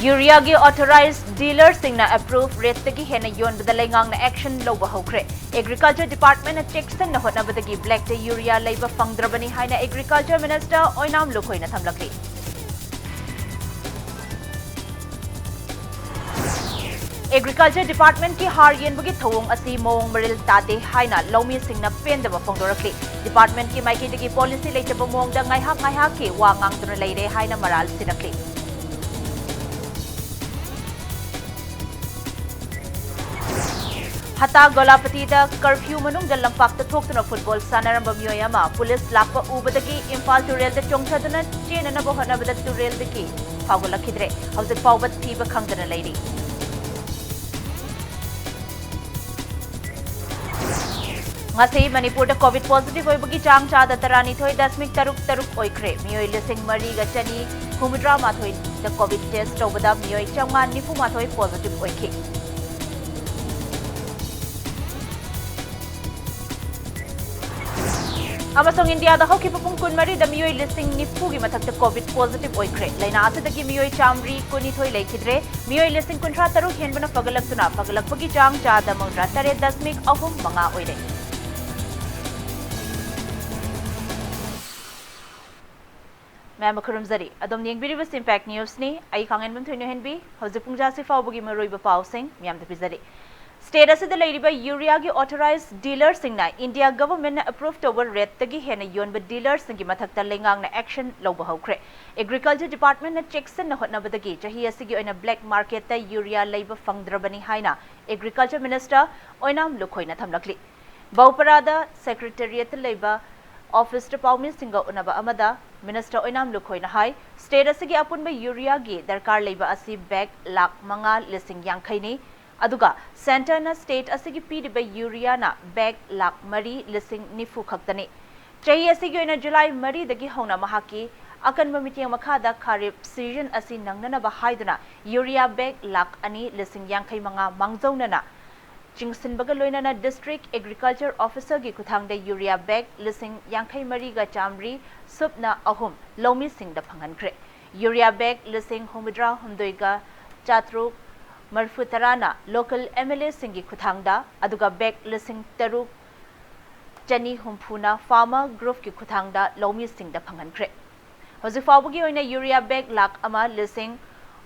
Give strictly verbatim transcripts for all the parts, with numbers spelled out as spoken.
ꯌꯨꯔꯤꯌꯥꯒꯤ authorized dealerꯁꯤꯡꯅ approved rateꯇꯒꯤ ꯍꯦꯟꯅ ꯌꯣꯟꯕꯗ ꯂꯩꯉꯥꯛꯅ action ꯂꯧꯕ ꯍꯧꯈ꯭ꯔꯦ꯫ Agriculture Departmentꯅ ꯆꯦꯛꯁꯤꯟꯅ ꯍꯣꯠꯅꯕꯗꯒꯤ blackꯇ ꯌꯨꯔꯤꯌꯥ ꯂꯩꯕ ꯐꯪꯗ꯭ꯔꯕꯅꯤ ꯍꯥꯏꯅ Agriculture Minister ꯑꯣꯏꯅꯥꯝ ꯂꯨꯈꯣꯏꯅ ꯊꯝꯂꯛꯂꯤ꯫ Agriculture Departmentꯀꯤ ꯍꯥꯔ ꯌꯦꯟꯕꯒꯤ ꯊꯧꯑꯣꯡ ꯑꯁꯤ ꯃꯑꯣꯡ ꯃꯔꯤꯜ ꯇꯥꯗꯦ ꯍꯥꯏꯅ ꯂꯧꯃꯤꯁꯤꯡꯅ ꯄꯦꯟꯗꯕ ꯐꯣꯡꯗꯣꯔꯛꯂꯤ꯫ Departmentꯀꯤ ꯃꯥꯏꯀꯩꯗꯒꯤ policy ꯂꯩꯇꯕ ꯃꯑꯣꯡꯗ ꯉꯥꯏꯍꯥꯛ ꯉꯥꯏꯍꯥꯛꯀꯤ ꯋꯥ ꯉꯥꯡꯗꯨꯅ ꯂꯩꯔꯦ ꯍꯥꯏꯅ ꯃꯔꯥꯜ ꯁꯤꯔꯛꯂꯤ꯫ ꯍꯇꯥ ꯒꯣꯂꯥꯄꯇꯤꯗ curfew ꯃꯅꯨꯡꯗ ꯂꯝꯄꯥꯛꯇ ꯊꯣꯛꯇꯨꯅ football ꯁꯥꯟꯅꯔꯝꯕ ꯃꯤꯑꯣꯏ ꯑꯃ ꯄꯨꯂꯤꯁ ꯂꯥꯛꯄ ꯎꯕꯗꯒꯤ ꯏꯝꯐꯥꯜ ꯇꯨꯔꯦꯜꯗ ꯆꯣꯡꯊꯗꯨꯅ ꯆꯦꯟꯅꯅꯕ ꯍꯣꯠꯅꯕꯗ ꯇꯨꯔꯦꯜꯗꯒꯤ ꯐꯥꯎꯒꯠꯂꯛꯈꯤꯗ꯭ꯔꯦ꯫ ꯍꯧꯖꯤꯛ ꯐꯥꯎꯕ ꯊꯤꯕ ꯈꯪꯗꯅ ꯂꯩꯔꯤ꯫ ꯉꯁꯤ ꯃꯅꯤꯄꯨꯔꯗ COVID positive ꯑꯣꯏꯕꯒꯤ ꯆꯥꯡ ꯆꯥꯗ ꯇꯔꯥꯅꯤꯊꯣꯏ ꯗꯁꯃꯤꯛ ꯇꯔꯨꯛ ꯇꯔꯨꯛ ꯑꯣꯏꯈ꯭ꯔꯦ꯫ ꯃꯤꯑꯣꯏ ꯂꯤꯁꯤꯡ ꯃꯔꯤꯒ ꯆꯅꯤ ꯍꯨꯝꯐꯨꯇꯔꯥ ꯃꯥꯊꯣꯏꯗ COVID test ꯇꯧꯕꯗ ꯃꯤꯑꯣꯏ ꯆꯥꯝꯃꯉꯥ ꯅꯤꯐꯨ ꯃꯥꯊꯣꯏ positive ꯑꯣꯏꯈꯤ꯫ ꯑꯃꯁꯨꯡ ꯏꯟꯗꯤꯌꯥꯗ ꯍꯧꯈꯤꯕ ꯄꯨꯡ ꯀꯨꯟꯃꯔꯤꯗ ꯃꯤꯑꯣꯏ ꯂꯤꯁꯤꯡ ꯅꯤꯐꯨꯒꯤ ꯃꯊꯛꯇ COVID positive ꯑꯣꯏꯈ꯭ꯔꯦ꯫ ꯂꯥꯏꯅꯥ ꯑꯁꯤꯗꯒꯤ ꯃꯤꯑꯣꯏ ꯆꯥꯃꯔꯤ ꯀꯨꯟꯅꯤꯊꯣꯏ ꯂꯩꯈꯤꯗ꯭ꯔꯦ꯫ ꯃꯤꯑꯣꯏ ꯂꯤꯁꯤꯡ ꯀꯨꯟꯊ꯭ꯔꯥ ꯇꯔꯨꯛ ꯍꯦꯟꯕꯅ ꯐꯒꯠꯂꯛꯇꯨꯅ ꯐꯒꯠꯂꯛꯄꯒꯤ ꯆꯥꯡ ꯆꯥꯗ ꯃꯧꯗ꯭ꯔꯥ ꯇꯔꯦꯠ ꯗꯁꯃꯤꯛ ꯑꯍꯨꯝ ꯃꯉꯥ ꯑꯣꯏꯔꯦ꯫ ꯃꯌꯥꯝꯕ ꯈꯨꯔꯨꯝꯖꯔꯤ꯫ ꯑꯗꯣꯝ ꯌꯦꯡꯕꯤꯔꯤꯕꯁꯤ Impact Newsꯅꯤ꯫ ꯑꯩ ꯈꯥꯡꯉꯦꯟꯕꯝ ꯊꯣꯏꯅꯣꯍꯦꯟꯕꯤ꯫ ꯍꯧꯖꯤꯛ ꯄꯨꯡ ꯖꯥꯁꯤ ꯐꯥꯎꯕꯒꯤ ꯃꯔꯨꯑꯣꯏꯕ ꯄꯥꯎꯁꯤꯡ ꯃꯌꯥꯝꯗ ꯄꯤꯖꯔꯤ꯫ State ꯑꯁꯤꯗ ꯂꯩꯔꯤꯕ ꯌꯨꯔꯤꯌꯥꯒꯤ authorized dealerꯁꯤꯡꯅ ꯏꯟꯗꯤꯌꯥ governmentꯅ approve ꯇꯧꯕ rateꯇꯒꯤ ꯍꯦꯟꯅ ꯌꯣꯟꯕ dealersꯁꯤꯡꯒꯤ ꯃꯊꯛꯇ ꯂꯩꯉꯥꯛꯅ action ꯂꯧꯕ ꯍꯧꯈ꯭ꯔꯦ꯫ Agriculture Departmentꯅ ꯆꯦꯛꯁꯤꯟꯅ ꯍꯣꯠꯅꯕꯗꯒꯤ ꯆꯍꯤ ꯑꯁꯤꯒꯤ ꯑꯣꯏꯅ black marketꯇ ꯌꯨꯔꯤꯌꯥ ꯂꯩꯕ ꯐꯪꯗ꯭ꯔꯕꯅꯤ ꯍꯥꯏꯅ Agriculture Minister ꯑꯣꯏꯅꯥꯝ ꯂꯨꯈꯣꯏꯅ ꯊꯝꯂꯛꯂꯤ꯫ ꯕꯧꯄꯔꯥꯗ Secretariatꯇ ꯂꯩꯕ officeꯇ ꯄꯥꯎꯃꯤꯁꯤꯡꯒ ꯎꯅꯕ ꯑꯃꯗ Minister ꯑꯣꯏꯅꯥꯝ ꯂꯨꯈꯣꯏꯅ ꯍꯥꯏ, state ꯑꯁꯤꯒꯤ ꯑꯄꯨꯟꯕ ꯌꯨꯔꯤꯌꯥꯒꯤ ꯗꯔꯀꯥꯔ ꯂꯩꯕ ꯑꯁꯤ bag ꯂꯥꯈ ꯃꯉꯥ ꯂꯤꯁꯤꯡ ꯌꯥꯡꯈꯩꯅꯤ꯫ ꯑꯗꯨꯒ centreꯅ state ꯑꯁꯤꯒꯤ ꯄꯤꯔꯤꯕ ꯌꯨꯔꯤꯌꯥꯅ bag ꯂꯥꯈ ꯃꯔꯤ ꯂꯤꯁꯤꯡ ꯅꯤꯐꯨ ꯈꯛꯇꯅꯤ꯫ ꯆꯍꯤ ꯑꯁꯤꯒꯤ ꯑꯣꯏꯅ ꯖꯨꯂꯥꯏ ꯃꯔꯤꯗꯒꯤ ꯍꯧꯅ ꯃꯍꯥꯛꯀꯤ ꯑꯀꯟꯕ ꯃꯤꯠꯌꯦꯡ ꯃꯈꯥꯗ ꯈꯥꯔꯤꯐ season ꯑꯁꯤ ꯅꯪꯅꯅꯕ ꯍꯥꯏꯗꯨꯅ ꯌꯨꯔꯤꯌꯥ bag ꯂꯥꯈ ꯑꯅꯤ ꯂꯤꯁꯤꯡ ꯌꯥꯡꯈꯩ ꯃꯉꯥ ꯃꯥꯡꯖꯧꯅꯅ ꯆꯤꯡꯁꯤꯟꯕꯒ ꯂꯣꯏꯅꯅ District Agriculture Officerꯒꯤ ꯈꯨꯠꯊꯥꯡꯗ ꯌꯨꯔꯤꯌꯥ bag ꯂꯤꯁꯤꯡ ꯌꯥꯡꯈꯩ ꯃꯔꯤꯒ ꯆꯥꯃꯔꯤ ꯁꯨꯞꯅ ꯑꯍꯨꯝ ꯂꯧꯃꯤꯁꯤꯡꯗ ꯐꯪꯍꯟꯈ꯭ꯔꯦ꯫ ꯌꯨꯔꯤꯌꯥ ꯕꯦꯒ ꯂꯤꯁꯤꯡ ꯍꯨꯝꯐꯨꯇꯔꯥ ꯍꯨꯝꯗꯣꯏꯒ ꯆꯥꯇ꯭ꯔꯨꯛ ꯃꯔꯤꯐꯨ ꯇꯔꯥꯅ ꯂꯣꯀꯦꯜ ꯑꯦꯝ ꯑꯦꯜ ꯑꯦꯁꯤꯡꯒꯤ ꯈꯨꯠꯊꯥꯡꯗ, ꯑꯗꯨꯒ ꯕꯦꯒ ꯂꯤꯁꯤꯡ ꯇꯔꯨꯛ ꯆꯅꯤ ꯍꯨꯝꯐꯨꯅ ꯐꯥꯔꯃꯔ ꯒ꯭ꯔꯨꯞꯀꯤ ꯈꯨꯠꯊꯥꯡꯗ ꯂꯧꯃꯤꯁꯤꯡꯗ ꯐꯪꯍꯟꯈ꯭ꯔꯦ꯫ ꯍꯧꯖꯤꯛ ꯐꯥꯎꯕꯒꯤ ꯑꯣꯏꯅ ꯌꯨꯔꯤꯌꯥ ꯕꯦꯒ ꯂꯥꯈ ꯑꯃ ꯂꯤꯁꯤꯡ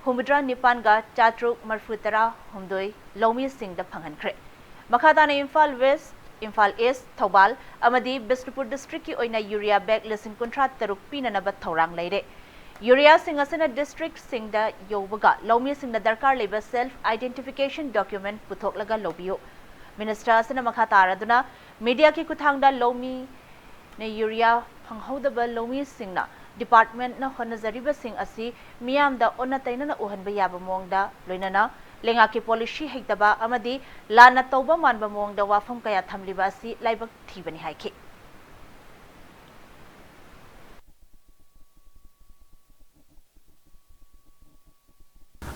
ꯍꯨꯝꯐꯨꯇꯔꯥ ꯅꯤꯄꯥꯟꯒ ꯆꯥꯇ꯭ꯔꯨꯛ ꯃꯔꯤꯐꯨ ꯇꯔꯥ ꯍꯨꯝꯗꯣꯏ ꯂꯧꯃꯤꯁꯤꯡꯗ ꯐꯪꯍꯟꯈ꯭ꯔꯦ꯫ ꯃꯈꯥ ꯇꯥꯅ ꯏꯝꯐꯥꯜ ꯋꯦꯁ, ꯏꯝꯐꯥꯜ ꯏꯁ, ꯊꯧꯕꯥꯜ ꯑꯃꯗꯤ ꯕꯤꯁꯅꯨꯄꯨꯔ ꯗꯤꯁꯇ꯭ꯔꯤꯛꯀꯤ ꯑꯣꯏꯅ ꯌꯨꯔꯤꯌꯥ ꯕꯦꯒ ꯂꯤꯁꯤꯡ ꯀꯨꯟꯊ꯭ꯔꯥ ꯇꯔꯨꯛ ꯄꯤꯅꯅꯕ ꯊꯧꯔꯥꯡ ꯂꯩꯔꯦ꯫ ꯌꯨꯔꯤꯌꯥꯁꯤꯡ ꯑꯁꯤꯅ ꯗꯤꯁꯇ꯭ꯔꯤꯛꯁꯤꯡꯗ ꯌꯧꯕꯒ ꯂꯧꯃꯤꯁꯤꯡꯅ ꯗꯔꯀꯥꯔ ꯂꯩꯕ ꯁꯦꯜꯐ ꯑꯥꯏꯗꯦꯟꯇꯤꯐꯤꯀꯦꯁꯟ ꯗꯣꯀ꯭ꯌꯨꯃꯦꯟ ꯄꯨꯊꯣꯛꯂꯒ ꯂꯧꯕꯤꯌꯨ꯫ ꯃꯤꯅꯤꯁꯇꯔ ꯑꯁꯤꯅ ꯃꯈꯥ ꯇꯥꯔꯗꯨꯅ ꯃꯤꯗꯤꯌꯥꯒꯤ ꯈꯨꯠꯊꯥꯡꯗ ꯂꯧꯃꯤꯅ ꯌꯨꯔꯤꯌꯥ ꯐꯪꯍꯧꯗꯕ ꯂꯧꯃꯤꯁꯤꯡꯅ ꯗꯤꯄꯥꯔꯠꯃꯦꯟꯠꯅ ꯍꯣꯠꯅꯖꯔꯤꯕꯁꯤꯡ ꯑꯁꯤ ꯃꯤꯌꯥꯝꯗ ꯑꯣꯟꯅ ꯇꯩꯅꯅ ꯎꯍꯟꯕ ꯌꯥꯕ ꯃꯑꯣꯡꯗ, ꯂꯣꯏꯅꯅ ꯂꯩꯉꯥꯛꯀꯤ ꯄꯣꯂꯤꯁꯤ ꯍꯩꯇꯕ ꯑꯃꯗꯤ ꯂꯥꯟꯅ ꯇꯧꯕ ꯃꯥꯟꯕ ꯃꯑꯣꯡꯗ ꯋꯥꯐꯝ ꯀꯌꯥ ꯊꯝꯂꯤꯕ ꯑꯁꯤ ꯂꯥꯏꯕꯛ ꯊꯤꯕꯅꯤ ꯍꯥꯏꯈꯤ꯫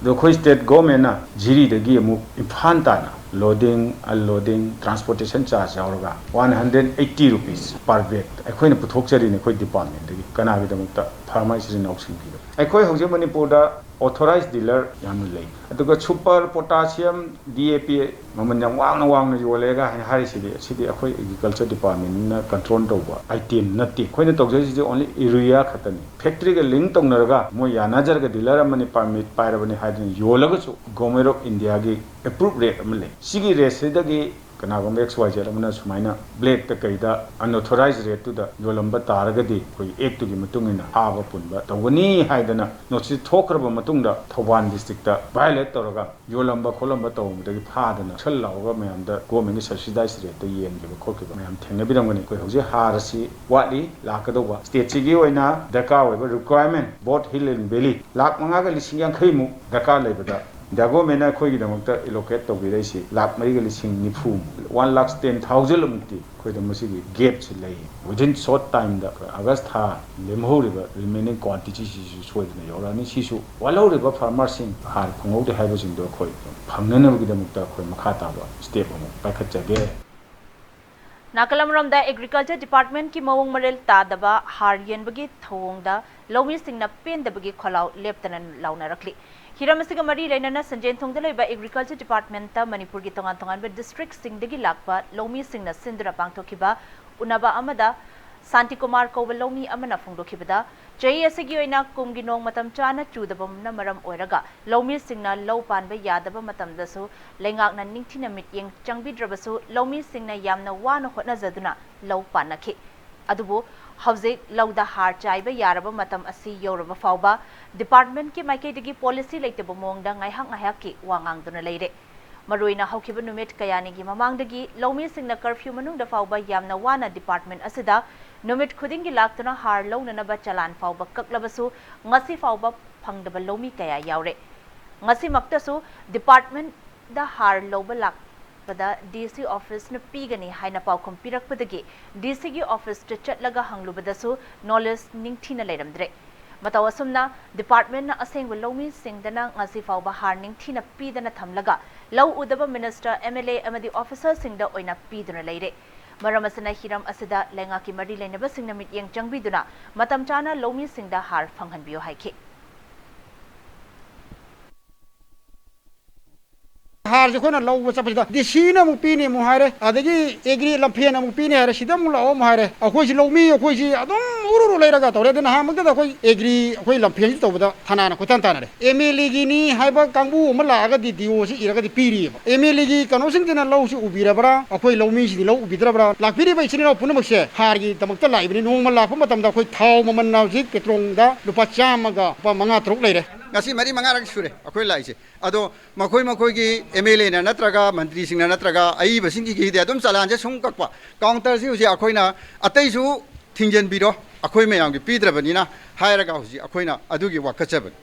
ꯑꯗꯣ ꯑꯩꯈꯣꯏ ꯁ꯭ꯇꯦꯠ ꯒꯣꯔꯃꯦꯟꯅ ꯖꯤꯔꯤꯗꯒꯤ ꯑꯃꯨꯛ ꯏꯝꯐꯥꯜ ꯇꯥꯅ ꯂꯣꯗꯤꯡ, ꯑꯟꯂꯣꯗꯤꯡ, ꯇ꯭ꯔꯥꯟꯁꯄꯣꯔꯇꯦꯁꯟ ꯆꯥꯔꯖ ꯌꯥꯎꯔꯒ one hundred eighty rupees per bag ꯑꯩꯈꯣꯏꯅ ꯄꯨꯊꯣꯛꯆꯔꯤꯅꯦ ꯑꯩꯈꯣꯏ ꯗꯤꯄꯥꯔꯠꯃꯦꯟꯗꯒꯤ꯫ ꯀꯅꯥꯒꯤꯗꯃꯛꯇ? ꯐꯥꯔꯃꯔ ꯏꯆꯤꯜ ꯏꯅꯥꯎꯁꯤꯡꯒꯤꯗꯃꯛ꯫ ꯑꯩꯈꯣꯏ ꯍꯧꯖꯤꯛ ꯃꯅꯤꯄꯨꯔꯗ ꯑꯣꯊꯣꯔꯥꯏꯖ ꯗꯤꯂꯔ ꯌꯥꯝꯅ ꯂꯩ꯫ ꯑꯗꯨꯒ ꯁꯨꯄꯔ ꯄꯣꯇꯥꯁꯤꯌꯝ, ꯗꯤ ꯑꯦ ꯄꯤ ꯃꯃꯜ ꯌꯥꯝ ꯋꯥꯡꯅ ꯋꯥꯡꯅ ꯌꯣꯜꯂꯦꯒ ꯍꯥꯏꯅ ꯍꯥꯏꯔꯤꯁꯤꯗꯤ, ꯁꯤꯗꯤ ꯑꯩꯈꯣꯏ ꯑꯦꯒ꯭ꯔꯤꯀꯜꯆꯔ ꯗꯤꯄꯥꯔꯠꯃꯦꯟꯅ ꯀꯟꯇ꯭ꯔꯣꯜ ꯇꯧꯕ ꯑꯥꯏꯇꯦꯝ ꯅꯠꯇꯦ꯫ ꯑꯩꯈꯣꯏꯅ ꯇꯧꯖꯔꯤꯁꯤꯗꯤ ꯑꯣꯟꯂꯤ ꯌꯨꯔꯤꯌꯥ ꯈꯛꯇꯅꯤ꯫ ꯐꯦꯛꯇ꯭ꯔꯤꯒ ꯂꯤꯡ ꯇꯧꯅꯔꯒ ꯃꯣꯏ ꯌꯥꯅꯖꯔꯒ ꯗꯤꯂꯔ ꯑꯃꯅꯤ, ꯄꯥꯔꯃꯤꯠ ꯄꯥꯏꯔꯕꯅꯤ ꯍꯥꯏꯗꯨꯅ ꯌꯣꯜꯂꯒꯁꯨ ꯒꯣꯔꯃꯦꯟ ꯑꯣꯐ ꯏꯟꯗꯤꯌꯥꯒꯤ ꯑꯦꯄ꯭ꯔꯨꯞ ꯔꯦꯠ ꯑꯃ ꯂꯩ꯫ ꯁꯤꯒꯤ ꯔꯦꯠꯁꯤꯗꯒꯤ ꯀꯅꯥꯒꯨꯝꯕ ꯑꯦꯛꯁ ꯋꯥꯏ ꯖꯦꯠ ꯑꯃꯅ ꯁꯨꯃꯥꯏꯅ ꯕ꯭ꯂꯦꯛꯇ ꯀꯩꯗ ꯑꯟꯑꯣꯊꯣꯔꯥꯏꯖ ꯔꯦꯠꯇꯨꯗ ꯌꯣꯜꯂꯝꯕ ꯇꯥꯔꯒꯗꯤ ꯑꯩꯈꯣꯏꯒꯤ ꯑꯦꯛꯇꯨꯒꯤ ꯃꯇꯨꯡ ꯏꯟꯅ ꯐꯥꯕ ꯄꯨꯟꯕ ꯇꯧꯒꯅꯤ ꯍꯥꯏꯗꯅ ꯅꯣꯇꯤꯁ ꯊꯣꯛꯈ꯭ꯔꯕ ꯃꯇꯨꯡꯗ ꯊꯧꯕꯥꯜ ꯗꯤꯁꯇ꯭ꯔꯤꯛꯇ ꯚꯥꯏꯑꯣꯂꯦꯠ ꯇꯧꯔꯒ ꯌꯣꯜꯂꯝꯕ ꯈꯣꯠꯂꯝꯕ ꯇꯧꯕꯗꯒꯤ ꯐꯥꯗꯅ ꯁꯜ ꯂꯥꯎꯔꯒ ꯃꯌꯥꯝꯗ ꯒꯣꯔꯃꯦꯟꯒꯤ ꯁꯕꯁꯤꯗꯥꯏꯁ ꯔꯦꯠꯇ ꯌꯦꯟꯈꯤꯕ ꯈꯣꯠꯈꯤꯕ ꯃꯌꯥꯝ ꯊꯦꯡꯅꯕꯤꯔꯝꯒꯅꯤ꯫ ꯑꯩꯈꯣꯏ ꯍꯧꯖꯤꯛ ꯍꯥꯔ ꯑꯁꯤ ꯋꯥꯠꯂꯤ, ꯂꯥꯛꯀꯗꯧꯕ ꯁ꯭ꯇꯦꯠꯁꯤꯒꯤ ꯑꯣꯏꯅ ꯗꯔꯀꯥꯔ ꯑꯣꯏꯕ ꯔꯤꯀ꯭ꯋꯥꯌꯔꯃꯦꯟ ꯕꯣꯠ ꯍꯤꯜ ꯑꯦꯟ ꯚꯦꯂꯤ ꯂꯥꯛ ꯃꯉꯥꯒ ꯂꯤꯁꯤꯡ ꯌꯥꯡꯈꯩꯃꯨꯛ ꯗꯔꯀꯥꯔ ꯂꯩꯕꯗ ꯏꯟꯗꯤꯌꯥ ꯒꯣꯔꯃꯦꯟꯅ ꯑꯩꯈꯣꯏꯒꯤꯗꯃꯛꯇ ꯑꯦꯂꯣꯀꯦꯠ ꯇꯧꯕꯤꯔꯛꯏꯁꯤ ꯂꯥꯛ ꯃꯔꯤꯒ ꯂꯤꯁꯤꯡ ꯅꯤꯐꯨ, ꯋꯥꯟ ꯂꯥꯛ ꯇꯦꯟ ꯊꯥꯎꯖꯟ ꯑꯃꯨꯛꯇꯤ ꯑꯩꯈꯣꯏꯗ ꯃꯁꯤꯒꯤ ꯒꯦꯞꯁꯤ ꯂꯩ꯫ Within short timeꯗ ꯑꯩꯈꯣꯏ ꯑꯥꯒꯁ ꯊꯥ ꯂꯦꯝꯍꯧꯔꯤꯕ ꯔꯤꯃꯦꯅꯤꯡ ꯀ꯭ꯋꯥꯟꯇꯤꯇꯤꯁꯤꯁꯨ ꯁꯣꯏꯗꯅ ꯌꯧꯔꯛꯑꯅꯤ꯫ ꯁꯤꯁꯨ ꯋꯥꯠꯍꯧꯔꯤꯕ ꯐꯥꯔꯃꯔꯁꯤꯡ ꯍꯥꯔ ꯐꯪꯍꯧꯗꯦ ꯍꯥꯏꯕꯁꯤꯡꯗꯣ ꯑꯩꯈꯣꯏ ꯐꯪꯅꯅꯕꯒꯤꯗꯃꯛꯇ ꯑꯩꯈꯣꯏ ꯃꯈꯥ ꯇꯥꯕ ꯁ꯭ꯇꯦꯞ ꯑꯃꯨꯛ ꯄꯥꯏꯈꯠꯆꯒꯦ꯫ ꯅꯥꯀꯜ ꯑꯃꯔꯣꯝꯗ Agriculture Department ꯀꯤ ꯃꯑꯣꯡ ꯃꯔꯤꯜ ꯇꯥꯗꯕ ꯍꯥꯔ ꯌꯦꯟꯕꯒꯤ ꯊꯧꯑꯣꯡꯗ ꯂꯧꯃꯤꯁꯤꯡꯅ ꯄꯦꯟꯗꯕꯒꯤ ꯈꯣꯜꯂꯥꯎ ꯂꯦꯞꯇꯅ ꯂꯥꯎꯅꯔꯛꯂꯤ꯫ ꯍꯤꯔꯝ ꯑꯁꯤꯒ ꯃꯔꯤ ꯂꯩꯅꯅ ꯁꯟꯖꯦꯟꯊꯣꯡꯗ ꯂꯩꯕ Agriculture Department ꯇ ꯃꯅꯤꯄꯨꯔꯒꯤ ꯇꯣꯉꯥꯟ ꯇꯣꯉꯥꯟꯕ district ꯁꯤꯡꯗꯒꯤ ꯂꯥꯛꯄ ꯂꯧꯃꯤꯁꯤꯡꯅ ꯁꯤꯟꯗꯨꯅ ꯄꯥꯡꯊꯣꯛꯈꯤꯕ ꯎꯅꯕ ꯑꯃꯗ ꯁꯥꯟꯇꯤ ꯀꯨꯃꯥꯔ ꯀꯧꯕ ꯂꯧꯃꯤ ꯑꯃꯅ ꯐꯣꯡꯗꯣꯛꯈꯤꯕꯗ, ꯆꯍꯤ ꯑꯁꯤꯒꯤ ꯑꯣꯏꯅ ꯀꯨꯝꯒꯤ ꯅꯣꯡ ꯃꯇꯝ ꯆꯥꯅ ꯆꯨꯗꯕꯅ ꯃꯔꯝ ꯑꯣꯏꯔꯒ ꯂꯧꯃꯤꯁꯤꯡꯅ ꯂꯧ ꯄꯥꯟꯕ ꯌꯥꯗꯕ ꯃꯇꯝꯗꯁꯨ ꯂꯩꯉꯥꯛꯅ ꯅꯤꯡꯊꯤꯅ ꯃꯤꯠꯌꯦꯡ ꯆꯪꯕꯤꯗ꯭ꯔꯕꯁꯨ ꯂꯧꯃꯤꯁꯤꯡꯅ ꯌꯥꯝꯅ ꯋꯥꯅ ꯍꯣꯠꯅꯖꯗꯨꯅ ꯂꯧ ꯄꯥꯟꯅꯈꯤ꯫ ꯑꯗꯨꯕꯨ ꯍꯧꯖꯤꯛ ꯂꯧꯗ ꯍꯥꯔ ꯆꯥꯏꯕ ꯌꯥꯔꯕ ꯃꯇꯝ ꯑꯁꯤ ꯌꯧꯔꯕ ꯐꯥꯎꯕ department ꯀꯤ ꯃꯥꯏꯀꯩꯗꯒꯤ policy ꯂꯩꯇꯕ ꯃꯑꯣꯡꯗ ꯉꯥꯏꯍꯥꯛ ꯉꯥꯏꯍꯥꯛꯀꯤ ꯋꯥ ꯉꯥꯡꯗꯨꯅ ꯂꯩꯔꯦ꯫ ꯃꯔꯨꯑꯣꯏꯅ ꯍꯧꯈꯤꯕ ꯅꯨꯃꯤꯠ ꯀꯌꯥꯅꯤꯒꯤ ꯃꯃꯥꯡꯗꯒꯤ ꯂꯧꯃꯤꯁꯤꯡꯅ curfew ꯃꯅꯨꯡꯗ ꯐꯥꯎꯕ ꯌꯥꯝꯅ ꯋꯥꯅ department ꯑꯁꯤꯗ ꯅꯨꯃꯤꯠ ꯈꯨꯗꯤꯡꯒꯤ ꯂꯥꯛꯇꯨꯅ ꯍꯥꯔ ꯂꯧꯅꯅꯕ ꯆꯂꯥꯟ ꯐꯥꯎꯕ ꯀꯛꯂꯕꯁꯨ ꯉꯁꯤ ꯐꯥꯎꯕ ꯐꯪꯗꯕ ꯂꯧꯃꯤ ꯀꯌꯥ ꯌꯥꯎꯔꯦ꯫ ꯉꯁꯤꯃꯛꯇꯁꯨ department ꯗ ꯍꯥꯔ ꯂꯧꯕ ꯂꯥꯛꯄꯗ D C office ꯅ ꯄꯤꯒꯅꯤ ꯍꯥꯏꯅ ꯄꯥꯎꯈꯨꯝ ꯄꯤꯔꯛꯄꯗꯒꯤ D C ꯒꯤ office ꯇ ꯆꯠꯂꯒ ꯍꯪꯂꯨꯕꯗꯁꯨ knowledge ꯅꯤꯡꯊꯤꯅ ꯂꯩꯔꯝꯗ꯭ꯔꯦ꯫ ꯃꯇꯧ ꯑꯁꯨꯝꯅ department ꯅ ꯑꯁꯦꯡꯕ ꯂꯧꯃꯤꯁꯤꯡꯗꯅ ꯉꯁꯤ ꯐꯥꯎꯕ ꯍꯥꯔ ꯅꯤꯡꯊꯤꯅ ꯄꯤꯗꯅ ꯊꯝꯂꯒ ꯂꯧ ꯎꯗꯕ minister, M L A ꯑꯃꯗꯤ officer ꯁꯤꯡꯗ ꯑꯣꯏꯅ ꯄꯤꯗꯨꯅ ꯂꯩꯔꯦ꯫ ꯃꯔꯝ ꯑꯁꯤꯅ ꯍꯤꯔꯝ ꯑꯁꯤꯗ ꯂꯩꯉꯥꯛꯀꯤ ꯃꯔꯤ ꯂꯩꯅꯕꯁꯤꯡꯅ ꯃꯤꯠꯌꯦꯡ ꯆꯪꯕꯤꯗꯨꯅ ꯃꯇꯝ ꯆꯥꯅ ꯂꯧꯃꯤꯁꯤꯡꯗ ꯍꯥꯔ ꯐꯪꯍꯟꯕꯤꯌꯨ ꯍꯥꯏꯈꯤ꯫ ꯍꯥꯔꯁꯦ ꯑꯩꯈꯣꯏꯅ ꯂꯧꯕ ꯆꯠꯄꯁꯤꯗ D C ꯅ ꯑꯃꯨꯛ ꯄꯤꯅꯤ ꯑꯃꯨꯛ ꯍꯥꯏꯔꯦ, ꯑꯗꯒꯤ Agri ꯂꯝꯐꯦꯟ ꯑꯃꯨꯛ ꯄꯤꯅꯤ ꯍꯥꯏꯔꯦ, ꯁꯤꯗ ꯑꯃꯨꯛ ꯂꯥꯛꯑꯣ ꯑꯃꯨꯛ ꯍꯥꯏꯔꯦ꯫ ꯑꯩꯈꯣꯏꯁꯤ ꯂꯧꯃꯤ, ꯑꯩꯈꯣꯏꯁꯤ ꯑꯗꯨꯝ ꯎꯔꯨ ꯎꯔꯨ ꯂꯩꯔꯒ ꯇꯧꯔꯦ꯫ ꯑꯗꯨ ꯅꯍꯥꯟꯃꯛꯇꯗ ꯑꯩꯈꯣꯏ Agri, ꯑꯩꯈꯣꯏ ꯂꯝꯐꯦꯟꯁꯤ ꯇꯧꯕꯗ ꯊꯅꯥꯅ ꯀꯣꯏꯇꯥꯟ ꯇꯥꯟꯅꯔꯦ꯫ M L A ꯒꯤꯅꯤ ꯍꯥꯏꯕ ꯀꯥꯡꯕꯨ ꯑꯃ ꯂꯥꯛꯑꯒ D D O ꯁꯤ ꯏꯔꯒꯗꯤ ꯄꯤꯔꯤꯑꯕ꯫ M L A ꯒꯤ ꯀꯩꯅꯣꯁꯤꯡꯁꯤꯅ ꯂꯧꯁꯤ ꯎꯕꯤꯔꯕ꯭ꯔꯥ, ꯑꯩꯈꯣꯏ ꯂꯧꯃꯤꯁꯤꯗꯤ ꯂꯧ ꯎꯕꯤꯗ꯭ꯔꯕ꯭ꯔꯥ? ꯂꯥꯛꯄꯤꯔꯤꯕ ꯏꯆꯤꯟ ꯏꯅꯥꯎ ꯄꯨꯝꯅꯃꯛꯁꯦ ꯍꯥꯔꯒꯤꯗꯃꯛꯇ ꯂꯥꯛꯏꯕꯅꯤ꯫ ꯅꯣꯡꯃ ꯂꯥꯛꯄ ꯃꯇꯝꯗ ꯑꯩꯈꯣꯏ ꯊꯥꯎ ꯃꯃꯜꯅ ꯍꯧꯖꯤꯛ petrol ꯗ ꯂꯨꯄꯥ ꯆꯥꯝꯃꯒ ꯂꯨꯄꯥ ꯃꯉꯥ ꯇꯔꯨꯛ ꯂꯩꯔꯦ꯫ ꯉꯁꯤ ꯃꯔꯤ ꯃꯉꯥꯔꯛ ꯁꯨꯔꯦ ꯑꯩꯈꯣꯏ ꯂꯥꯛꯏꯁꯦ꯫ ꯑꯗꯣ ꯃꯈꯣꯏ ꯃꯈꯣꯏꯒꯤ M L A ꯅ ꯅꯠꯇ꯭ꯔꯒ ꯃꯟꯇ꯭ꯔꯤꯁꯤꯡꯅ ꯅꯠꯇ꯭ꯔꯒ ꯑꯏꯕꯁꯤꯡꯒꯤꯗꯤ ꯑꯗꯨꯝ ꯆꯂꯥꯟꯁꯦ ꯁꯨꯝ ꯀꯛꯄ꯫ Counter ꯁꯤ ꯍꯧꯖꯤꯛ ꯑꯩꯈꯣꯏꯅ ꯑꯇꯩꯁꯨ ꯊꯤꯡꯖꯤꯟꯕꯤꯔꯣ, ꯑꯩꯈꯣꯏ ꯃꯌꯥꯝꯒꯤ ꯄꯤꯗ꯭ꯔꯕꯅꯤꯅ ꯍꯥꯏꯔꯒ ꯍꯧꯖꯤꯛ ꯑꯩꯈꯣꯏꯅ ꯑꯗꯨꯒꯤ ꯋꯥꯀꯠꯆꯕꯅꯤ꯫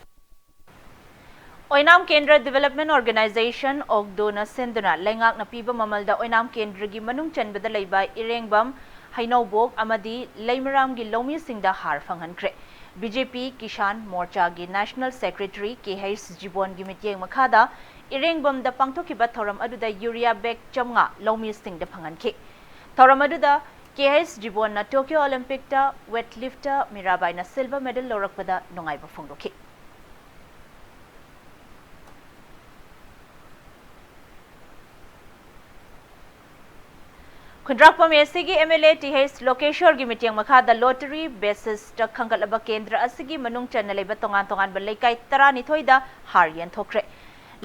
ꯑꯣꯏꯅꯥꯝ ꯀꯦꯟꯗ꯭ꯔ Development Organisation, ꯑꯣꯛꯗꯣꯅ ꯁꯤꯟꯗꯨꯅ ꯂꯩꯉꯥꯛꯅ ꯄꯤꯕ ꯃꯃꯜꯗ ꯑꯣꯏꯅꯥꯝ ꯀꯦꯟꯗ꯭ꯔꯒꯤ ꯃꯅꯨꯡ ꯆꯟꯕꯗ ꯂꯩꯕ ꯏꯔꯦꯡꯕꯝ, ꯍꯩꯅꯧꯕꯣꯛ ꯑꯃꯗꯤ ꯂꯩꯃꯔꯥꯝꯒꯤ ꯂꯧꯃꯤꯁꯤꯡꯗ ꯍꯥꯔ ꯐꯪꯍꯟꯈ꯭ꯔꯦ꯫ B J P Kisan ꯃꯣꯔꯆꯥꯒꯤ National Secretary K H ꯖꯤꯕꯣꯟꯒꯤ ꯃꯤꯠꯌꯦꯡ ꯃꯈꯥꯗ ꯏꯔꯦꯡꯕꯝꯗ ꯄꯥꯡꯊꯣꯛꯈꯤꯕ ꯊꯧꯔꯝ ꯑꯗꯨꯗ urea bag ꯆꯥꯝꯃꯉꯥ ꯂꯧꯃꯤꯁꯤꯡꯗ ꯐꯪꯍꯟꯈꯤ꯫ ꯊꯧꯔꯝ ꯑꯗꯨꯗ ꯀꯦ ꯑꯩꯆ ꯖꯤꯕꯣꯟꯅ ꯇꯣꯀꯤꯌꯣ ꯑꯣꯂꯤꯝꯄꯤꯛꯇ ꯋꯦꯠ ꯂꯤꯐꯇ ꯃꯤꯔꯥꯕꯥꯏꯅ ꯁꯤꯜꯚꯔ ꯃꯦꯗꯜ ꯂꯧꯔꯛꯄꯗ ꯅꯨꯡꯉꯥꯏꯕ ꯐꯣꯡꯗꯣꯛꯈꯤ꯫ ꯈꯨꯟꯗ꯭ꯔꯥꯛꯄꯝ ꯑꯦ ꯁꯤꯒꯤ M L A T H ꯂꯣꯀꯦꯁꯣꯔꯒꯤ ꯃꯤꯠꯌꯦꯡ ꯃꯈꯥꯗ ꯂꯣꯇꯔꯤ ꯕꯦꯁꯤꯁꯇ ꯈꯟꯒꯠꯂꯕ ꯀꯦꯟꯗ꯭ꯔ ꯑꯁꯤꯒꯤ ꯃꯅꯨꯡ ꯆꯟꯅ ꯂꯩꯕ ꯇꯣꯉꯥꯟ ꯇꯣꯉꯥꯟꯕ ꯂꯩꯀꯥꯏ ꯇꯔꯥꯅꯤꯊꯣꯏꯗ ꯍꯥꯔ ꯌꯦꯟꯊꯣꯛꯈ꯭ꯔꯦ꯫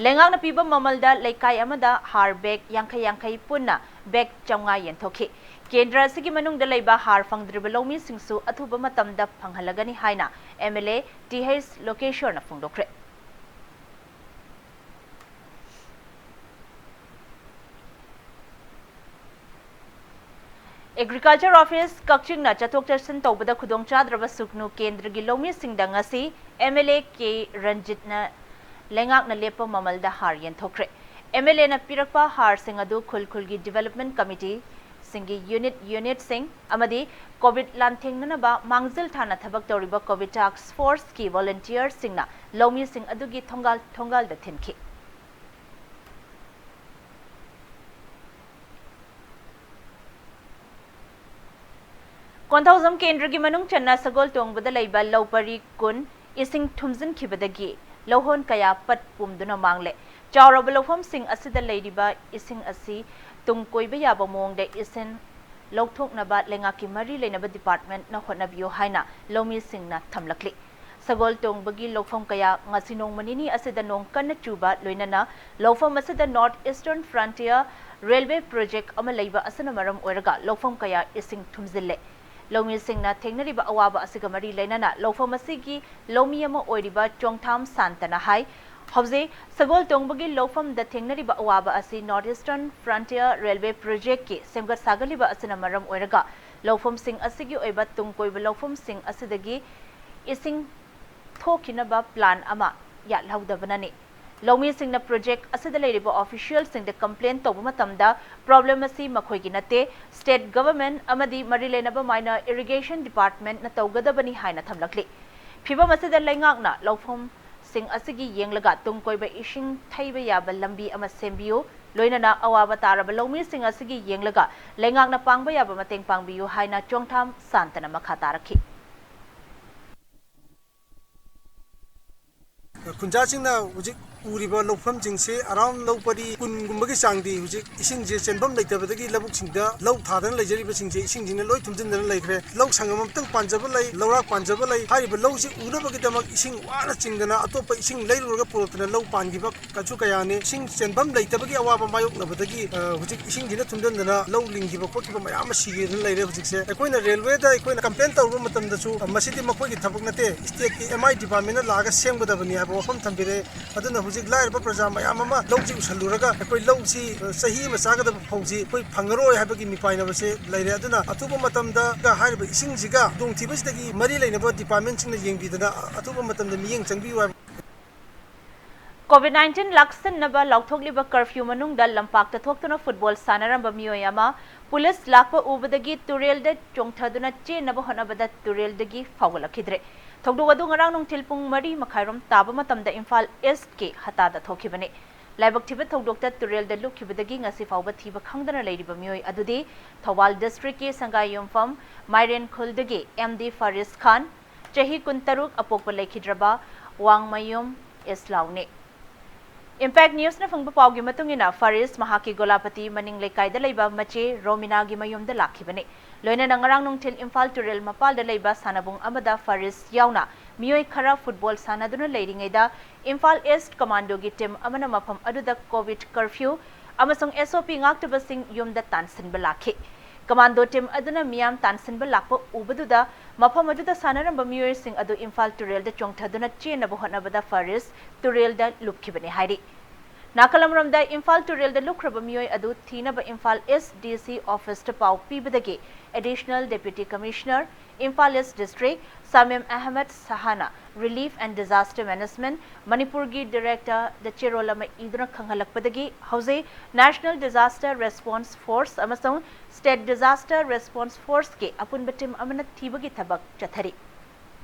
ꯂꯩꯉꯥꯛꯅ ꯄꯤꯕ ꯃꯃꯜꯗ ꯂꯩꯀꯥꯏ ꯑꯃꯗ ꯍꯥꯔ ꯕꯦꯒ ꯌꯥꯡꯈꯩ ꯌꯥꯡꯈꯩ ꯄꯨꯟꯅ ꯕꯦꯒ ꯆꯥꯝꯃꯉꯥ ꯌꯦꯟꯊꯣꯛꯈꯤ꯫ ꯀꯦꯟꯗ꯭ꯔ ꯑꯁꯤꯒꯤ ꯃꯅꯨꯡꯗ ꯂꯩꯕ ꯍꯥꯔ ꯐꯪꯗ꯭ꯔꯤꯕ ꯂꯧꯃꯤꯁꯤꯡꯁꯨ ꯑꯊꯨꯕ ꯃꯇꯝꯗ ꯐꯪꯍꯜꯂꯒꯅꯤ ꯍꯥꯏꯅ M L A T H ꯂꯣꯀꯦꯁꯣꯔꯅ ꯐꯣꯡꯗꯣꯛꯈ꯭ꯔꯦ꯫ ꯑꯦꯒ꯭ꯔꯤꯀꯜꯆꯔ ꯑꯣꯐꯤꯁ ꯀꯛꯆꯤꯡꯅ ꯆꯠꯊꯣꯛ ꯆꯠꯁꯤꯟ ꯇꯧꯕꯗ ꯈꯨꯗꯣꯡꯆꯥꯗ꯭ꯔꯕ ꯁꯨꯛꯅꯨ ꯀꯦꯟꯗ꯭ꯔꯒꯤ ꯂꯧꯃꯤꯁꯤꯡꯗ ꯉꯁꯤ ꯑꯦꯝ ꯑꯦꯜ ꯑꯦ ꯀꯦ ꯔꯟꯖꯤꯠꯅ ꯂꯩꯉꯥꯛꯅ ꯂꯦꯞꯄ ꯃꯃꯜꯗ ꯍꯥꯔ ꯌꯦꯟꯊꯣꯛꯈ꯭ꯔꯦ꯫ ꯑꯦꯝ ꯑꯦꯜ ꯑꯦꯅ ꯄꯤꯔꯛꯄ ꯍꯥꯔꯁꯤꯡ ꯑꯗꯨ ꯈꯨꯜ ꯈꯨꯜꯒꯤ ꯗꯤꯚꯦꯂꯞꯃꯦꯟ ꯀꯃꯤꯇꯤꯁꯤꯡꯒꯤ ꯌꯨꯅꯤꯠ ꯌꯨꯅꯤꯠꯁꯤꯡ ꯑꯃꯗꯤ ꯀꯣꯚꯤꯗ ꯂꯥꯟꯊꯦꯡꯅꯅꯕ ꯃꯥꯡꯖꯤꯜ ꯊꯥꯅ ꯊꯕꯛ ꯇꯧꯔꯤꯕ ꯀꯣꯚꯤꯗ ꯇꯥꯛꯁ ꯐꯣꯔꯁꯀꯤ ꯚꯣꯂꯨꯟꯇꯤꯌꯔꯁꯤꯡꯅ ꯂꯧꯃꯤꯁꯤꯡ ꯑꯗꯨꯒꯤ ꯊꯣꯡꯒꯥꯜ ꯊꯣꯡꯒꯥꯜꯗ ꯊꯤꯟꯈꯤ꯫ ꯀꯣꯟꯊꯧꯖꯝ ꯀꯦꯟꯗ꯭ꯔꯒꯤ ꯃꯅꯨꯡ ꯆꯟꯅ ꯁꯒꯣꯜ ꯇꯣꯡꯕꯗ ꯂꯩꯕ ꯂꯧ ꯄꯔꯤ ꯀꯨꯟ ꯏꯁꯤꯡ ꯊꯨꯝꯖꯤꯟꯈꯤꯕꯗꯒꯤ ꯂꯧꯍꯣꯟ ꯀꯌꯥ ꯄꯠ ꯄꯨꯝꯗꯨꯅ ꯃꯥꯡꯂꯦ꯫ ꯆꯥꯎꯔꯕ ꯂꯧꯐꯝꯁꯤꯡ ꯑꯁꯤꯗ ꯂꯩꯔꯤꯕ ꯏꯁꯤꯡ ꯑꯁꯤ ꯇꯨꯡ ꯀꯣꯏꯕ ꯌꯥꯕ ꯃꯑꯣꯡꯗ ꯏꯁꯤꯡ ꯂꯧꯊꯣꯛꯅꯕ ꯂꯩꯉꯥꯛꯀꯤ ꯃꯔꯤ ꯂꯩꯅꯕ ꯗꯤꯄꯥꯔꯠꯃꯦꯟꯠꯅ ꯍꯣꯠꯅꯕꯤꯌꯨ ꯍꯥꯏꯅ ꯂꯧꯃꯤꯁꯤꯡꯅ ꯊꯝꯂꯛꯂꯤ꯫ ꯁꯒꯣꯜ ꯇꯣꯡꯕꯒꯤ ꯂꯧꯐꯝ ꯀꯌꯥ ꯉꯁꯤ ꯅꯣꯡꯃ ꯅꯤꯅꯤ ꯑꯁꯤꯗ ꯅꯣꯡ ꯀꯟꯅ ꯆꯨꯕ ꯂꯣꯏꯅꯅ ꯂꯧꯐꯝ ꯑꯁꯤꯗ north eastern Frontier railway project ꯑꯃ ꯂꯩꯕ ꯑꯁꯤꯅ ꯃꯔꯝ ꯑꯣꯏꯔꯒ ꯂꯧꯐꯝ ꯀꯌꯥ ꯏꯁꯤꯡ ꯊꯨꯝꯖꯤꯜꯂꯦ꯫ ꯂꯧꯃꯤꯁꯤꯡꯅ ꯊꯦꯡꯅꯔꯤꯕ ꯑꯋꯥꯕ ꯑꯁꯤꯒ ꯃꯔꯤ ꯂꯩꯅꯅ ꯂꯧꯐꯝ ꯑꯁꯤꯒꯤ ꯂꯧꯃꯤ ꯑꯃ ꯑꯣꯏꯔꯤꯕ ꯆꯣꯡꯊꯥꯝ ꯁꯥꯟꯇꯅ ꯍꯥꯏ, ꯍꯧꯖꯤꯛ ꯁꯒꯣꯜ ꯇꯣꯡꯕꯒꯤ ꯂꯧꯐꯝꯗ ꯊꯦꯡꯅꯔꯤꯕ ꯑꯋꯥꯕ ꯑꯁꯤ ꯅꯣꯔꯠ ꯏꯁꯇꯔꯟ ꯐ꯭ꯔꯟꯇꯤꯌꯔ ꯔꯦꯜꯋꯦ ꯄ꯭ꯔꯣꯖꯦꯛꯀꯤ ꯁꯦꯝꯒꯠ ꯁꯥꯒꯠꯂꯤꯕ ꯑꯁꯤꯅ ꯃꯔꯝ ꯑꯣꯏꯔꯒ ꯂꯧꯐꯝꯁꯤꯡ ꯑꯁꯤꯒꯤ ꯑꯣꯏꯕ ꯇꯨꯡ ꯀꯣꯏꯕ ꯂꯧꯐꯝꯁꯤꯡ ꯑꯁꯤꯗꯒꯤ ꯏꯁꯤꯡ ꯊꯣꯛꯈꯤꯅꯕ ꯄ꯭ꯂꯥꯟ ꯑꯃ ꯌꯥꯠꯍꯧꯗꯕꯅꯅꯤ꯫ ꯂꯧꯃꯤꯁꯤꯡꯅ ꯄ꯭ꯔꯣꯖꯦꯛ ꯑꯁꯤꯗ ꯂꯩꯔꯤꯕ ꯑꯣꯐꯤꯁꯤꯌꯦꯜꯁꯤꯡꯗ ꯀꯝꯄ꯭ꯂꯦꯟ ꯇꯧꯕ ꯃꯇꯝꯗ ꯄ꯭ꯔꯣꯕ꯭ꯂꯦꯝ ꯑꯁꯤ ꯃꯈꯣꯏꯒꯤ ꯅꯠꯇꯦ, ꯁ꯭ꯇꯦꯠ ꯒꯚꯔꯟꯃꯦꯟꯠ ꯑꯃꯗꯤ ꯃꯔꯤ ꯂꯩꯅꯕ ꯃꯥꯏꯅꯔ ꯏꯔꯤꯒꯦꯁꯟ ꯗꯤꯄꯥꯔꯠꯃꯦꯟꯠꯅ ꯇꯧꯒꯗꯕꯅꯤ ꯍꯥꯏꯅ ꯊꯝꯂꯛꯂꯤ꯫ ꯐꯤꯚꯝ ꯑꯁꯤꯗ ꯂꯩꯉꯥꯛꯅ ꯂꯧꯐꯝꯁꯤꯡ ꯑꯁꯤꯒꯤ ꯌꯦꯡꯂꯒ ꯇꯨꯡ ꯀꯣꯏꯕ ꯏꯁꯤꯡ ꯊꯩꯕ ꯌꯥꯕ ꯂꯝꯕꯤ ꯑꯃ ꯁꯦꯝꯕꯤꯌꯨ, ꯂꯣꯏꯅꯅ ꯑꯋꯥꯕ ꯇꯥꯔꯕ ꯂꯧꯃꯤꯁꯤꯡ ꯑꯁꯤꯒꯤ ꯌꯦꯡꯂꯒ ꯂꯩꯉꯥꯛꯅ ꯄꯥꯡꯕ ꯌꯥꯕ ꯃꯇꯦꯡ ꯄꯥꯡꯕꯤꯌꯨ ꯍꯥꯏꯅ ꯆꯣꯡꯊꯥꯝ ꯁꯥꯟꯇꯅ ꯃꯈꯥ ꯇꯥꯔꯛꯈꯤ꯫ ꯈꯨꯟꯖꯥꯁꯤꯡꯅ ꯍꯧꯖꯤꯛ ꯎꯔꯤꯕ ꯂꯧꯐꯝꯁꯤꯡꯁꯦ around ꯂꯧ ꯄꯔꯤ ꯀꯨꯟꯒꯨꯝꯕꯒꯤ ꯆꯥꯡꯗꯤ ꯍꯧꯖꯤꯛ ꯏꯁꯤꯡꯁꯦ ꯆꯦꯟꯐꯝ ꯂꯩꯇꯕꯗꯒꯤ ꯂꯧꯕꯨꯛꯁꯤꯡꯗ ꯂꯧ ꯊꯥꯗꯅ ꯂꯩꯖꯔꯤꯕꯁꯤꯡꯁꯦ ꯏꯁꯤꯡꯁꯤꯅ ꯂꯣꯏ ꯊꯨꯝꯖꯤꯟꯗꯅ ꯂꯩꯈ꯭ꯔꯦ꯫ ꯂꯧ ꯁꯪꯒꯝ ꯑꯃꯇꯪ ꯄꯥꯟꯖꯕ ꯂꯩ, ꯂꯧꯔꯥꯛ ꯄꯥꯟꯖꯕ ꯂꯩ꯫ ꯍꯥꯏꯔꯤꯕ ꯂꯧꯁꯤ ꯎꯅꯕꯒꯤꯗꯃꯛ ꯏꯁꯤꯡ ꯋꯥꯅ ꯆꯤꯡꯗꯅ ꯑꯇꯣꯞꯄ ꯏꯁꯤꯡ ꯂꯩꯔꯨꯔꯒ ꯄꯨꯔꯛꯇꯅ ꯂꯧ ꯄꯥꯟꯈꯤꯕ ꯀꯁꯨ ꯀꯌꯥꯅꯤ꯫ ꯏꯁꯤꯡ ꯆꯦꯟꯐꯝ ꯂꯩꯇꯕꯒꯤ ꯑꯋꯥꯕ ꯃꯥꯌꯣꯛꯅꯕꯗꯒꯤ, ꯑ, ꯍꯧꯖꯤꯛ ꯏꯁꯤꯡꯁꯤꯅ ꯊꯨꯝꯖꯤꯟꯗꯅ ꯂꯧ ꯂꯤꯡꯈꯤꯕ ꯈꯣꯠꯈꯤꯕ ꯃꯌꯥꯝ ꯑꯃ ꯁꯤꯗꯅ ꯂꯩꯔꯦ꯫ ꯍꯧꯖꯤꯛꯁꯦ ꯑꯩꯈꯣꯏꯅ ꯔꯦꯜꯋꯦꯗ ꯑꯩꯈꯣꯏꯅ complain ꯇꯧꯔꯨꯕ ꯃꯇꯝꯗꯁꯨ, ꯑ, ꯃꯁꯤꯗꯤ ꯃꯈꯣꯏꯒꯤ ꯊꯕꯛ ꯅꯠꯇꯦ, stateꯀꯤ M I departmentꯅ ꯂꯥꯛꯑꯒ ꯁꯦꯝꯒꯗꯕꯅꯤ ꯍꯥꯏꯕ ꯋꯥꯐꯝ ꯊꯝꯕꯤꯔꯛꯑꯦ꯫ ꯑꯗꯨꯅ ꯍꯧꯖꯤꯛ ꯂꯥꯏꯔꯕ ꯄ꯭ꯔꯖꯥ ꯃꯌꯥꯝ ꯑꯃ ꯂꯧꯁꯤ ꯎꯁꯜꯂꯨꯔꯒ ꯑꯩꯈꯣꯏ ꯂꯧꯁꯤ, ꯑ, ꯆꯍꯤ ꯑꯃ ꯆꯥꯒꯗꯕ ꯐꯧꯁꯤ ꯑꯩꯈꯣꯏ ꯐꯪꯉꯔꯣꯏ ꯍꯥꯏꯕꯒꯤ ꯃꯤꯄꯥꯏꯅꯕꯁꯦ ꯂꯩꯔꯦ꯫ ꯑꯗꯨꯅ ꯑꯊꯨꯕ ꯃꯇꯝꯗ ꯍꯥꯏꯔꯤꯕ ꯏꯁꯤꯡꯁꯤꯒ ꯈꯨꯗꯣꯡꯊꯤꯕꯁꯤꯗꯒꯤ ꯃꯔꯤ ꯂꯩꯅꯕ departmentꯁꯤꯡꯅ ꯌꯦꯡꯕꯤꯗꯅ ꯑꯊꯨꯕ ꯃꯇꯝꯗ ꯃꯤꯠꯌꯦꯡ ꯆꯪꯕꯤꯌꯨ ꯍꯥꯏꯕ꯫ COVID nineteen ꯂꯥꯛꯁꯤꯟꯅꯕ ꯂꯥꯎꯊꯣꯛꯂꯤꯕ curfew ꯃꯅꯨꯡꯗ ꯂꯝꯄꯥꯛꯇ ꯊꯣꯛꯇꯨꯅ football ꯁꯥꯟꯅꯔꯝꯕ ꯃꯤꯑꯣꯏ ꯑꯃ ꯄꯨꯂꯤꯁ ꯂꯥꯛꯄ ꯎꯕꯗꯒꯤ ꯇꯨꯔꯦꯜꯗ ꯆꯣꯡꯊꯗꯨꯅ ꯆꯦꯟꯅꯕ ꯍꯣꯠꯅꯕꯗ ꯇꯨꯔꯦꯜꯗꯒꯤ ꯐꯥꯎꯒꯠꯂꯛꯈꯤꯗ꯭ꯔꯦ꯫ ꯊꯧꯗꯣꯛ ꯑꯗꯨ ꯉꯔꯥꯡ ꯅꯨꯡꯊꯤꯜ ꯄꯨꯡ ꯃꯔꯤ ꯃꯈꯥꯏꯔꯣꯝ ꯇꯥꯕ ꯃꯇꯝꯗ ꯏꯝꯐꯥꯜ Eastꯀꯤ ꯍꯇꯥꯗ ꯊꯣꯛꯈꯤꯕꯅꯤ꯫ ꯂꯥꯏꯕꯛ ꯊꯤꯕ ꯊꯧꯗꯣꯛꯇ ꯇꯨꯔꯦꯜꯗ ꯂꯨꯞꯈꯤꯕꯗꯒꯤ ꯉꯁꯤ ꯐꯥꯎꯕ ꯊꯤꯕ ꯈꯪꯗꯅ ꯂꯩꯔꯤꯕ ꯃꯤꯑꯣꯏ ꯑꯗꯨꯗꯤ ꯊꯧꯕꯥꯜ districtꯀꯤ ꯁꯪꯒꯥꯏꯌꯨꯝꯐꯝ ꯃꯥꯏꯔꯦꯟ ꯈꯨꯜꯗꯒꯤ M D ꯐꯥꯔꯤꯁ ꯈꯥꯟ, ꯆꯍꯤ ꯀꯨꯟꯇꯔꯨꯛ, ꯑꯄꯣꯛꯄ ꯂꯩꯈꯤꯗ꯭ꯔꯕ ꯋꯥꯡꯃꯌꯨꯝ ꯏꯁꯂꯥꯎꯅꯤ꯫ Impact Newsꯅ ꯐꯪꯕ ꯄꯥꯎꯒꯤ ꯃꯇꯨꯡ ꯏꯟꯅ, ꯐꯥꯔꯤꯁ ꯃꯍꯥꯛꯀꯤ ꯒꯣꯂꯥꯄꯇꯤ ꯃꯅꯤꯡ ꯂꯩꯀꯥꯏꯗ ꯂꯩꯕ ꯃꯆꯦ ꯔꯣꯃꯤꯅꯥꯒꯤ ꯃꯌꯨꯝꯗ ꯂꯥꯛꯈꯤꯕꯅꯤ꯫ ꯂꯣꯏꯅꯅ ꯉꯔꯥꯡ ꯅꯨꯡꯊꯤꯜ ꯏꯝꯐꯥꯜ ꯇꯨꯔꯦꯜ ꯃꯄꯥꯜꯗ ꯂꯩꯕ ꯁꯥꯟꯅꯕꯨꯡ ꯑꯃꯗ ꯐꯥꯔꯤꯁ ꯌꯥꯎꯅ ꯃꯤꯑꯣꯏ ꯈꯔ football ꯁꯥꯟꯅꯗꯨꯅ ꯂꯩꯔꯤꯉꯩꯗ, ꯏꯝꯐꯥꯜ East commandoꯒꯤ team ꯑꯃꯅ ꯃꯐꯝ ꯑꯗꯨꯗ COVID curfew ꯑꯃꯁꯨꯡ S O P ꯉꯥꯛꯇꯕꯁꯤꯡ ꯌꯨꯝꯗ ꯇꯥꯟꯁꯤꯟꯕ ꯂꯥꯛꯈꯤ꯫ Commando team ꯑꯗꯨꯅ ꯃꯤꯌꯥꯝ ꯇꯥꯟꯁꯤꯟꯕ ꯂꯥꯛꯄ ꯎꯕꯗꯨꯗ, ꯃꯐꯝ ꯑꯗꯨꯗ ꯁꯥꯟꯅꯔꯝꯕ ꯃꯤꯑꯣꯏꯁꯤꯡ ꯑꯗꯨ ꯏꯝꯐꯥꯜ ꯇꯨꯔꯦꯜꯗ ꯆꯣꯡꯊꯗꯨꯅ ꯆꯦꯟꯅꯕ ꯍꯣꯠꯅꯕꯗ ꯐꯥꯔꯤꯁ ꯇꯨꯔꯦꯜꯗ ꯂꯨꯞꯈꯤꯕꯅꯤ ꯍꯥꯏꯔꯤ꯫ ꯅꯥꯀꯜ ꯑꯃꯔꯣꯝꯗ, ꯏꯝꯐꯥꯜ ꯇꯨꯔꯦꯜꯗ ꯂꯨꯞꯈ꯭ꯔꯕ ꯃꯤꯑꯣꯏ ꯑꯗꯨ ꯊꯤꯅꯕ ꯏꯝꯐꯥꯜ East D C officeꯇ ꯄꯥꯎ ꯄꯤꯕꯗꯒꯤ Additional Deputy Commissioner, Imphal East District, ꯁꯃꯤꯝ Ahmad ꯁꯍꯥꯅ Relief and Disaster Management ꯃꯅꯤꯄꯨꯔꯒꯤ directorꯗ ꯆꯦꯔꯣꯜ ꯑꯃ ꯏꯗꯨꯅ ꯈꯪꯍꯜꯂꯛꯄꯗꯒꯤ, ꯍꯧꯖꯤꯛ National Disaster Response Force ꯑꯃꯁꯨꯡ State Disaster Response Forceꯀꯤ ꯑꯄꯨꯟꯕ team ꯑꯃꯅ ꯊꯤꯕꯒꯤ ꯊꯕꯛ ꯆꯠꯊꯔꯤ꯫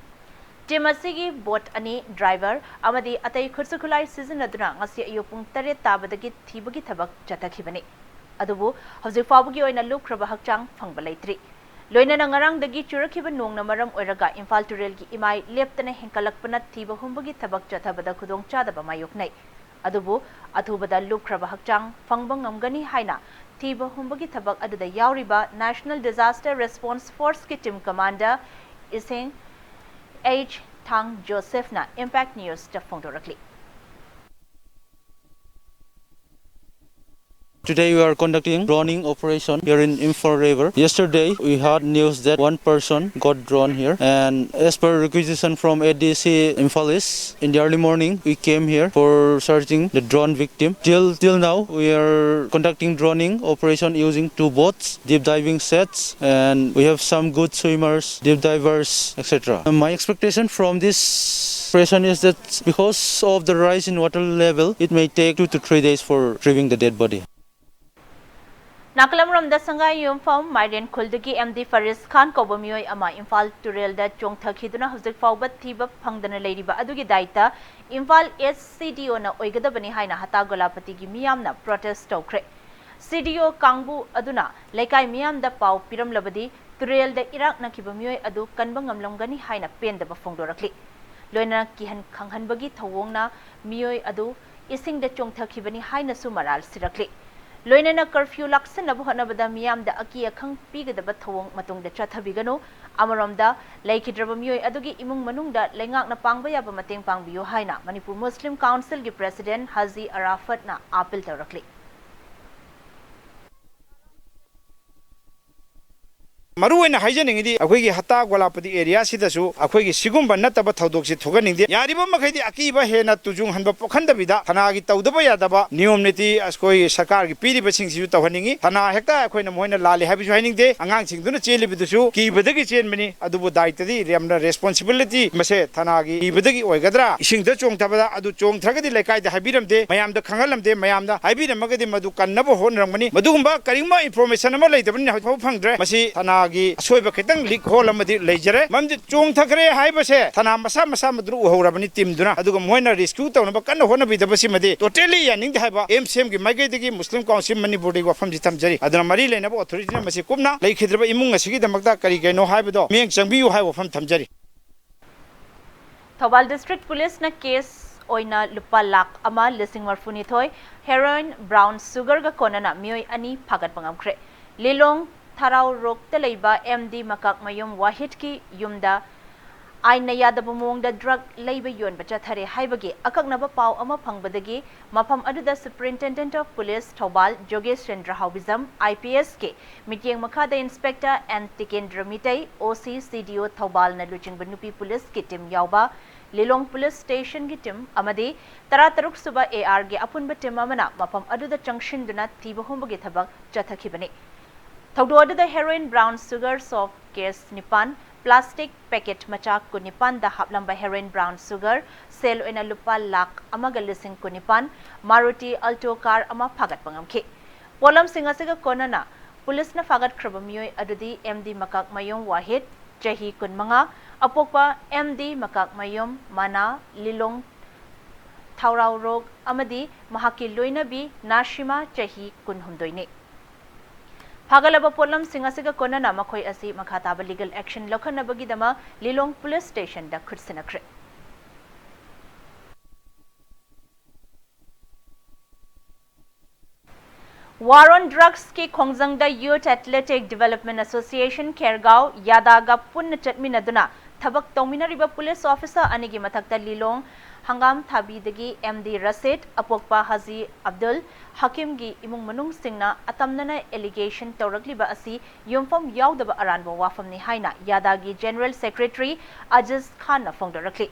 ꯇꯤꯝ ꯑꯁꯤꯒꯤ ꯕꯣꯠ ꯑꯅꯤ, ꯗ꯭ꯔꯥꯏꯚꯔ ꯑꯃꯗꯤ ꯑꯇꯩ ꯈꯨꯠꯁꯨ ꯈꯨꯠꯂꯥꯏ ꯁꯤꯖꯤꯟꯅꯗꯨꯅ ꯉꯁꯤ ꯑꯌꯨꯛ ꯄꯨꯡ ꯇꯔꯦꯠ ꯇꯥꯕꯗꯒꯤ ꯊꯤꯕꯒꯤ ꯊꯕꯛ ꯆꯠꯊꯈꯤꯕꯅꯤ꯫ ꯑꯗꯨꯕꯨ ꯍꯧꯖꯤꯛ ꯐꯥꯎꯕꯒꯤ ꯑꯣꯏꯅ ꯂꯨꯞꯈ꯭ꯔꯕ ꯍꯛꯆꯥꯡ ꯐꯪꯕ ꯂꯩꯇ꯭ꯔꯤ꯫ ꯂꯣꯏꯅꯅ ꯉꯔꯥꯡꯗꯒꯤ ꯆꯨꯔꯛꯈꯤꯕ ꯅꯣꯡꯅ ꯃꯔꯝ ꯑꯣꯏꯔꯒ ꯏꯝꯐꯥꯜ ꯇꯨꯔꯦꯜꯒꯤ ꯏꯃꯥꯏ ꯂꯦꯞꯇꯅ ꯍꯦꯟꯀꯠꯂꯛꯄꯅ ꯊꯤꯕ ꯍꯨꯝꯕꯒꯤ ꯊꯕꯛ ꯆꯠꯊꯕꯗ ꯈꯨꯗꯣꯡꯆꯥꯗꯕ ꯃꯥꯌꯣꯛꯅꯩ꯫ ꯑꯗꯨꯕꯨ ꯑꯊꯨꯕꯗ ꯂꯨꯞꯈ꯭ꯔꯕ ꯍꯛꯆꯥꯡ ꯐꯪꯕ ꯉꯝꯒꯅꯤ ꯍꯥꯏꯅ ꯊꯤꯕ ꯍꯨꯝꯕꯒꯤ ꯊꯕꯛ ꯑꯗꯨꯗ ꯌꯥꯎꯔꯤꯕ National Disaster Response Forceꯀꯤ team commander ꯏꯁꯤꯡ ꯑꯩꯆ ꯊꯥꯡ ꯖꯣꯁꯦꯐꯅ Impact Newsꯇ ꯐꯣꯡꯗꯣꯔꯛꯂꯤ꯫ Today we are conducting droning operation here in Imphal River. Yesterday we had news that one person got drowned here, and as per requisition from A D C Imphal East, in the early morning we came here for searching the drowned victim. Till till now we are conducting droning operation using two boats, deep diving sets, and we have some good swimmers, deep divers, et cetera. My expectation from this operation is that because of the rise in water level, it may take two to three days for retrieving the dead body. ꯅꯥꯀꯜ ꯑꯃꯔꯣꯝꯗ ꯁꯪꯒꯥꯏ ꯌꯨꯝꯐꯝ ꯃꯥꯏꯔꯦꯟ ꯈꯨꯜꯗꯒꯤ M D Faris ꯈꯥꯟ ꯀꯧꯕ ꯃꯤꯑꯣꯏ ꯑꯃ ꯏꯝꯐꯥꯜ ꯇꯨꯔꯦꯜꯗ ꯆꯣꯡꯊꯈꯤꯗꯨꯅ ꯍꯧꯖꯤꯛ ꯐꯥꯎꯕ ꯊꯤꯕ ꯐꯪꯗꯅ ꯂꯩꯔꯤꯕ ꯑꯗꯨꯒꯤ ꯗꯥꯏꯇ ꯏꯝꯐꯥꯜ ꯑꯦꯁ ꯁꯤ ꯗꯤ ꯑꯣꯅ ꯑꯣꯏꯒꯗꯕꯅꯤ ꯍꯥꯏꯅ ꯍꯇꯥ ꯒꯣꯂꯥꯄꯇꯤꯒꯤ ꯃꯤꯌꯥꯝꯅ ꯄ꯭ꯔꯣꯇꯦꯁ ꯇꯧꯈ꯭ꯔꯦ꯫ ꯁꯤ ꯗꯤ ꯑꯣ ꯀꯥꯡꯕꯨ ꯑꯗꯨꯅ ꯂꯩꯀꯥꯏ ꯃꯤꯌꯥꯝꯗ ꯄꯥꯎ ꯄꯤꯔꯝꯂꯕꯗꯤ ꯇꯨꯔꯦꯜꯗ ꯏꯔꯥꯛꯅꯈꯤꯕ ꯃꯤꯑꯣꯏ ꯑꯗꯨ ꯀꯟꯕ ꯉꯝꯂꯝꯒꯅꯤ ꯍꯥꯏꯅ ꯄꯦꯟꯗꯕ ꯐꯣꯡꯗꯣꯔꯛꯂꯤ꯫ ꯂꯣꯏꯅꯅ ꯀꯤꯍꯟ ꯈꯪꯍꯟꯕꯒꯤ ꯊꯧꯑꯣꯡꯅ ꯃꯤꯑꯣꯏ ꯑꯗꯨ ꯏꯁꯤꯡꯗ ꯆꯣꯡꯊꯈꯤꯕꯅꯤ ꯍꯥꯏꯅꯁꯨ ꯃꯔꯥꯜ ꯁꯤꯔꯛꯂꯤ꯫ ꯂꯣꯏꯅꯅ ꯀꯔꯐ꯭ꯌꯨ ꯂꯥꯛꯁꯤꯟꯅꯕ ꯍꯣꯠꯅꯕꯗ ꯃꯤꯌꯥꯝꯗ ꯑꯀꯤ ꯑꯈꯪ ꯄꯤꯒꯗꯕ ꯊꯧꯑꯣꯡ ꯃꯇꯨꯡꯗ ꯆꯠꯊꯕꯤꯒꯅꯨ꯫ ꯑꯃꯔꯣꯝꯗ ꯂꯩꯈꯤꯗ꯭ꯔꯕ ꯃꯤꯑꯣꯏ ꯑꯗꯨꯒꯤ ꯏꯃꯨꯡ ꯃꯅꯨꯡꯗ ꯂꯩꯉꯥꯛꯅ ꯄꯥꯡꯕ ꯌꯥꯕ ꯃꯇꯦꯡ ꯄꯥꯡꯕꯤꯌꯨ ꯍꯥꯏꯅ ꯃꯅꯤꯄꯨꯔ ꯃꯨꯁꯂꯤꯝ ꯀꯥꯎꯟꯁꯤꯜꯒꯤ ꯄ꯭ꯔꯦꯁꯤꯗꯦꯟꯠ ꯍꯥꯖꯤ ꯑꯔꯥꯐꯠꯅ ꯑꯥꯄꯤꯜ ꯇꯧꯔꯛꯂꯤ꯫ ꯃꯔꯨ ꯑꯣꯏꯅ ꯍꯥꯏꯖꯅꯤꯡꯉꯤꯗꯤ ꯑꯩꯈꯣꯏꯒꯤ ꯍꯠꯇꯥ ꯒꯣꯂꯥꯄꯇꯤ ꯑꯦꯔꯤꯌꯥꯁꯤꯗꯁꯨ ꯑꯩꯈꯣꯏꯒꯤ ꯁꯤꯒꯨꯝꯕ ꯅꯠꯇꯕ ꯊꯧꯗꯣꯛꯁꯤ ꯊꯣꯛꯍꯟꯅꯤꯡꯗꯦ꯫ ꯌꯥꯔꯤꯕ ꯃꯈꯩꯗꯤ ꯑꯀꯤꯕ ꯍꯦꯟꯅ ꯇꯨꯖꯨꯡꯍꯟꯕ ꯄꯣꯛꯍꯟꯗꯕꯤꯗ ꯊꯅꯥꯒꯤ ꯇꯧꯗꯕ ꯌꯥꯗꯕ ꯅꯤꯌꯣꯝ ꯅꯤꯇꯤ ꯑꯩꯈꯣꯏꯒꯤ ꯁꯔꯀꯥꯔꯒꯤ ꯄꯤꯔꯤꯕꯁꯤꯡꯁꯤꯁꯨ ꯇꯧꯍꯟꯅꯤꯡꯉꯤ꯫ ꯊꯅꯥ ꯍꯦꯛꯇ ꯑꯩꯈꯣꯏꯅ ꯃꯣꯏꯅ ꯂꯥꯜꯂꯤ ꯍꯥꯏꯕꯁꯨ ꯍꯥꯏꯅꯤꯡꯗꯦ꯫ ꯑꯉꯥꯡꯁꯤꯡꯗꯨꯅ ꯆꯦꯜꯂꯤꯕꯗꯨꯁꯨ ꯀꯤꯕꯗꯒꯤ ꯆꯦꯟꯕꯅꯤ꯫ ꯑꯗꯨꯕꯨ ꯗꯥꯏꯇꯗꯤ ꯌꯥꯝꯅ ꯔꯦꯁꯄꯣꯟꯁꯤꯕꯤꯂꯤꯇꯤ ꯃꯁꯦ ꯊꯅꯥꯒꯤ ꯀꯤꯕꯗꯒꯤ ꯑꯣꯏꯒꯗ꯭ꯔꯥ? ꯏꯁꯤꯡꯗ ꯆꯣꯡꯊꯕꯗ ꯑꯗꯨ ꯆꯣꯡꯊ꯭ꯔꯒꯗꯤ ꯂꯩꯀꯥꯏꯗ ꯍꯥꯏꯕꯤꯔꯝꯗꯦ, ꯃꯌꯥꯝꯗ ꯈꯪꯍꯜꯂꯝꯗꯦ꯫ ꯃꯌꯥꯝꯗ ꯍꯥꯏꯕꯤꯔꯝꯃꯒꯗꯤ ꯃꯗꯨ ꯀꯟꯅꯕ ꯍꯣꯠꯅꯔꯝꯒꯅꯤ꯫ ꯃꯗꯨꯒꯨꯝꯕ ꯀꯔꯤꯒꯨꯝꯕ ꯏꯟꯐꯣꯔꯃꯦꯁꯟ ꯑꯃ ꯂꯩꯇꯕꯅꯤꯅ ꯍꯧꯖꯤꯛ ꯐꯥꯎꯕ ꯐꯪꯗ꯭ꯔꯦ꯫ ꯃꯁꯤ ꯊꯅꯥ ꯒꯤ ꯑꯁꯣꯏꯕ ꯈꯤꯇꯪ ꯂꯤꯛ ꯍꯣꯜ ꯑꯃꯗꯤ ꯂꯩꯖꯔꯦ꯫ ꯃꯔꯝꯗꯤ ꯆꯣꯡꯊꯈ꯭ꯔꯦ ꯍꯥꯏꯕꯁꯦ ꯊꯅꯥ ꯃꯁꯥ ꯃꯁꯥ ꯃꯗꯨꯅ ꯎꯍꯧꯔꯕꯅꯤ ꯇꯤꯝꯗꯨꯅ꯫ ꯑꯗꯨꯒ ꯃꯣꯏꯅ ꯔꯦꯁꯀ꯭ꯌꯨ ꯇꯧꯅꯕ ꯀꯟꯅ ꯍꯣꯠꯅꯕꯤꯗꯕꯁꯤꯃꯗꯤ ꯇꯣꯇꯦꯂꯤ ꯌꯥꯅꯤꯡꯗꯦ ꯍꯥꯏꯕ ꯑꯦꯝ ꯁꯤ ꯑꯦꯝꯒꯤ ꯃꯥꯏꯀꯩꯗꯒꯤ ꯃꯨꯁꯂꯤꯝ ꯀꯥꯎꯟꯁꯤꯜ ꯃꯅꯤꯄꯨꯔꯗꯒꯤ ꯋꯥꯐꯝꯁꯤ ꯊꯝꯖꯔꯤ꯫ ꯑꯗꯨꯅ ꯃꯔꯤ ꯂꯩꯅꯕ ꯑꯣꯊꯣꯔꯤꯇꯤꯅ ꯃꯁꯤ ꯀꯨꯞꯅ ꯂꯩꯈꯤꯗ꯭ꯔꯕ ꯏꯃꯨꯡ ꯑꯁꯤꯒꯤꯗꯃꯛꯇ ꯀꯔꯤ ꯀꯔꯤꯅꯣ ꯍꯥꯏꯕꯗꯣ ꯃꯤꯠꯌꯦꯡ ꯆꯪꯕꯤꯌꯨ ꯍꯥꯏꯕ ꯋꯥꯐꯝ ꯊꯝꯖꯔꯤ꯫ ꯊꯧꯕꯥꯜ ꯗꯤꯁꯇ꯭ꯔꯤꯛ ꯄꯨꯂꯤꯁꯅ ꯀꯦꯁ ꯑꯣꯏꯅ ꯂꯨꯄꯥ ꯂꯥꯈ ꯑꯃ ꯂꯤꯁꯤꯡ ꯃꯔꯤꯐꯨꯅꯤꯊꯣꯏ ꯍꯦꯔꯣꯏꯟ ꯕ꯭ꯔꯥꯎꯟ ꯁꯨꯒꯔꯒ ꯀꯣꯟꯅꯅ ꯃꯤꯑꯣꯏ ꯑꯅꯤ ꯐꯥꯒꯠꯄ ꯉꯝꯈ꯭ꯔꯦ꯫ ꯂꯤꯂꯣꯡ ꯊꯔꯥꯎꯔꯣꯛꯇ ꯂꯩꯕ ꯑꯦꯝ ꯗꯤ ꯃꯀꯥꯛꯃꯌꯨꯝ ꯋꯥꯍꯤꯗꯀꯤ ꯌꯨꯝꯗ ꯑꯥꯏꯟꯅ ꯌꯥꯗꯕ ꯃꯑꯣꯡꯗ ꯗ꯭ꯔꯒ ꯂꯩꯕ ꯌꯣꯟꯕ ꯆꯠꯊꯔꯦ ꯍꯥꯏꯕꯒꯤ ꯑꯀꯛꯅꯕ ꯄꯥꯎ ꯑꯃ ꯐꯪꯕꯗꯒꯤ ꯃꯐꯝ ꯑꯗꯨꯗ ꯁꯨꯄꯔꯤꯟꯇꯦꯟꯗꯦꯟꯠ ꯑꯣꯐ ꯄꯨꯂꯤꯁ ꯊꯧꯕꯥꯜ ꯖꯣꯒꯦꯁ ꯆꯟꯗ꯭ꯔ ꯍꯥꯎꯕꯤꯖꯝ, ꯑꯥꯏ ꯄꯤ ꯑꯦꯁꯀꯤ ꯃꯤꯠꯌꯦꯡ ꯃꯈꯥꯗ ꯏꯟꯁꯄꯦꯛꯇꯔ ꯑꯦꯟ ꯇꯤꯀꯦꯟꯗ꯭ꯔ ꯃꯤꯇꯩ, ꯑꯣ ꯁꯤ, ꯁꯤ ꯗꯤ ꯑꯣ ꯊꯧꯕꯥꯜꯅ ꯂꯨꯆꯤꯡꯕ ꯅꯨꯄꯤ ꯄꯨꯂꯤꯁꯀꯤ ꯇꯤꯝ ꯌꯥꯎꯕ ꯂꯤꯂꯣꯡ ꯄꯨꯂꯤꯁ ꯁ꯭ꯇꯦꯁꯟꯒꯤ ꯇꯤꯝ ꯑꯃꯗꯤ ꯇꯔꯥꯇꯔꯨꯛ ꯁꯨꯕ ꯑꯦ ꯑꯥꯔꯒꯤ ꯑꯄꯨꯟꯕ ꯇꯤꯝ ꯑꯃꯅ ꯃꯐꯝ ꯑꯗꯨꯗ ꯆꯪꯁꯤꯟꯗꯨꯅ ꯊꯤꯕ ꯍꯨꯝꯕꯒꯤ ꯊꯕꯛ ꯆꯠꯊꯈꯤꯕꯅꯤ꯫ ꯊꯧꯗꯣꯛ ꯑꯗꯨꯗ ꯍꯦꯔꯣꯏꯟ ꯕ꯭ꯔꯥꯎꯟ ꯁꯨꯒꯔ ꯁꯣꯐ ꯀꯦꯁ ꯅꯤꯄꯥꯟ, ꯄ꯭ꯂꯥꯁꯇꯤꯛ ꯄꯦꯀꯦꯠ ꯃꯆꯥ ꯀꯨꯟꯅꯤꯄꯥꯟꯗ ꯍꯥꯞꯂꯝꯕ ꯍꯦꯔꯣꯏꯟ ꯕ꯭ꯔꯥꯎꯟ ꯁꯨꯒꯔ ꯁꯦꯜ ꯑꯣꯏꯅ ꯂꯨꯄꯥ ꯂꯥꯈ ꯑꯃꯒ ꯂꯤꯁꯤꯡ ꯀꯨꯟꯅꯤꯄꯥꯟ, ꯃꯥꯔꯨꯇꯤ ꯑꯜꯇꯣ ꯀꯥꯔ ꯑꯃ ꯐꯥꯒꯠꯄ ꯉꯝꯈꯤ꯫ ꯄꯣꯠꯂꯝꯁꯤꯡ ꯑꯁꯤꯒ ꯀꯣꯟꯅꯅ ꯄꯨꯂꯤꯁꯅ ꯐꯥꯒꯠꯈ꯭ꯔꯕ ꯃꯤꯑꯣꯏ ꯑꯗꯨꯗꯤ ꯑꯦꯝ ꯗꯤ ꯃꯀꯥꯛꯃꯌꯨꯝ ꯋꯥꯍꯤꯗ, ꯆꯍꯤ ꯀꯨꯟꯃꯉꯥ, ꯑꯄꯣꯛꯄ ꯑꯦꯝ ꯗꯤ ꯃꯀꯥꯛꯃꯌꯨꯝ ꯃꯅꯥ, ꯂꯤꯂꯣꯡ ꯊꯧꯔꯥꯎꯔꯣꯛ ꯑꯃꯗꯤ ꯃꯍꯥꯛꯀꯤ ꯂꯣꯏꯅꯕꯤ ꯅꯥꯁꯤꯃꯥ, ꯆꯍꯤ ꯀꯨꯟꯍꯨꯝꯗꯣꯏꯅꯤ꯫ ꯐꯥꯒꯠꯂꯕ ꯄꯣꯠꯂꯝꯁꯤꯡ ꯑꯁꯤꯒ ꯀꯣꯟꯅꯅ ꯃꯈꯣꯏ ꯑꯁꯤ ꯃꯈꯥ ꯇꯥꯕ ꯂꯤꯒꯦꯜ ꯑꯦꯛꯁꯟ ꯂꯧꯈꯠꯅꯕꯒꯤꯗꯃꯛ ꯂꯤꯂꯣꯡ ꯄꯨꯂꯤꯁ ꯁ꯭ꯇꯦꯁꯟꯗ ꯈꯨꯠꯁꯤꯟꯅꯈ꯭ꯔꯦ꯫ War on Drugsꯀꯤ ꯈꯣꯡꯖꯪꯗ Youth Athletic Development Association Khergao, ꯌꯥꯗꯥꯒ ꯄꯨꯟꯅ ꯆꯠꯃꯤꯟꯅꯗꯨꯅ ꯊꯕꯛ ꯇꯧꯃꯤꯟꯅꯔꯤꯕ ꯄꯨꯂꯤꯁ ꯑꯣꯐꯤꯁꯥꯔ ꯑꯅꯤꯒꯤ ꯃꯊꯛꯇ ꯂꯤꯂꯣꯡ ꯍꯪꯒꯥꯝ ꯊꯥꯕꯤꯗꯒꯤ ꯑꯦꯝ ꯗꯤ ꯔꯁꯤꯗ, ꯑꯄꯣꯛꯄ ꯍꯥꯖꯤ ꯑꯕꯗꯨꯜ ꯍꯀꯤꯝꯒꯤ ꯏꯃꯨꯡ ꯃꯅꯨꯡꯁꯤꯡꯅ ꯑꯇꯝꯅꯅ ꯑꯦꯂꯤꯒꯦꯁꯟ ꯇꯧꯔꯛꯂꯤꯕ ꯑꯁꯤ ꯌꯨꯝꯐꯝ ꯌꯥꯎꯗꯕ ꯑꯔꯥꯟꯕ ꯋꯥꯐꯝꯅꯤ ꯍꯥꯏꯅ ꯌꯥꯗꯥꯒꯤ ꯖꯦꯅꯔꯦꯜ ꯁꯦꯀ꯭ꯔꯦꯇꯔꯤ ꯑꯖꯤꯖ ꯈꯥꯟꯅ ꯐꯣꯡꯗꯣꯔꯛꯂꯤ꯫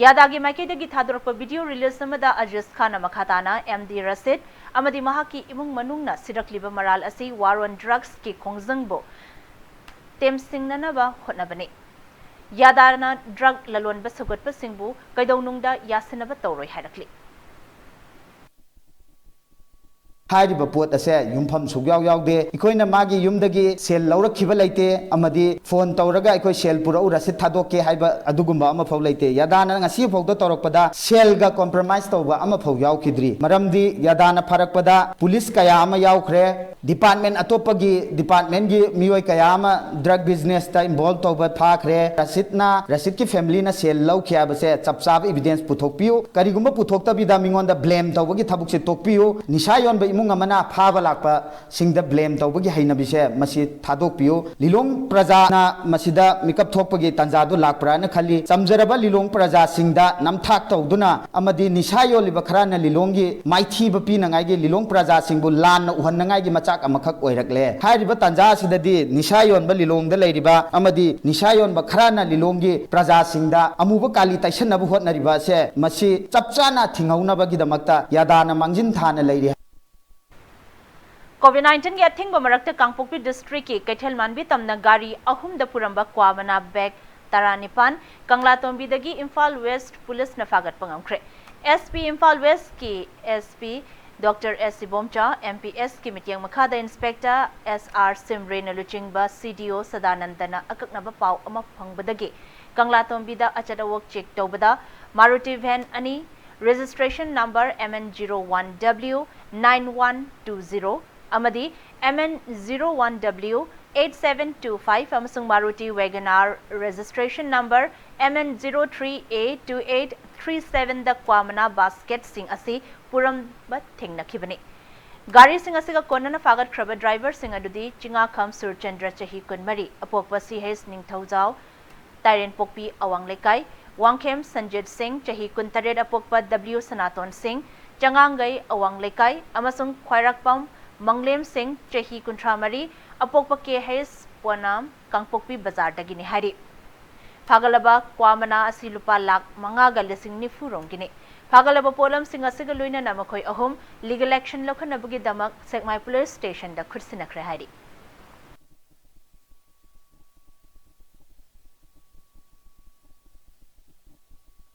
ꯌꯥꯗꯥꯒꯤ ꯃꯥꯏꯀꯩꯗꯒꯤ ꯊꯥꯗꯣꯔꯛꯄ ꯚꯤꯗꯤꯑꯣ ꯔꯤꯂꯤꯖ ꯑꯃꯗ ꯑꯖꯤꯖ ꯈꯥꯟꯅ ꯃꯈꯥ ꯇꯥꯅ ꯑꯦꯝ ꯗꯤ ꯔꯁꯤꯗ ꯑꯃꯗꯤ ꯃꯍꯥꯛꯀꯤ ꯏꯃꯨꯡ ꯃꯅꯨꯡꯅ ꯁꯤꯔꯛꯂꯤꯕ ꯃꯔꯥꯜ ꯑꯁꯤ War on Drugsꯀꯤ ꯈꯣꯡꯖꯪꯕꯨ ꯇꯦꯝꯁꯤꯡꯅꯅꯕ ꯍꯣꯠꯅꯕꯅꯤ꯫ ꯌꯥꯗꯥꯅ ꯗ꯭ꯔꯒ ꯂꯂꯣꯟꯕ ꯁꯧꯒꯠꯄꯁꯤꯡꯕꯨ ꯀꯩꯗꯧꯅꯨꯡꯗ ꯌꯥꯁꯤꯟꯅꯕ ꯇꯧꯔꯣꯏ ꯍꯥꯏꯔꯛꯂꯤ꯫ ꯍꯥꯏꯔꯤꯕ ꯄꯣꯠ ꯑꯁꯦ ꯌꯨꯝꯐꯝ ꯁꯨꯛꯌꯥꯎ ꯌꯥꯎꯗꯦ꯫ ꯑꯩꯈꯣꯏꯅ ꯃꯥꯒꯤ ꯌꯨꯝꯗꯒꯤ ꯁꯦꯜ ꯂꯧꯔꯛꯈꯤꯕ ꯂꯩꯇꯦ, ꯑꯃꯗꯤ ꯐꯣꯟ ꯇꯧꯔꯒ "ꯑꯩꯈꯣꯏ ꯁꯦꯜ ꯄꯨꯔꯛꯎ, ꯔꯁꯤꯠ ꯊꯥꯗꯣꯛꯀꯦ" ꯍꯥꯏꯕ ꯑꯗꯨꯒꯨꯝꯕ ꯑꯃꯐꯥꯎ ꯂꯩꯇꯦ꯫ ꯌꯥꯗꯥꯅ ꯉꯁꯤꯐꯥꯎꯗ ꯇꯧꯔꯛꯄꯗ ꯁꯦꯜꯒ ꯀꯣꯝꯄ꯭ꯔꯣꯃꯥꯏꯁ ꯇꯧꯕ ꯑꯃꯐꯥꯎ ꯌꯥꯎꯈꯤꯗ꯭ꯔꯤ꯫ ꯃꯔꯝꯗꯤ ꯌꯥꯗꯥꯅ ꯐꯥꯔꯛꯄꯗ ꯄꯨꯂꯤꯁ ꯀꯌꯥ ꯑꯃ ꯌꯥꯎꯈ꯭ꯔꯦ, ꯗꯤꯄꯥꯔꯠꯃꯦꯟ ꯑꯇꯣꯞꯄꯒꯤ ꯗꯤꯄꯥꯔꯠꯃꯦꯟꯒꯤ ꯃꯤꯑꯣꯏ ꯀꯌꯥ ꯑꯃ ꯗ꯭ꯔꯒ ꯕꯤꯖꯤꯅꯦꯁꯇ ꯏꯟꯚꯣꯜꯕ ꯇꯧꯕ ꯐꯥꯈ꯭ꯔꯦ꯫ ꯔꯁꯤꯠꯅ, ꯔꯁꯤꯠꯀꯤ ꯐꯦꯃꯤꯂꯤꯅ ꯁꯦꯜ ꯂꯧꯈꯤ ꯍꯥꯏꯕꯁꯦ ꯆꯞ ꯆꯥꯕ ꯏꯚꯤꯗꯦꯟꯁ ꯄꯨꯊꯣꯛꯄꯤꯌꯨ꯫ ꯀꯔꯤꯒꯨꯝꯕ ꯄꯨꯊꯣꯛꯇꯕꯤꯗ ꯃꯤꯉꯣꯟꯗ ꯕ꯭ꯂꯦꯝ ꯇꯧꯕꯒꯤ ꯊꯕꯛꯁꯦ ꯇꯣꯛꯄꯤꯌꯨ꯫ ꯅꯤꯁꯥ ꯌꯣꯟꯕ ꯏꯃꯨꯡ ꯑꯃꯅ ꯐꯥꯕ ꯂꯥꯛꯄꯁꯤꯡꯗ ꯕ꯭ꯂꯦꯝ ꯇꯧꯕꯒꯤ ꯍꯩꯅꯕꯤꯁꯦ ꯃꯁꯤ ꯊꯥꯗꯣꯛꯄꯤꯌꯨ꯫ ꯂꯤꯂꯣꯡ ꯄ꯭ꯔꯖꯥꯅ ꯃꯁꯤꯗ ꯃꯤꯀꯞ ꯊꯣꯛꯄꯒꯤ ꯇꯥꯟꯖꯥꯗꯨ ꯂꯥꯛꯄ꯭ꯔꯥꯅ ꯈꯜꯂꯤ꯫ ꯆꯝꯖꯔꯕ ꯂꯤꯂꯣꯡ ꯄ꯭ꯔꯖꯥꯁꯤꯡꯗ ꯅꯝꯊꯥꯛ ꯇꯧꯗꯨꯅ ꯑꯃꯗꯤ ꯅꯤꯁꯥ ꯌꯣꯜꯂꯤꯕ ꯈꯔꯅ ꯂꯤꯂꯣꯡꯒꯤ ꯃꯥꯏꯊꯤꯕ ꯄꯤꯅꯉꯥꯏꯒꯤ, ꯂꯤꯂꯣꯡ ꯄ꯭ꯔꯖꯥꯁꯤꯡꯕꯨ ꯂꯥꯟꯅ ꯎꯍꯟꯅꯉꯥꯏꯒꯤ ꯃꯆꯥꯛ ꯑꯃꯈꯛ ꯑꯣꯏꯔꯛꯂꯦ꯫ ꯍꯥꯏꯔꯤꯕ ꯇꯥꯟꯖꯥ ꯑꯁꯤꯗꯗꯤ ꯅꯤꯁꯥ ꯌꯣꯟꯕ ꯂꯤꯂꯣꯡꯗ ꯂꯩꯔꯤꯕ ꯑꯃꯗꯤ ꯅꯤꯁꯥ ꯌꯣꯟꯕ ꯈꯔꯅ ꯂꯤꯂꯣꯡꯒꯤ ꯄ꯭ꯔꯖꯥꯁꯤꯡꯗ ꯑꯃꯨꯕ ꯀꯥꯂꯤ ꯇꯩꯁꯟꯅꯕ ꯍꯣꯠꯅꯔꯤꯕ ꯑꯁꯦ, ꯃꯁꯤ ꯆꯞ ꯆꯥꯅ ꯊꯤꯡꯍꯧꯅꯕꯒꯤꯗꯃꯛꯇ ꯌꯥꯗꯥꯅ ꯃꯥꯡꯖꯤꯟ ꯊꯥꯅ ꯂꯩꯔꯤ꯫ ꯀꯣꯚꯤꯗ ꯅꯥꯏꯟꯇꯤꯟꯒꯤ ꯑꯊꯤꯡꯕ ꯃꯔꯛꯇ ꯀꯥꯡꯄꯣꯛꯄꯤ ꯗꯤꯁꯇ꯭ꯔꯤꯛꯀꯤ ꯀꯩꯊꯦꯜ ꯃꯥꯟꯕꯤ ꯇꯝꯅ ꯒꯥꯔꯤ ꯑꯍꯨꯝꯗ ꯄꯨꯔꯝꯕ ꯀ꯭ꯋꯥ ꯃꯅꯥ ꯕꯦꯒ ꯇꯔꯥꯅꯤꯄꯥꯟ ꯀꯪꯂꯥꯇꯣꯝꯕꯤꯗꯒꯤ ꯏꯝꯐꯥꯜ ꯋꯦꯁ ꯄꯨꯂꯤꯁꯅ ꯐꯥꯒꯠꯄ ꯉꯝꯈ꯭ꯔꯦ꯫ ꯑꯦꯁ ꯄꯤ ꯏꯝꯐꯥꯜ ꯋꯦꯁꯀꯤ ꯑꯦꯁ ꯄꯤ ꯗꯣꯛꯇꯔ ꯑꯦꯁ ꯁꯤꯕꯣꯝꯆꯥ, ꯑꯦꯝ ꯄꯤ ꯑꯦꯁꯀꯤ ꯃꯤꯠꯌꯦꯡ ꯃꯈꯥꯗ ꯏꯟꯁꯄꯦꯛꯇꯔ ꯑꯦꯁ ꯑꯥꯔ ꯁꯤꯝꯔꯦꯅ ꯂꯨꯆꯤꯡꯕ ꯁꯤ ꯗꯤ ꯑꯣ ꯁꯗꯥꯅꯟꯗꯅ ꯑꯀꯛꯅꯕ ꯄꯥꯎ ꯑꯃ ꯐꯪꯕꯗꯒꯤ ꯀꯪꯂꯥꯇꯣꯝꯕꯤꯗ ꯑꯆꯠ ꯑꯋꯣꯛ ꯆꯦꯛ ꯇꯧꯕꯗ ꯃꯥꯔꯨꯇꯤ ꯚꯦꯟ ꯑꯅꯤ, registration number M N zero one W nine one two zero ꯑꯃꯗꯤ M N zero one W eight seven two five ꯑꯃꯁꯨꯡ Maruti WagonR registration number M N zero three A two eight three seven ꯗ ꯀ꯭ꯋꯥ ꯃꯅꯥ ꯕꯥꯁꯀꯦꯠꯁꯤꯡ ꯑꯁꯤ ꯄꯨꯔꯝꯕ ꯊꯦꯡꯅꯈꯤꯕꯅꯤ꯫ ꯒꯥꯔꯤꯁꯤꯡ ꯑꯁꯤꯒ ꯀꯣꯟꯅꯅ ꯐꯥꯒꯠꯈ꯭ꯔꯕ ꯗ꯭ꯔꯥꯏꯚꯔꯁꯤꯡ ꯑꯗꯨꯗꯤ ꯆꯤꯉꯥꯈꯝ ꯁꯨꯔꯆꯟꯗ꯭ꯔ, ꯆꯍꯤ ꯀꯨꯟꯃꯔꯤ, ꯑꯄꯣꯛꯄ ꯁꯤ ꯍꯩꯆ ꯅꯤꯡꯊꯧꯖꯥꯎ, ꯇꯥꯏꯔꯦꯟꯄꯣꯛꯄꯤ ꯑꯋꯥꯡ ꯂꯩꯀꯥꯏ, ꯋꯥꯡꯈꯦꯝ ꯁꯟꯖꯤꯠ ꯁꯤꯡ, ꯆꯍꯤ ꯀꯨꯟꯇꯔꯦꯠ, ꯑꯄꯣꯛꯄ ꯗꯕ꯭ꯂꯤꯎ ꯁꯅꯥꯇꯣꯟ ꯁꯤꯡ, ꯆꯉꯥꯡꯒꯩ ꯑꯋꯥꯡ ꯂꯩꯀꯥꯏ, ꯑꯃꯁꯨꯡ ꯈ꯭ꯋꯥꯏꯔꯥꯛꯄꯝ ꯃꯪꯂꯦꯝ ꯁꯤꯡ, ꯆꯍꯤ ꯀꯨꯟꯊ꯭ꯔꯥ ꯃꯔꯤ, ꯑꯄꯣꯛꯄ ꯀꯦ ꯍꯩꯆ ꯄꯣꯅꯥꯝ, ꯀꯥꯡꯄꯣꯛꯄꯤ ꯕꯖꯥꯔꯗꯒꯤꯅꯤ ꯍꯥꯏꯔꯤ꯫ ꯐꯥꯒꯠꯂꯕ ꯀ꯭ꯋꯥ ꯃꯅꯥ ꯑꯁꯤ ꯂꯨꯄꯥ ꯂꯥꯈ ꯃꯉꯥꯒ ꯂꯤꯁꯤꯡ ꯅꯤꯐꯨ ꯔꯣꯝꯒꯤꯅꯤ꯫ ꯐꯥꯒꯠꯂꯕ ꯄꯣꯠꯂꯝꯁꯤꯡ ꯑꯁꯤꯒ ꯂꯣꯏꯅꯅ ꯃꯈꯣꯏ ꯑꯍꯨꯝ ꯂꯤꯒꯦꯜ ꯑꯦꯛꯁꯟ ꯂꯧꯈꯠꯅꯕꯒꯤꯗꯃꯛ ꯁꯦꯛꯃꯥꯏ ꯄꯨꯂꯤꯁ ꯁ꯭ꯇꯦꯁꯟꯗ ꯈꯨꯠꯁꯤꯟꯅꯈ꯭ꯔꯦ ꯍꯥꯏꯔꯤ꯫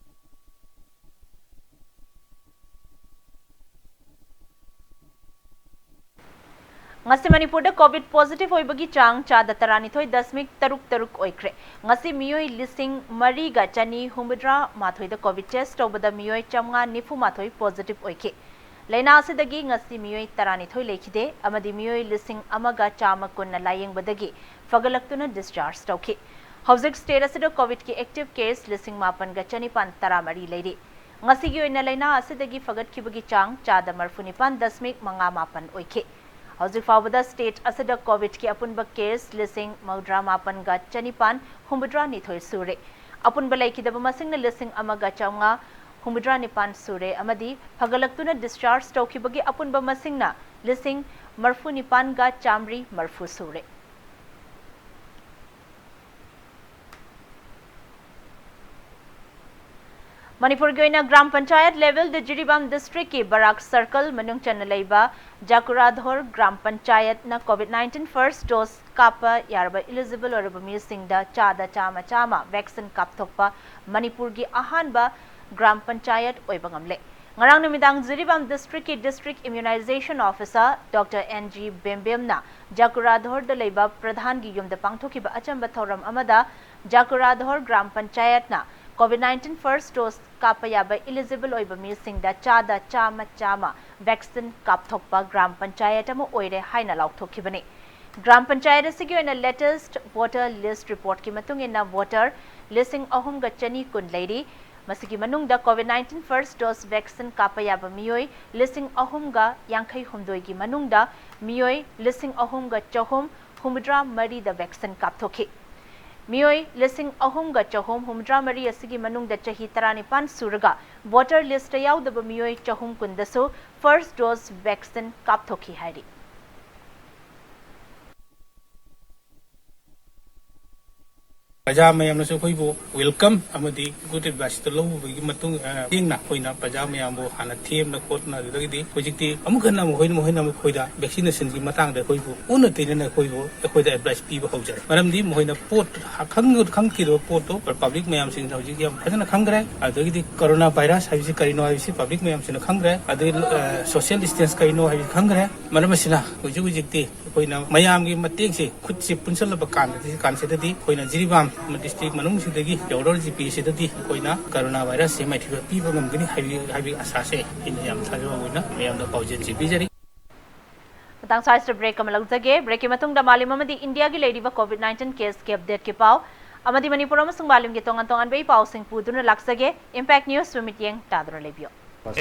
ꯉꯁꯤ ꯃꯅꯤꯄꯨꯔꯗ COVID positive ꯑꯣꯏꯕꯒꯤ ꯆꯥꯡ ꯆꯥꯗ ꯇꯔꯥꯅꯤꯊꯣꯏ ꯗꯁꯃꯤꯛ ꯇꯔꯨꯛ ꯇꯔꯨꯛ ꯑꯣꯏꯈ꯭ꯔꯦ꯫ ꯉꯁꯤ ꯃꯤꯑꯣꯏ ꯂꯤꯁꯤꯡ ꯃꯔꯤꯒ ꯆꯅꯤ ꯍꯨꯝꯐꯨꯇꯔꯥ ꯃꯥꯊꯣꯏꯗ COVID test ꯇꯧꯕꯗ ꯃꯤꯑꯣꯏ ꯆꯥꯝꯃꯉꯥ ꯅꯤꯐꯨ ꯃꯥꯊꯣꯏ positive ꯑꯣꯏꯈꯤ꯫ ꯂꯥꯏꯅꯥ ꯑꯁꯤꯗꯒꯤ ꯉꯁꯤ ꯃꯤꯑꯣꯏ ꯇꯔꯥꯅꯤꯊꯣꯏ ꯂꯩꯈꯤꯗꯦ ꯑꯃꯗꯤ ꯃꯤꯑꯣꯏ ꯂꯤꯁꯤꯡ ꯑꯃꯒ ꯆꯥꯝꯃ ꯀꯨꯟꯅ ꯂꯥꯌꯦꯡꯕꯗꯒꯤ ꯐꯒꯠꯂꯛꯇꯨꯅ discharge ꯇꯧꯈꯤ꯫ ꯍꯧꯖꯤꯛ state ꯑꯁꯤꯗ COVIDꯀꯤ active case ꯂꯤꯁꯤꯡ ꯃꯥꯄꯟꯒ ꯆꯅꯤꯄꯥꯟ ꯇꯔꯥꯃꯔꯤ ꯂꯩꯔꯤ꯫ ꯉꯁꯤꯒꯤ ꯑꯣꯏꯅ ꯂꯥꯏꯅꯥ ꯑꯁꯤꯗꯒꯤ ꯐꯒꯠꯈꯤꯕꯒꯤ ꯆꯥꯡ ꯆꯥꯗ ꯃꯔꯐꯨ ꯅꯤꯄꯥꯟ ꯗꯁꯃꯤꯛ ꯃꯉꯥ ꯃꯥꯄꯟ ꯑꯣꯏꯈꯤ꯫ ꯍꯧꯖꯤꯛ ꯐꯥꯎꯕꯗ state ꯑꯁꯤꯗ COVIDꯀꯤ ꯑꯄꯨꯟꯕ case ꯂꯤꯁꯤꯡ ꯃꯧꯗ꯭ꯔꯥ ꯃꯥꯄꯟꯒ ꯆꯅꯤꯄꯥꯟ ꯍꯨꯝꯐꯨꯇꯔꯥ ꯅꯤꯊꯣꯏ ꯁꯨꯔꯦ꯫ ꯑꯄꯨꯟꯕ ꯂꯩꯈꯤꯗꯕ ꯃꯁꯤꯡꯅ ꯂꯤꯁꯤꯡ ꯑꯃꯒ ꯆꯥꯝꯃꯉꯥ ꯍꯨꯝꯐꯨꯇꯔꯥ ꯅꯤꯄꯥꯟ ꯁꯨꯔꯦ ꯑꯃꯗꯤ ꯐꯒꯠꯂꯛꯇꯨꯅ discharge ꯇꯧꯈꯤꯕꯒꯤ ꯑꯄꯨꯟꯕ ꯃꯁꯤꯡꯅ ꯂꯤꯁꯤꯡ ꯃꯔꯐꯨ ꯅꯤꯄꯥꯟꯒ ꯆꯥꯝꯃꯔꯤ ꯃꯔꯐꯨ ꯁꯨꯔꯦ꯫ ꯃꯅꯤꯄꯨꯔꯒꯤ ꯑꯣꯏꯅ ꯒ꯭ꯔꯥꯝ ꯄꯟꯆꯥꯌꯠ levelꯗ ꯖꯤꯔꯤꯕꯥꯝ districtꯀꯤ ꯕꯔꯥꯛ circle ꯃꯅꯨꯡ ꯆꯟꯅ ꯂꯩꯕ ꯖꯥꯀꯨꯔꯥꯙꯣꯔ ꯒ꯭ꯔꯥꯝ ꯄꯟꯆꯥꯌꯠꯅ COVID nineteen first dose ꯀꯥꯞꯄ ꯌꯥꯔꯕ eligible ꯑꯣꯏꯔꯕ ꯃꯤꯁꯤꯡꯗ ꯆꯥꯗ ꯆꯥꯝꯃ ꯆꯥꯝꯃ vaccine ꯀꯥꯞꯊꯣꯛꯄ ꯃꯅꯤꯄꯨꯔꯒꯤ ꯑꯍꯥꯟꯕ ꯒ꯭ꯔꯥꯝ ꯄꯟꯆꯥꯌꯠ ꯑꯣꯏꯕ ꯉꯝꯂꯦ꯫ ꯉꯔꯥꯡ ꯅꯨꯃꯤꯗꯥꯡ Jiribam districtꯀꯤ district immunization officer Doctor N G ꯕꯦꯝꯕꯦꯝꯅ ꯖꯥꯀꯨꯔꯥꯙꯣꯔꯗ ꯂꯩꯕ ꯄ꯭ꯔꯙꯥꯟꯒꯤ ꯌꯨꯝꯗ ꯄꯥꯡꯊꯣꯛꯈꯤꯕ ꯑꯆꯝꯕ ꯊꯧꯔꯝ ꯑꯃꯗ ꯖꯥꯀꯨꯔꯥꯙꯣꯔ ꯒ꯭ꯔꯥꯝ ꯄꯟꯆꯥꯌꯠꯅ COVID nineteen first dose ꯀꯥꯞꯄ ꯌꯥꯕ eligible ꯑꯣꯏꯕ ꯃꯤꯁꯤꯡꯗ ꯆꯥꯗ ꯆꯥꯝꯃ ꯆꯥꯝꯃ vaccine ꯀꯥꯞꯊꯣꯛꯄ ꯒ꯭ꯔꯥꯝ ꯄꯟꯆꯥꯌꯠ ꯑꯃ ꯑꯣꯏꯔꯦ ꯍꯥꯏꯅ ꯂꯥꯎꯊꯣꯛꯈꯤꯕꯅꯤ꯫ ꯒ꯭ꯔꯥꯝ ꯄꯟꯆꯥꯌꯠ ꯑꯁꯤꯒꯤ ꯑꯣꯏꯅ latest voter list reportꯀꯤ ꯃꯇꯨꯡ ꯏꯟꯅ voter ꯂꯤꯁꯤꯡ ꯑꯍꯨꯝꯒ ꯆꯅꯤ ꯀꯨꯟ ꯂꯩꯔꯤ꯫ ꯃꯁꯤꯒꯤ ꯃꯅꯨꯡꯗ COVID nineteen first dose vaccine ꯀꯥꯞꯄ ꯌꯥꯕ ꯃꯤꯑꯣꯏ ꯂꯤꯁꯤꯡ ꯑꯍꯨꯝꯒ ꯌꯥꯡꯈꯩ ꯍꯨꯝꯗꯣꯏꯒꯤ ꯃꯅꯨꯡꯗ ꯃꯤꯑꯣꯏ ꯂꯤꯁꯤꯡ ꯑꯍꯨꯝꯒ ꯆꯍꯨꯝ ꯍꯨꯝꯐꯨꯇꯔꯥ ꯃꯔꯤꯗ vaccine ꯀꯥꯞꯊꯣꯛꯈꯤ꯫ ꯃꯤꯑꯣꯏ ꯂꯤꯁꯤꯡ ꯑꯍꯨꯝꯒ ꯆꯍꯨꯝ ꯍꯨꯝꯐꯨꯇꯔꯥ ꯃꯔꯤ ꯑꯁꯤꯒꯤ ꯃꯅꯨꯡꯗ ꯆꯍꯤ ꯇꯔꯥꯅꯤꯄꯥꯟ ꯁꯨꯔꯒ voter listꯇ ꯌꯥꯎꯗꯕ ꯃꯤꯑꯣꯏ ꯆꯍꯨꯝ ꯀꯨꯟꯗꯁꯨ first dose vaccine ꯀꯥꯞꯊꯣꯛꯈꯤ ꯍꯥꯏꯔꯤ꯫ ꯄ꯭ꯔꯖꯥ ꯃꯌꯥꯝꯅꯁꯨ ꯑꯩꯈꯣꯏꯕꯨ welcome ꯑꯃꯗꯤ good advice ꯇ ꯂꯧꯕꯒꯤ ꯃꯇꯨꯡ, ꯑ, ꯃꯇꯦꯡꯅ ꯑꯩꯈꯣꯏꯅ ꯄ꯭ꯔꯖꯥ ꯃꯌꯥꯝꯕꯨ ꯍꯥꯟꯅ ꯊꯦꯝꯅ ꯈꯣꯠꯅ, ꯑꯗꯨꯗꯒꯤꯗꯤ ꯍꯧꯖꯤꯛꯇꯤ ꯑꯃꯨꯛ ꯍꯟꯅ ꯃꯈꯣꯏꯅ, ꯃꯈꯣꯏꯅ ꯑꯃꯨꯛ ꯑꯩꯈꯣꯏꯗ vaccination ꯒꯤ ꯃꯇꯥꯡꯗ ꯑꯩꯈꯣꯏꯕꯨ ꯑꯣꯟꯅ ꯇꯩꯅꯅ ꯑꯩꯈꯣꯏꯕꯨ, ꯑꯩꯈꯣꯏꯗ advice ꯄꯤꯕ ꯍꯧꯖꯔꯦ꯫ ꯃꯔꯝꯗꯤ ꯃꯈꯣꯏꯅ ꯄꯣꯠ ꯈꯪ-, ꯈꯪꯈꯤꯗꯕ ꯄꯣꯠꯇꯣ public ꯃꯌꯥꯝꯁꯤꯡꯅ ꯍꯧꯖꯤꯛ ꯌꯥꯝ ꯐꯖꯅ ꯈꯪꯈ꯭ꯔꯦ꯫ ꯑꯗꯨꯗꯒꯤꯗꯤ corona virus ꯍꯥꯏꯕꯁꯤ ꯀꯔꯤꯅꯣ ꯍꯥꯏꯕꯁꯤ public ꯃꯌꯥꯝꯁꯤꯡꯅ ꯈꯪꯈ꯭ꯔꯦ꯫ ꯑꯗꯒꯤ, ꯑ, social distance ꯀꯔꯤꯅꯣ ꯍꯥꯏꯕꯁꯤ ꯈꯪꯈ꯭ꯔꯦ꯫ ꯃꯔꯝ ꯑꯁꯤꯅ ꯍꯧꯖꯤꯛ ꯍꯧꯖꯤꯛꯇꯤ ꯑꯩꯈꯣꯏꯅ ꯃꯌꯥꯝꯒꯤ ꯃꯇꯦꯡꯁꯤ, ꯈꯨꯠꯁꯤ ꯄꯨꯟꯁꯤꯜꯂꯕ ꯀꯥꯟꯗꯗꯤ, ꯀꯥꯟꯁꯤꯗꯗꯤ ꯑꯩꯈꯣꯏꯅ ꯖꯤꯔꯤꯕꯥꯝ district ꯃꯅꯨꯡꯁꯤꯗꯒꯤ ꯌꯧꯔ ꯖꯤ ꯄꯤ ꯁꯤꯗꯗꯤ ꯑꯩꯈꯣꯏꯅ corona virus ꯁꯤ ꯃꯥꯏꯊꯤꯕ ꯄꯤꯕ ꯉꯝꯒꯅꯤ ꯍꯥꯏꯕꯒꯤ, ꯍꯥꯏꯕꯒꯤ ꯑꯁꯥꯁꯦ ꯑꯩꯅ ꯌꯥꯝ ꯊꯥꯖꯕ ꯑꯣꯏꯅ ꯃꯌꯥꯝꯗ ꯄꯥꯎꯖꯦꯜꯁꯤ ꯄꯤꯖꯔꯤ꯫ ꯃꯇꯥꯡ ꯁ꯭ꯋꯥꯏꯁꯤꯗ break ꯑꯃ ꯂꯧꯖꯒꯦ꯫ Break ꯀꯤ ꯃꯇꯨꯡꯗ ꯃꯥꯂꯦꯝ ꯑꯃꯗꯤ ꯏꯟꯗꯤꯌꯥꯒꯤ ꯂꯩꯔꯤꯕ COVID nineteen case ꯀꯤ update ꯀꯤ ꯄꯥꯎ ꯑꯃꯗꯤ ꯃꯅꯤꯄꯨꯔ ꯑꯃꯁꯨꯡ ꯃꯥꯂꯦꯝꯒꯤ ꯇꯣꯉꯥꯟ ꯇꯣꯉꯥꯟꯕ ꯏ ꯄꯥꯎꯁꯤꯡ ꯄꯨꯗꯨꯅ ꯂꯥꯛꯆꯒꯦ꯫ Impact News ꯃꯤꯠꯌꯦꯡ ꯇꯥꯗꯨꯅ ꯂꯩꯕꯤꯌꯨ꯫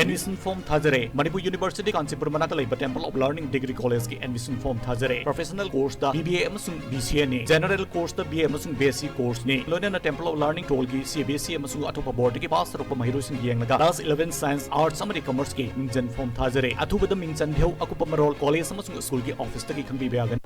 Admission form ꯊꯥꯖꯔꯦ꯫ Manipur University Kanchipur ꯃꯅꯥꯛꯇ ꯂꯩꯕ Temple of Learning Degree College ꯀꯤ admission form ꯊꯥꯖꯔꯦ꯫ Professional course ꯇ B B A ꯑꯃꯁꯨꯡ B C A ꯅꯤ꯫ General course ꯇ B A ꯑꯃꯁꯨꯡ B S C course ꯅꯤ꯫ ꯂꯣꯏꯅꯅ Temple of Learning ꯇꯣꯜꯒꯤ C B S E ꯑꯃꯁꯨꯡ ꯑꯇꯣꯞꯄ board ꯀꯤ pass ꯇꯧꯔꯛꯄ ꯃꯍꯩꯔꯣꯏꯁꯤꯡ ꯌꯦꯡꯂꯒ class eleven science, arts ꯑꯃꯗꯤ commerce ꯀꯤ ꯃꯤꯡꯖꯟ form ꯊꯥꯖꯔꯦ꯫ ꯑꯊꯨꯕꯗ ꯃꯤꯡ ꯆꯟꯕꯤꯍꯧ꯫ ꯑꯀꯨꯞꯄ ꯃꯔꯣꯜ college ꯑꯃꯁꯨꯡ school ꯒꯤ office ꯇꯒꯤ ꯈꯪꯕꯤꯕ ꯌꯥꯒꯅꯤ꯫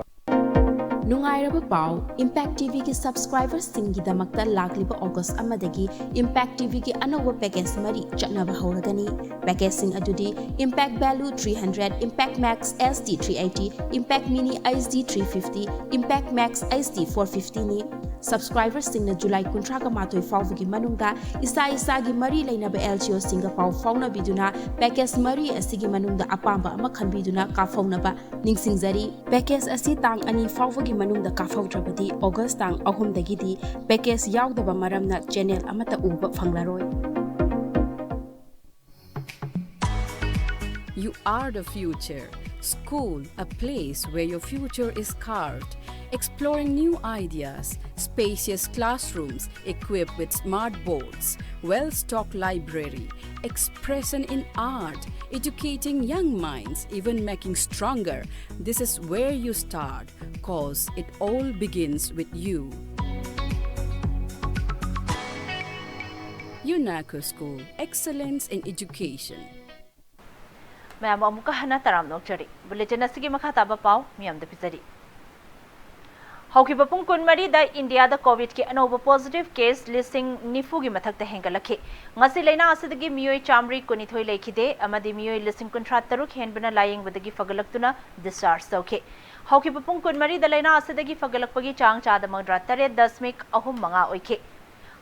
ꯅꯨꯡꯉꯥꯏꯔꯕ ꯄꯥꯎ, Impact T V ꯒꯤ subscriber ꯁꯤꯡꯒꯤꯗꯃꯛꯇ ꯂꯥꯛꯂꯤꯕ August ꯑꯃꯗꯒꯤ Impact T V ꯒꯤ ꯑꯅꯧꯕ package ꯃꯔꯤ ꯆꯠꯅꯕ ꯍꯧꯔꯒꯅꯤ꯫ Package ꯁꯤꯡ ꯑꯗꯨꯗꯤ Impact Value three hundred, Impact Max H D three eighty, Impact Mini H D three fifty, Impact Max H D four fifty ꯅꯤ꯫ Subscriber ꯁꯤꯡꯅ July ꯀꯨꯟꯊ꯭ꯔꯥꯒ ꯃꯥꯊꯣꯏ ꯐꯥꯎꯕꯒꯤ ꯃꯅꯨꯡꯗ ꯏꯁꯥ ꯏꯁꯥꯒꯤ ꯃꯔꯤ ꯂꯩꯅꯕ L C O ꯁꯤꯡꯒ ꯄꯥꯎ ꯐꯥꯎꯅꯕꯤꯗꯨꯅ package ꯃꯔꯤ ꯑꯁꯤꯒꯤ ꯃꯅꯨꯡꯗ ꯑꯄꯥꯝꯕ ꯑꯃ ꯈꯟꯕꯤꯗꯨꯅ ꯀꯥꯞꯍꯧꯅꯕ ꯅꯤꯡꯁꯤꯡꯖꯔꯤ꯫ Package ꯑꯁꯤ ꯇꯥꯡ ꯑꯅꯤ ꯐꯥꯎꯕꯒꯤ ꯃꯅꯨꯡꯗ ꯀꯥꯞꯍꯧꯗ꯭ꯔꯕꯗꯤ August ꯇꯥꯡ ꯑꯍꯨꯝꯗꯒꯤꯗꯤ package ꯌꯥꯎꯗꯕ ꯃꯔꯝꯅ channel ꯑꯃꯠꯇ ꯎꯕ ꯐꯪꯂꯔꯣꯏ꯫ You are the future. School, a place where your future is carved. Exploring new ideas, spacious classrooms equipped with smart boards, well-stocked library, expression in art, educating young minds, even making stronger. This is where you start, 'cause it all begins with you. UNACO School, excellence in education. ꯃꯌꯥꯝꯕꯨ ꯑꯃꯨꯛꯀ ꯍꯟꯅ ꯇꯔꯥꯝꯅ ꯑꯣꯛꯆꯔꯤ꯫ Bulletin ꯑꯁꯤꯒꯤ ꯃꯈꯥ ꯇꯥꯕ ꯄꯥꯎ ꯃꯤꯌꯥꯝꯗ ꯄꯤꯖꯔꯤ꯫ ꯍꯧꯈꯤꯕ ꯄꯨꯡ ꯀꯨꯟꯃꯔꯤꯗ ꯏꯟꯗꯤꯌꯥꯗ ꯀꯣꯚꯤꯗꯀꯤ ꯑꯅꯧꯕ ꯄꯣꯖꯤꯇꯤꯚ ꯀꯦꯁ ꯂꯤꯁꯤꯡ ꯅꯤꯐꯨꯒꯤ ꯃꯊꯛꯇ ꯍꯦꯟꯒꯠꯂꯛꯈꯤ꯫ ꯉꯁꯤ ꯂꯩꯅꯥ ꯑꯁꯤꯗꯒꯤ ꯃꯤꯑꯣꯏ ꯆꯥꯃꯔꯤ ꯀꯨꯟꯅꯤꯊꯣꯏ ꯂꯩꯈꯤꯗꯦ ꯑꯃꯗꯤ ꯃꯤꯑꯣꯏ ꯂꯤꯁꯤꯡ ꯀꯨꯟꯊ꯭ꯔꯥ ꯇꯔꯨꯛ ꯍꯦꯟꯕꯅ ꯂꯥꯌꯦꯡꯕꯗꯒꯤ ꯐꯒꯠꯂꯛꯇꯨꯅ ꯗꯤꯁꯆꯥꯔꯖ ꯇꯧꯈꯤ꯫ ꯍꯧꯈꯤꯕ ꯄꯨꯡ ꯀꯨꯟꯃꯔꯤꯗ ꯂꯩꯅꯥ ꯑꯁꯤꯗꯒꯤ ꯐꯒꯠꯂꯛꯄꯒꯤ ꯆꯥꯡ ꯆꯥꯗ ꯃꯧꯗ꯭ꯔꯥ ꯇꯔꯦꯠ ꯗꯁꯃꯤꯛ ꯑꯍꯨꯝ ꯃꯉꯥ ꯑꯣꯏꯈꯤ꯫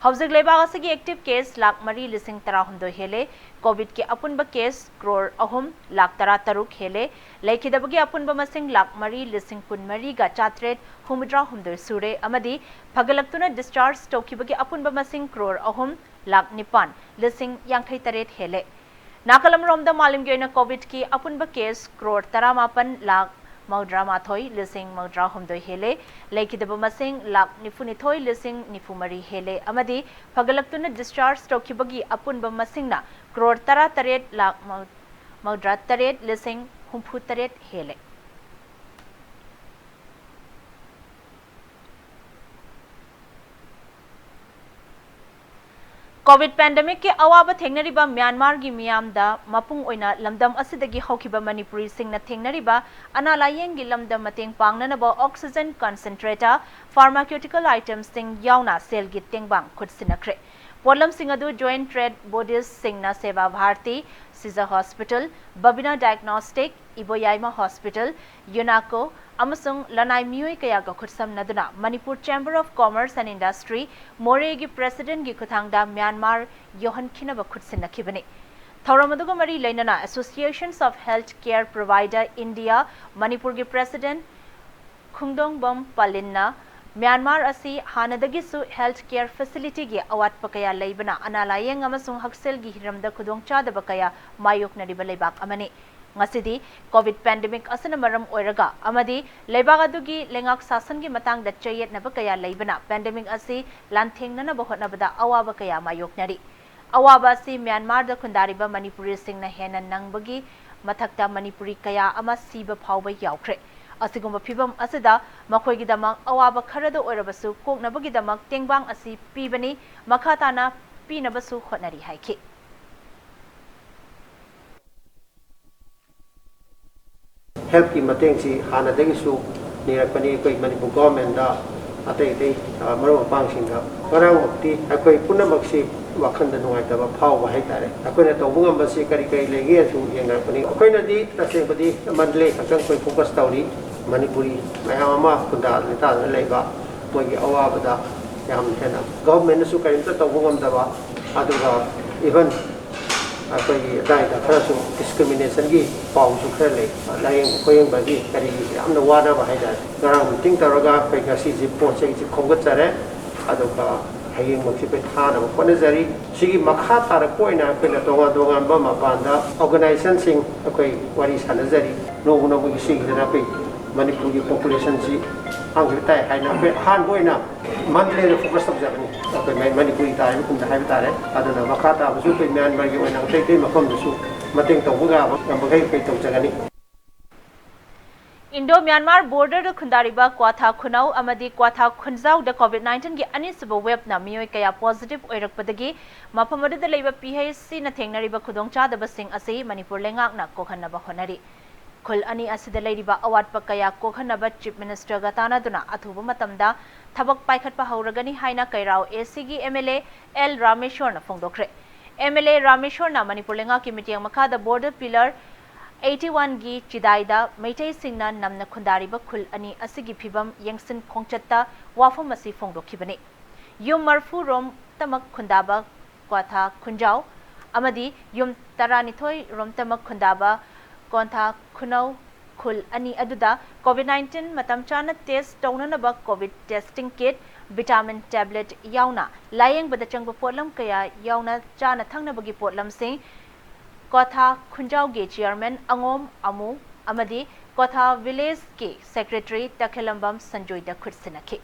ꯍꯧꯖꯤꯛ ꯂꯩꯕꯥꯛ ꯑꯁꯤꯒꯤ ꯑꯦꯛꯇꯤꯚ ꯀꯦꯁ ꯂꯥꯈ ꯃꯔꯤ ꯂꯤꯁꯤꯡ ꯇꯔꯥꯍꯨꯝꯗꯣꯏ ꯍꯦꯜꯂꯦ꯫ ꯀꯣꯚꯤꯗꯀꯤ ꯑꯄꯨꯟꯕ ꯀꯦꯁ ꯀ꯭ꯔꯣꯔ ꯑꯍꯨꯝ ꯂꯥꯈ ꯇꯔꯥ ꯇꯔꯨꯛ ꯍꯦꯜꯂꯦ꯫ ꯂꯩꯈꯤꯗꯕꯒꯤ ꯑꯄꯨꯟꯕ ꯃꯁꯤꯡ ꯂꯥꯈ ꯃꯔꯤ ꯂꯤꯁꯤꯡ ꯀꯨꯟꯃꯔꯤꯒ ꯆꯥꯇ꯭ꯔꯦꯠ ꯍꯨꯝꯐꯨꯇꯔꯥ ꯍꯨꯝꯗꯣꯏ ꯁꯨꯔꯦ ꯑꯃꯗꯤ ꯐꯒꯠꯂꯛꯇꯨꯅ ꯗꯤꯁꯆꯥꯔꯖ ꯇꯧꯈꯤꯕꯒꯤ ꯑꯄꯨꯟꯕ ꯃꯁꯤꯡ ꯀ꯭ꯔꯣꯔ ꯑꯍꯨꯝ ꯂꯥꯈ ꯅꯤꯄꯥꯟ ꯂꯤꯁꯤꯡ ꯌꯥꯡꯈꯩ ꯇꯔꯦꯠ ꯍꯦꯜꯂꯦ꯫ ꯅꯥꯀꯜ ꯑꯃꯔꯣꯝꯗ ꯃꯥꯂꯦꯝꯒꯤ ꯑꯣꯏꯅ ꯀꯣꯚꯤꯗꯀꯤ ꯑꯄꯨꯟꯕ ꯀꯦꯁ ꯀ꯭ꯔꯣꯔ ꯇꯔꯥꯃꯥꯄꯟ ꯂꯥꯈ ꯃꯧꯗ꯭ꯔꯥ ꯃꯥꯊꯣꯏ ꯂꯤꯁꯤꯡ ꯃꯧꯗ꯭ꯔꯥ ꯍꯨꯝꯗꯣꯏ ꯍꯦꯜꯂꯦ꯫ ꯂꯩꯈꯤꯗꯕ ꯃꯁꯤꯡ ꯂꯥꯈ ꯅꯤꯐꯨꯅꯤꯊꯣꯏ ꯂꯤꯁꯤꯡ ꯅꯤꯐꯨ ꯃꯔꯤ ꯍꯦꯜꯂꯦ ꯑꯃꯗꯤ ꯐꯒꯠꯂꯛꯇꯨꯅ ꯗꯤꯁꯆꯥꯔꯖ ꯇꯧꯈꯤꯕꯒꯤ ꯑꯄꯨꯟꯕ ꯃꯁꯤꯡꯅ ꯀ꯭ꯔꯣꯔ ꯇꯔꯥ ꯇꯔꯦꯠ ꯂꯥꯈ ꯃꯧꯗ꯭ꯔꯥ ꯇꯔꯦꯠ ꯂꯤꯁꯤꯡ ꯍꯨꯝꯐꯨ ꯇꯔꯦꯠ ꯍꯦꯜꯂꯦ꯫ ꯀꯣꯚꯤꯗ ꯄꯦꯟꯗꯦꯃꯤꯛꯀꯤ ꯑꯋꯥꯕ ꯊꯦꯡꯅꯔꯤꯕ ꯃ꯭ꯌꯥꯟꯃꯥꯔꯒꯤ ꯃꯤꯌꯥꯝꯗ ꯃꯄꯨꯡ ꯑꯣꯏꯅ ꯂꯝꯗꯝ ꯑꯁꯤꯗꯒꯤ ꯍꯧꯈꯤꯕ ꯃꯅꯤꯄꯨꯔꯤꯁꯤꯡꯅ ꯊꯦꯡꯅꯔꯤꯕ ꯑꯅꯥ ꯂꯥꯌꯦꯡꯒꯤ ꯂꯝꯗ ꯃꯇꯦꯡ ꯄꯥꯡꯅꯅꯕ ꯑꯣꯛꯁꯤꯖꯦꯟ ꯀꯟꯁꯦꯟꯇ꯭ꯔꯦꯇꯔ, ꯐꯥꯔꯃꯥꯀ꯭ꯌꯨꯇꯤꯀꯦꯜ ꯑꯥꯏꯇꯦꯝꯁꯤꯡ ꯌꯥꯎꯅ ꯁꯦꯜꯒꯤ ꯇꯦꯡꯕꯥꯡ ꯈꯨꯠꯁꯤꯟꯅꯈ꯭ꯔꯦ꯫ ꯄꯣꯠꯂꯝꯁꯤꯡ ꯑꯗꯨ ꯖꯣꯏꯟꯠ ꯇ꯭ꯔꯦꯗ ꯕꯣꯗꯤꯁꯁꯤꯡꯅ Seva Bharati, Shija hospital, Babina diagnostic, Iboyaima hospital, ꯌꯨꯅꯥꯀꯣ ꯑꯃꯁꯨꯡ ꯂꯅꯥꯏ ꯃꯤꯑꯣꯏ ꯀꯌꯥꯒ ꯈꯨꯠꯁꯝꯅꯗꯨꯅ Manipur chamber of commerce and industry, ꯃꯣꯔꯦꯒꯤ ꯄ꯭ꯔꯦꯁꯤꯗꯦꯟꯠꯒꯤ ꯈꯨꯠꯊꯥꯡꯗ ꯃ꯭ꯌꯥꯟꯃꯥꯔ ꯌꯧꯍꯟꯈꯤꯅꯕ ꯈꯨꯠꯁꯤꯟꯅꯈꯤꯕꯅꯤ꯫ ꯊꯧꯔꯝ ꯑꯗꯨꯒ ꯃꯔꯤ ꯂꯩꯅꯅ Associations of Health Care Provider India, ꯃꯅꯤꯄꯨꯔꯒꯤ ꯄ꯭ꯔꯦꯁꯤꯗꯦꯟꯠ ꯈꯨꯡꯗꯣꯡꯕꯝ ꯄꯥꯂꯤꯟꯅ ꯃ꯭ꯌꯥꯟꯃꯥꯔ ꯑꯁꯤ ꯍꯥꯟꯅꯗꯒꯤꯁꯨ ꯍꯦꯜꯊ ꯀꯦꯌꯔ ꯐꯦꯁꯤꯂꯤꯇꯤꯒꯤ ꯑꯋꯥꯠꯄ ꯀꯌꯥ ꯂꯩꯕꯅ ꯑꯅꯥ ꯂꯥꯌꯦꯡ ꯑꯃꯁꯨꯡ ꯍꯛꯁꯦꯜꯒꯤ ꯍꯤꯔꯝꯗ ꯈꯨꯗꯣꯡꯆꯥꯗꯕ ꯀꯌꯥ ꯃꯥꯌꯣꯛꯅꯔꯤꯕ ꯂꯩꯕꯥꯛ ꯑꯃꯅꯤ꯫ ꯉꯁꯤꯗꯤ ꯀꯣꯚꯤꯗ ꯄꯦꯟꯗꯦꯃꯤꯛ ꯑꯁꯤꯅ ꯃꯔꯝ ꯑꯣꯏꯔꯒ ꯑꯃꯗꯤ ꯂꯩꯕꯥꯛ ꯑꯗꯨꯒꯤ ꯂꯩꯉꯥꯛ ꯁꯥꯁꯟꯒꯤ ꯃꯇꯥꯡꯗ ꯆꯌꯦꯠꯅꯕ ꯀꯌꯥ ꯂꯩꯕꯅ ꯄꯦꯟꯗꯦꯃꯤꯛ ꯑꯁꯤ ꯂꯥꯟꯊꯦꯡꯅꯅꯕ ꯍꯣꯠꯅꯕꯗ ꯑꯋꯥꯕ ꯀꯌꯥ ꯃꯥꯌꯣꯛꯅꯔꯤ꯫ ꯑꯋꯥꯕ ꯑꯁꯤ ꯃ꯭ꯌꯥꯟꯃꯥꯔꯗ ꯈꯨꯟꯗꯥꯔꯤꯕ ꯃꯅꯤꯄꯨꯔꯤꯁꯤꯡꯅ ꯍꯦꯟꯅ ꯅꯪꯕꯒꯤ ꯃꯊꯛꯇ ꯃꯅꯤꯄꯨꯔꯤ ꯀꯌꯥ ꯑꯃ ꯁꯤꯕ ꯐꯥꯎꯕ ꯌꯥꯎꯈ꯭ꯔꯦ꯫ ꯑꯁꯤꯒꯨꯝꯕ ꯐꯤꯚꯝ ꯑꯁꯤꯗ ꯃꯈꯣꯏꯒꯤꯗꯃꯛ ꯑꯋꯥꯕ ꯈꯔꯗ ꯑꯣꯏꯔꯕꯁꯨ ꯀꯣꯛꯅꯕꯒꯤꯗꯃꯛ ꯇꯦꯡꯕꯥꯡ ꯑꯁꯤ ꯄꯤꯕꯅꯤ, ꯃꯈꯥ ꯇꯥꯅ ꯄꯤꯅꯕꯁꯨ ꯍꯣꯠꯅꯔꯤ ꯍꯥꯏꯈꯤ꯫ ꯍꯦꯜꯊꯀꯤ ꯃꯇꯦꯡꯁꯤ ꯍꯥꯟꯅꯗꯒꯤꯁꯨ ꯅꯤꯔꯛꯄꯅꯤ ꯑꯩꯈꯣꯏ ꯃꯅꯤꯄꯨꯔ ꯒꯣꯔꯃꯦꯟꯗ, ꯑꯇꯩ ꯑꯇꯩ, ꯑ, ꯃꯔꯨꯞ ꯃꯄꯥꯡꯁꯤꯡꯗ꯫ ꯉꯔꯥꯡꯃꯛꯇꯤ ꯑꯩꯈꯣꯏ ꯄꯨꯝꯅꯃꯛꯁꯤ ꯋꯥꯈꯜꯗ ꯅꯨꯡꯉꯥꯏꯇꯕ ꯐꯥꯎꯕ ꯍꯥꯏꯇꯥꯔꯦ꯫ ꯑꯩꯈꯣꯏꯅ ꯇꯧꯕ ꯉꯝꯕꯁꯤ ꯀꯔꯤ ꯀꯔꯤ ꯂꯩꯒꯦ ꯁꯨꯝ ꯌꯦꯡꯅꯔꯛꯄꯅꯤ꯫ ꯑꯩꯈꯣꯏꯅꯗꯤ ꯇꯁꯦꯡꯕꯗꯤ ꯃꯟꯗꯂꯦ ꯈꯛꯇꯪ ꯑꯩꯈꯣꯏ ꯐꯣꯀꯁ ꯇꯧꯔꯤ꯫ ꯃꯅꯤꯄꯨꯔꯤ ꯃꯌꯥꯝ ꯑꯃ ꯈꯨꯟꯗꯥ ꯂꯩꯇꯥꯗꯅ ꯂꯩꯕ, ꯃꯣꯏꯒꯤ ꯑꯋꯥꯕꯗ ꯌꯥꯝ ꯍꯦꯟꯅ ꯒꯚꯔꯟꯃꯦꯟꯠꯅꯁꯨ ꯀꯔꯤꯝꯇ ꯇꯧꯕ ꯉꯝꯗꯕ, ꯑꯗꯨꯒ ꯏꯚꯟ ꯑꯩꯈꯣꯏꯒꯤ ꯑꯗꯥꯏꯗ ꯈꯔꯁꯨ ꯗꯤꯁꯀ꯭ꯔꯤꯃꯤꯅꯦꯁꯟꯒꯤ ꯄꯥꯎꯁꯨ ꯈꯔ ꯂꯩ꯫ ꯂꯥꯏꯌꯦꯡꯕ ꯈꯣꯌꯦꯡꯕꯒꯤ ꯀꯔꯤꯒꯤ ꯌꯥꯝꯅ ꯋꯥꯅꯕ ꯍꯥꯏꯇꯥꯔꯦ꯫ ꯉꯔꯥꯡ ꯃꯤꯇꯤꯡ ꯇꯧꯔꯒ ꯑꯩꯈꯣꯏ ꯉꯁꯤꯁꯤ ꯄꯣꯠ ꯆꯩꯁꯤ ꯈꯣꯝꯒꯠꯆꯔꯦ, ꯑꯗꯨꯒ ꯍꯌꯦꯡꯃꯛꯁꯤ ꯑꯩꯈꯣꯏ ꯊꯥꯅꯕ ꯍꯣꯠꯅꯖꯔꯤ꯫ ꯁꯤꯒꯤ ꯃꯈꯥ ꯇꯥꯔꯛꯄ ꯑꯣꯏꯅ ꯑꯩꯈꯣꯏꯅ ꯇꯣꯉꯥꯟ ꯇꯣꯉꯥꯟꯕ ꯃꯄꯥꯟꯗ ꯑꯣꯔꯒꯅꯥꯏꯖꯦꯁꯟꯁꯤꯡ ꯑꯩꯈꯣꯏ ꯋꯥꯔꯤ ꯁꯥꯟꯅꯖꯔꯤ꯫ ꯅꯣꯡꯃ ꯅꯣꯡꯃꯒꯤ ꯁꯤꯒꯤꯗꯅ ꯑꯩꯈꯣꯏ ꯃꯅꯤꯄꯨꯔꯒꯤ ꯄꯣꯄꯨꯂꯦꯁꯟꯁꯤ ꯍꯥꯡꯈꯤꯕ ꯇꯥꯏ ꯍꯥꯏꯅ ꯑꯩꯈꯣꯏ ꯑꯍꯥꯟꯕ ꯑꯣꯏꯅ ꯃꯟꯗꯂꯦꯗ ꯐꯣꯀꯁ ꯇꯧꯖꯕꯅꯤ꯫ ꯑꯩꯈꯣꯏ ꯃ-, ꯃꯅꯤꯄꯨꯔꯤ ꯇꯥꯔꯤꯕ ꯈꯨꯟꯗ ꯍꯥꯏꯕ ꯇꯥꯔꯦ꯫ ꯑꯗꯨꯅ ꯃꯈꯥ ꯇꯥꯕꯁꯨ ꯑꯩꯈꯣꯏ ꯃ꯭ꯌꯥꯟꯃꯥꯔꯒꯤ ꯑꯣꯏꯅ ꯑꯇꯩ ꯑꯇꯩ ꯃꯐꯝꯗꯁꯨ ꯃꯇꯦꯡ ꯇꯧꯕ ꯌꯥꯕ ꯉꯝꯕꯈꯩ ꯑꯩꯈꯣꯏ ꯇꯧꯖꯒꯅꯤ꯫ ꯏꯟꯗꯣ ꯃ꯭ꯌꯥꯟꯃꯥꯔ ꯕꯣꯔꯗꯔꯗ ꯈꯨꯟꯗꯥꯔꯤꯕ ꯀ꯭ꯋꯥꯊꯥ ꯈꯨꯅꯧ ꯑꯃꯗꯤ ꯀ꯭ꯋꯥꯊꯥ ꯈꯨꯟꯖꯥꯎꯗ ꯀꯣꯚꯤꯗ ꯅꯥꯏꯟꯇꯤꯟꯒꯤ ꯑꯅꯤꯁꯨꯕ ꯋꯦꯕꯅ ꯃꯤꯑꯣꯏ ꯀꯌꯥ ꯄꯣꯖꯤꯇꯤꯚ ꯑꯣꯏꯔꯛꯄꯗꯒꯤ ꯃꯐꯝ ꯑꯗꯨꯗ ꯂꯩꯕ ꯄꯤ ꯑꯩꯆ ꯁꯤꯅ ꯊꯦꯡꯅꯔꯤꯕ ꯈꯨꯗꯣꯡꯆꯥꯗꯕꯁꯤꯡ ꯑꯁꯤ ꯃꯅꯤꯄꯨꯔ ꯂꯩꯉꯥꯛꯅ ꯀꯣꯛꯍꯟꯅꯕ ꯍꯣꯠꯅꯔꯤ꯫ ꯈꯨꯜ ꯑꯅꯤ ꯑꯁꯤꯗ ꯂꯩꯔꯤꯕ ꯑꯋꯥꯠꯄ ꯀꯌꯥ ꯀꯣꯛꯍꯟꯅꯕ ꯆꯤꯐ ꯃꯤꯅꯤꯁꯇꯔꯒ ꯇꯥꯟꯅꯗꯨꯅ ꯑꯊꯨꯕ ꯃꯇꯝꯗ ꯊꯕꯛ ꯄꯥꯏꯈꯠꯄ ꯍꯧꯔꯒꯅꯤ ꯍꯥꯏꯅ ꯀꯩꯔꯥꯎ ꯑꯦ ꯁꯤꯒꯤ ꯑꯦꯝ ꯑꯦꯜ ꯑꯦ ꯑꯦꯜ ꯔꯥꯃꯦꯁꯣꯔꯅ ꯐꯣꯡꯗꯣꯛꯈ꯭ꯔꯦ꯫ ꯑꯦꯝ ꯑꯦꯜ ꯑꯦ ꯔꯥꯃꯦꯁꯣꯔꯅ ꯃꯅꯤꯄꯨꯔ ꯂꯩꯉꯥꯛꯀꯤ ꯃꯤꯠꯌꯦꯡ ꯃꯈꯥꯗ ꯕꯣꯔꯗꯔ ꯄꯤꯂꯔ ꯑꯩꯠꯇꯤ ꯋꯥꯟꯒꯤ ꯆꯤꯗꯥꯏꯗ ꯃꯩꯇꯩꯁꯤꯡꯅ ꯅꯝꯅ ꯈꯨꯟꯗꯥꯔꯤꯕ ꯈꯨꯜ ꯑꯅꯤ ꯑꯁꯤꯒꯤ ꯐꯤꯕꯝ ꯌꯦꯡꯁꯤꯟ ꯈꯣꯡꯆꯠꯇ ꯋꯥꯐꯝ ꯑꯁꯤ ꯐꯣꯡꯗꯣꯛꯈꯤꯕꯅꯤ꯫ ꯌꯨꯝ ꯃꯔꯐꯨ ꯔꯣꯝꯇꯃꯛ ꯈꯨꯟꯗꯥꯕ ꯀ꯭ꯋꯥꯊꯥ ꯈꯨꯟꯖꯥꯎ ꯑꯃꯗꯤ ꯌꯨꯝ ꯇꯔꯥꯅꯤꯊꯣꯏ ꯔꯣꯝꯇꯃꯛ ꯈꯨꯟꯗꯥꯕ ꯀꯣꯟꯊꯥ ꯈꯨꯅꯧ ꯈꯨꯜ ꯑꯅꯤ ꯑꯗꯨꯗ ꯀꯣꯚꯤꯗ ꯅꯥꯏꯟꯇꯤꯟ ꯃꯇꯝ ꯆꯥꯅ ꯇꯦꯁ ꯇꯧꯅꯅꯕ COVID testing kit, vitamin tablet ꯌꯥꯎꯅ ꯂꯥꯌꯦꯡꯕꯗ ꯆꯪꯕ ꯄꯣꯠꯂꯝ ꯀꯌꯥ ꯌꯥꯎꯅ ꯆꯥꯅ ꯊꯛꯅꯕꯒꯤ ꯄꯣꯠꯂꯝꯁꯤꯡ ꯀꯣꯊꯥ ꯈꯨꯟꯖꯥꯎꯒꯤ ꯆꯤꯌꯔꯃꯦꯟ ꯑꯉꯣꯝ ꯑꯃꯨ ꯑꯃꯗꯤ ꯀꯣꯊꯥ ꯚꯤꯂꯦꯖꯀꯤ ꯁꯦꯀ꯭ꯔꯦꯇꯔꯤ ꯇꯈꯦꯂꯝꯕꯝ ꯁꯟꯖꯣꯏꯗ ꯈꯨꯠꯁꯤꯟꯅꯈꯤ꯫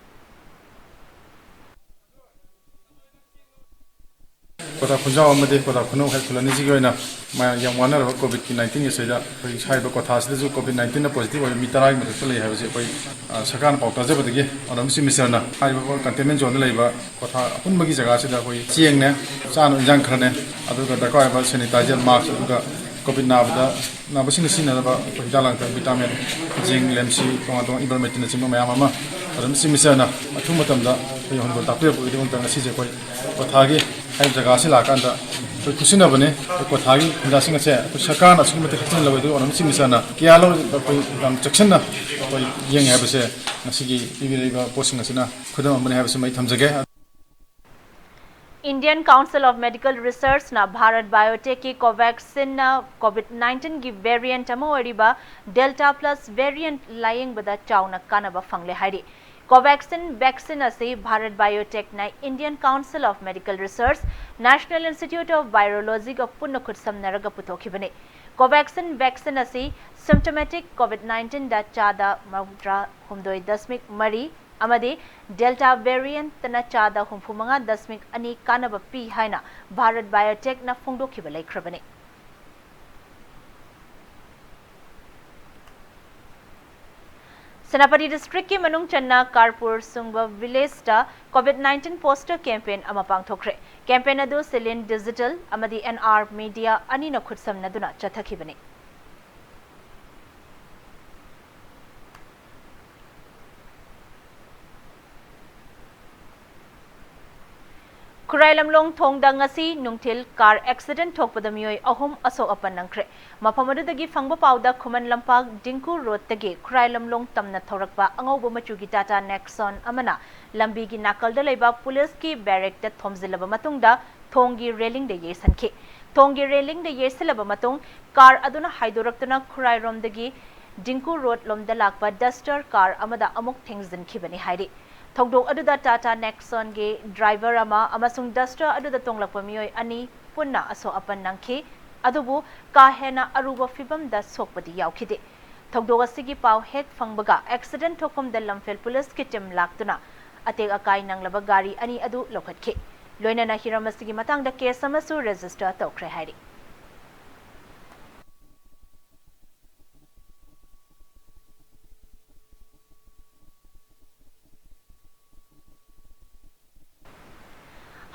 ꯀꯣꯊꯥ ꯈꯨꯟꯖꯥꯎ ꯑꯃꯗꯤ ꯀꯣꯊꯥ ꯈꯨꯅꯧ ꯍꯥꯏ ꯈꯨꯜ ꯑꯅꯤꯁꯤꯒꯤ ꯑꯣꯏꯅ ꯃꯌꯥꯝ ꯌꯥꯝ ꯋꯥꯅꯔꯕ ꯀꯣꯚꯤꯗꯀꯤ ꯅꯥꯏꯟꯇꯤꯟꯒꯤ ꯑꯁꯤꯗ ꯑꯩꯈꯣꯏ ꯍꯥꯏꯔꯤꯕ ꯀꯣꯊꯥ ꯑꯁꯤꯗꯁꯨ ꯀꯣꯚꯤꯗ ꯅꯥꯏꯟꯇꯤꯟꯅ ꯄꯣꯖꯤꯇꯤꯚ ꯑꯣꯏꯕ ꯃꯤ ꯇꯔꯥꯒꯤ ꯃꯊꯛꯇ ꯂꯩ ꯍꯥꯏꯕꯁꯤ ꯑꯩꯈꯣꯏ, ꯑ, ꯁꯔꯀꯥꯔꯅ ꯄꯥꯎ ꯇꯥꯖꯕꯗꯒꯤ ꯑꯣꯅꯔꯦꯕꯜ ꯆꯤꯐ ꯃꯤꯅꯤꯁꯇꯔꯅ ꯍꯥꯏꯔꯤꯕ ꯀꯟꯇꯦꯟꯃꯦꯟ ꯖꯣꯟꯗ ꯂꯩꯕ ꯀꯣꯊꯥ ꯑꯄꯨꯟꯕꯒꯤ ꯖꯒꯥꯁꯤꯗ ꯑꯩꯈꯣꯏ ꯆꯦꯡꯅꯦ, ꯆꯥꯅꯕ ꯏꯟꯖꯥꯡ ꯈꯔꯅꯦ, ꯑꯗꯨꯒ ꯗꯔꯀꯥꯔ ꯑꯣꯏꯕ ꯁꯦꯅꯤꯇꯥꯏꯖꯔ, ꯃꯥꯛꯁ, ꯑꯗꯨꯒ ꯀꯣꯚꯤꯗ ꯅꯥꯕꯗ, ꯅꯥꯕꯁꯤꯡꯅ ꯁꯤꯖꯤꯟꯅꯅꯕ ꯑꯩꯈꯣꯏ ꯍꯤꯗꯥꯛ ꯂꯥꯡꯊꯛ, ꯚꯤꯇꯥꯃꯤꯟ, ꯖꯤꯡ, ꯂꯦꯝꯁꯤ, ꯇꯣꯉꯥꯟ ꯇꯣꯉꯥꯟ ꯏꯕꯔꯃꯦꯇꯤꯟꯅꯆꯤꯡꯕ ꯃꯌꯥꯝ ꯑꯃ ꯑꯗꯨꯝ ꯆꯤꯞ ꯃꯤꯅꯤꯁꯇꯔꯅ ꯑꯊꯨꯕ ꯃꯇꯝꯗ ꯑꯩꯈꯣꯏ ꯌꯧꯍꯟꯕ ꯇꯥꯛꯄꯤꯔꯛꯄꯒꯤꯗꯃꯛꯇ ꯉꯁꯤꯁꯦ ꯑꯩꯈꯣꯏ ꯀ꯭ꯋꯥꯊꯥꯒꯤ ꯍꯥꯏꯔꯤꯕ ꯖꯒꯥ ꯑꯁꯤ ꯂꯥꯛꯑꯀꯥꯟꯗ ꯑꯩꯈꯣꯏ ꯈꯨꯠꯁꯤꯟꯅꯕꯅꯦ꯫ ꯑꯩꯈꯣꯏ ꯀ꯭ꯋꯥꯊꯥꯒꯤ ꯈꯨꯟꯖꯥꯁꯤꯡ ꯑꯁꯦ ꯑꯩꯈꯣꯏ ꯁꯔꯀꯥꯔꯅ ꯑꯁꯨꯛꯀꯤ ꯃꯇꯤꯛ ꯍꯛꯆꯤꯟꯅ ꯂꯧꯋꯦ, ꯑꯗꯨꯒ ꯑꯣꯅꯔ ꯆꯤꯞ ꯃꯤꯅꯤꯁꯇꯔꯅ ꯀꯌꯥ ꯂꯧꯔꯤꯕ ꯑꯩꯈꯣꯏ ꯌꯥꯝ ꯆꯦꯛꯁꯤꯟꯅ ꯑꯩꯈꯣꯏ ꯌꯦꯡꯉꯦ ꯍꯥꯏꯕꯁꯦ ꯉꯁꯤꯒꯤ ꯄꯤꯕꯤꯔꯛꯏꯕ ꯄꯣꯠꯁꯤꯡ ꯑꯁꯤꯅ ꯈꯨꯗꯝ ꯑꯃꯅꯤ ꯍꯥꯏꯕꯁꯤꯃ ꯑꯩ ꯊꯝꯖꯒꯦ꯫ Indian Council of Medical Researchꯅ ꯚꯥꯔꯠ ꯕꯥꯌꯣꯇꯦꯛꯀꯤ ꯀꯣꯚꯦꯛꯁꯤꯟꯅ ꯀꯣꯚꯤꯗ ꯅꯥꯏꯟꯇꯤꯟꯒꯤ ꯚꯦꯔꯤꯌꯦꯟꯠ ꯑꯃ ꯑꯣꯏꯔꯤꯕ ꯗꯦꯜꯇꯥ ꯄ꯭ꯂꯁ ꯚꯦꯔꯤꯌꯦꯟꯠ ꯂꯥꯌꯦꯡꯕꯗ ꯆꯥꯎꯅ ꯀꯥꯟꯅꯕ ꯐꯪꯂꯦ ꯍꯥꯏꯔꯤ꯫ ꯀꯣꯚꯦꯛꯁꯤꯟ ꯚꯦꯛꯁꯤꯟ ꯑꯁꯤ Bharat ꯕꯥꯌꯣꯇꯦꯛꯅ Indian Council of Medical Research, National Institute of Virologyꯒ ꯄꯨꯟꯅ ꯈꯨꯠꯁꯝꯅꯔꯒ ꯄꯨꯊꯣꯛꯈꯤꯕꯅꯤ꯫ ꯀꯣꯚꯦꯛꯁꯤꯟ ꯚꯦꯛꯁꯤꯟ ꯑꯁꯤ ꯁꯤꯝꯇꯣꯃꯦꯇꯤꯛ ꯀꯣꯚꯤꯗ ꯅꯥꯏꯟꯇꯤꯟꯗ ꯆꯥꯗ ꯃꯧꯗ꯭ꯔꯥ ꯍꯨꯝꯗꯣꯏ ꯗꯁꯃꯤꯛ ꯃꯔꯤ ꯑꯃꯗꯤ ꯗꯦꯜꯇꯥ ꯚꯦꯔꯤꯌꯦꯟꯠꯇꯅ ꯆꯥꯗ ꯍꯨꯝꯐꯨ ꯃꯉꯥ ꯗꯁꯃꯤꯛ ꯑꯅꯤ ꯀꯥꯟꯅꯕ ꯄꯤ ꯍꯥꯏꯅ ꯚꯥꯔꯠ ꯕꯥꯌꯣꯇꯦꯛꯅ ꯐꯣꯡꯗꯣꯛꯈꯤꯕ ꯂꯩꯈ꯭ꯔꯕꯅꯤ꯫ ꯁꯦꯅꯥꯄꯇꯤ ꯗꯤꯁꯇ꯭ꯔꯤꯛꯀꯤ ꯃꯅꯨꯡ ꯆꯟꯅ ꯀꯥꯔꯄꯨꯔ ꯁꯨꯡꯕ ꯚꯤꯂꯦꯖꯇ ꯀꯣꯚꯤꯗ ꯅꯥꯏꯟꯇꯤꯟ ꯄꯣꯁꯇꯔ ꯀꯦꯝꯄꯦꯟ ꯑꯃ ꯄꯥꯡꯊꯣꯛꯈ꯭ꯔꯦ꯫ ꯀꯦꯝꯄꯦꯟ ꯑꯗꯨ ꯁꯤꯂꯤꯟ ꯗꯤꯖꯤꯇꯦꯜ ꯑꯃꯗꯤ ꯑꯦꯟ ꯑꯥꯔ ꯃꯤꯗꯤꯌꯥ ꯑꯅꯤꯅ ꯈꯨꯠꯁꯝꯅꯗꯨꯅ ꯆꯠꯊꯈꯤꯕꯅꯤ꯫ ꯈꯨꯔꯥꯏ ꯂꯝꯂꯣꯡ ꯊꯣꯡꯗ ꯉꯁꯤ ꯅꯨꯡꯊꯤꯜ ꯀꯥꯔ ꯑꯦꯛꯁꯤꯗꯦꯟꯠ ꯊꯣꯛꯄꯗ ꯃꯤꯑꯣꯏ ꯑꯍꯨꯝ ꯑꯁꯣꯛ ꯑꯄꯟ ꯅꯪꯈ꯭ꯔꯦ꯫ ꯃꯐꯝ ꯑꯗꯨꯗꯒꯤ ꯐꯪꯕ ꯄꯥꯎꯗ ꯈꯨꯃꯟ ꯂꯝꯄꯥꯛ ꯗꯤꯡꯀꯨ ꯔꯣꯗꯇꯒꯤ ꯈꯨꯔꯥꯏ ꯂꯝꯂꯣꯡ ꯇꯝꯅ ꯊꯧꯔꯛꯄ ꯑꯉꯧꯕ ꯃꯆꯨꯒꯤ ꯇꯥꯇꯥ ꯅꯦꯛꯁꯣꯟ ꯑꯃꯅ ꯂꯝꯕꯤꯒꯤ ꯅꯥꯀꯜꯗ ꯂꯩꯕ ꯄꯨꯂꯤꯁꯀꯤ ꯕꯦꯔꯦꯛꯇ ꯊꯣꯝꯖꯤꯜꯂꯕ ꯃꯇꯨꯡꯗ ꯊꯣꯡꯒꯤ ꯔꯦꯂꯤꯡꯗ ꯌꯩꯁꯟꯈꯤ꯫ ꯊꯣꯡꯒꯤ ꯔꯦꯂꯤꯡꯗ ꯌꯩꯁꯤꯜꯂꯕ ꯃꯇꯨꯡ ꯀꯥꯔ ꯑꯗꯨꯅ ꯍꯥꯏꯗꯣꯔꯛꯇꯨꯅ ꯈꯨꯔꯥꯏꯔꯣꯝꯗꯒꯤ ꯗꯤꯡꯀꯨ ꯔꯣꯗ ꯂꯣꯝꯗ ꯂꯥꯛꯄ ꯗꯁꯇꯔ ꯀꯥꯔ ꯑꯃꯗ ꯑꯃꯨꯛ ꯊꯦꯡꯖꯤꯟꯈꯤꯕꯅꯤ ꯍꯥꯏꯔꯤ꯫ ꯊꯧꯗꯣꯛ ꯑꯗꯨꯗ ꯇꯥꯇꯥ ꯅꯦꯛꯁꯣꯟꯒꯤ ꯗ꯭ꯔꯥꯏꯚꯔ ꯑꯃ ꯑꯃꯁꯨꯡ ꯗꯁꯇꯔ ꯑꯗꯨꯗ ꯇꯣꯡꯂꯛꯄ ꯃꯤꯑꯣꯏ ꯑꯅꯤ ꯄꯨꯟꯅ ꯑꯁꯣꯛ ꯑꯄꯟ ꯅꯪꯈꯤ꯫ ꯑꯗꯨꯕꯨ ꯀꯥ ꯍꯦꯟꯅ ꯑꯔꯨꯕ ꯐꯤꯕꯝꯗ ꯁꯣꯛꯄꯗꯤ ꯌꯥꯎꯈꯤꯗꯦ꯫ ꯊꯧꯗꯣꯛ ꯑꯁꯤꯒꯤ ꯄꯥꯎ ꯍꯦꯛ ꯐꯪꯕꯒ ꯑꯦꯛꯁꯤꯗꯦꯟꯠ ꯊꯣꯛꯐꯝꯗ ꯂꯝꯐꯦꯜ ꯄꯨꯂꯤꯁꯀꯤ ꯇꯤꯝ ꯂꯥꯛꯇꯨꯅ ꯑꯇꯦꯛ ꯑꯀꯥꯏ ꯅꯪꯂꯕ ꯒꯥꯔꯤ ꯑꯅꯤ ꯑꯗꯨ ꯂꯧꯈꯠꯈꯤ꯫ ꯂꯣꯏꯅꯅ ꯍꯤꯔꯝ ꯑꯁꯤꯒꯤ ꯃꯇꯥꯡꯗ ꯀꯦꯁ ꯑꯃꯁꯨ ꯔꯦꯖꯤꯁꯇꯔ ꯇꯧꯈ꯭ꯔꯦ ꯍꯥꯏꯔꯤ꯫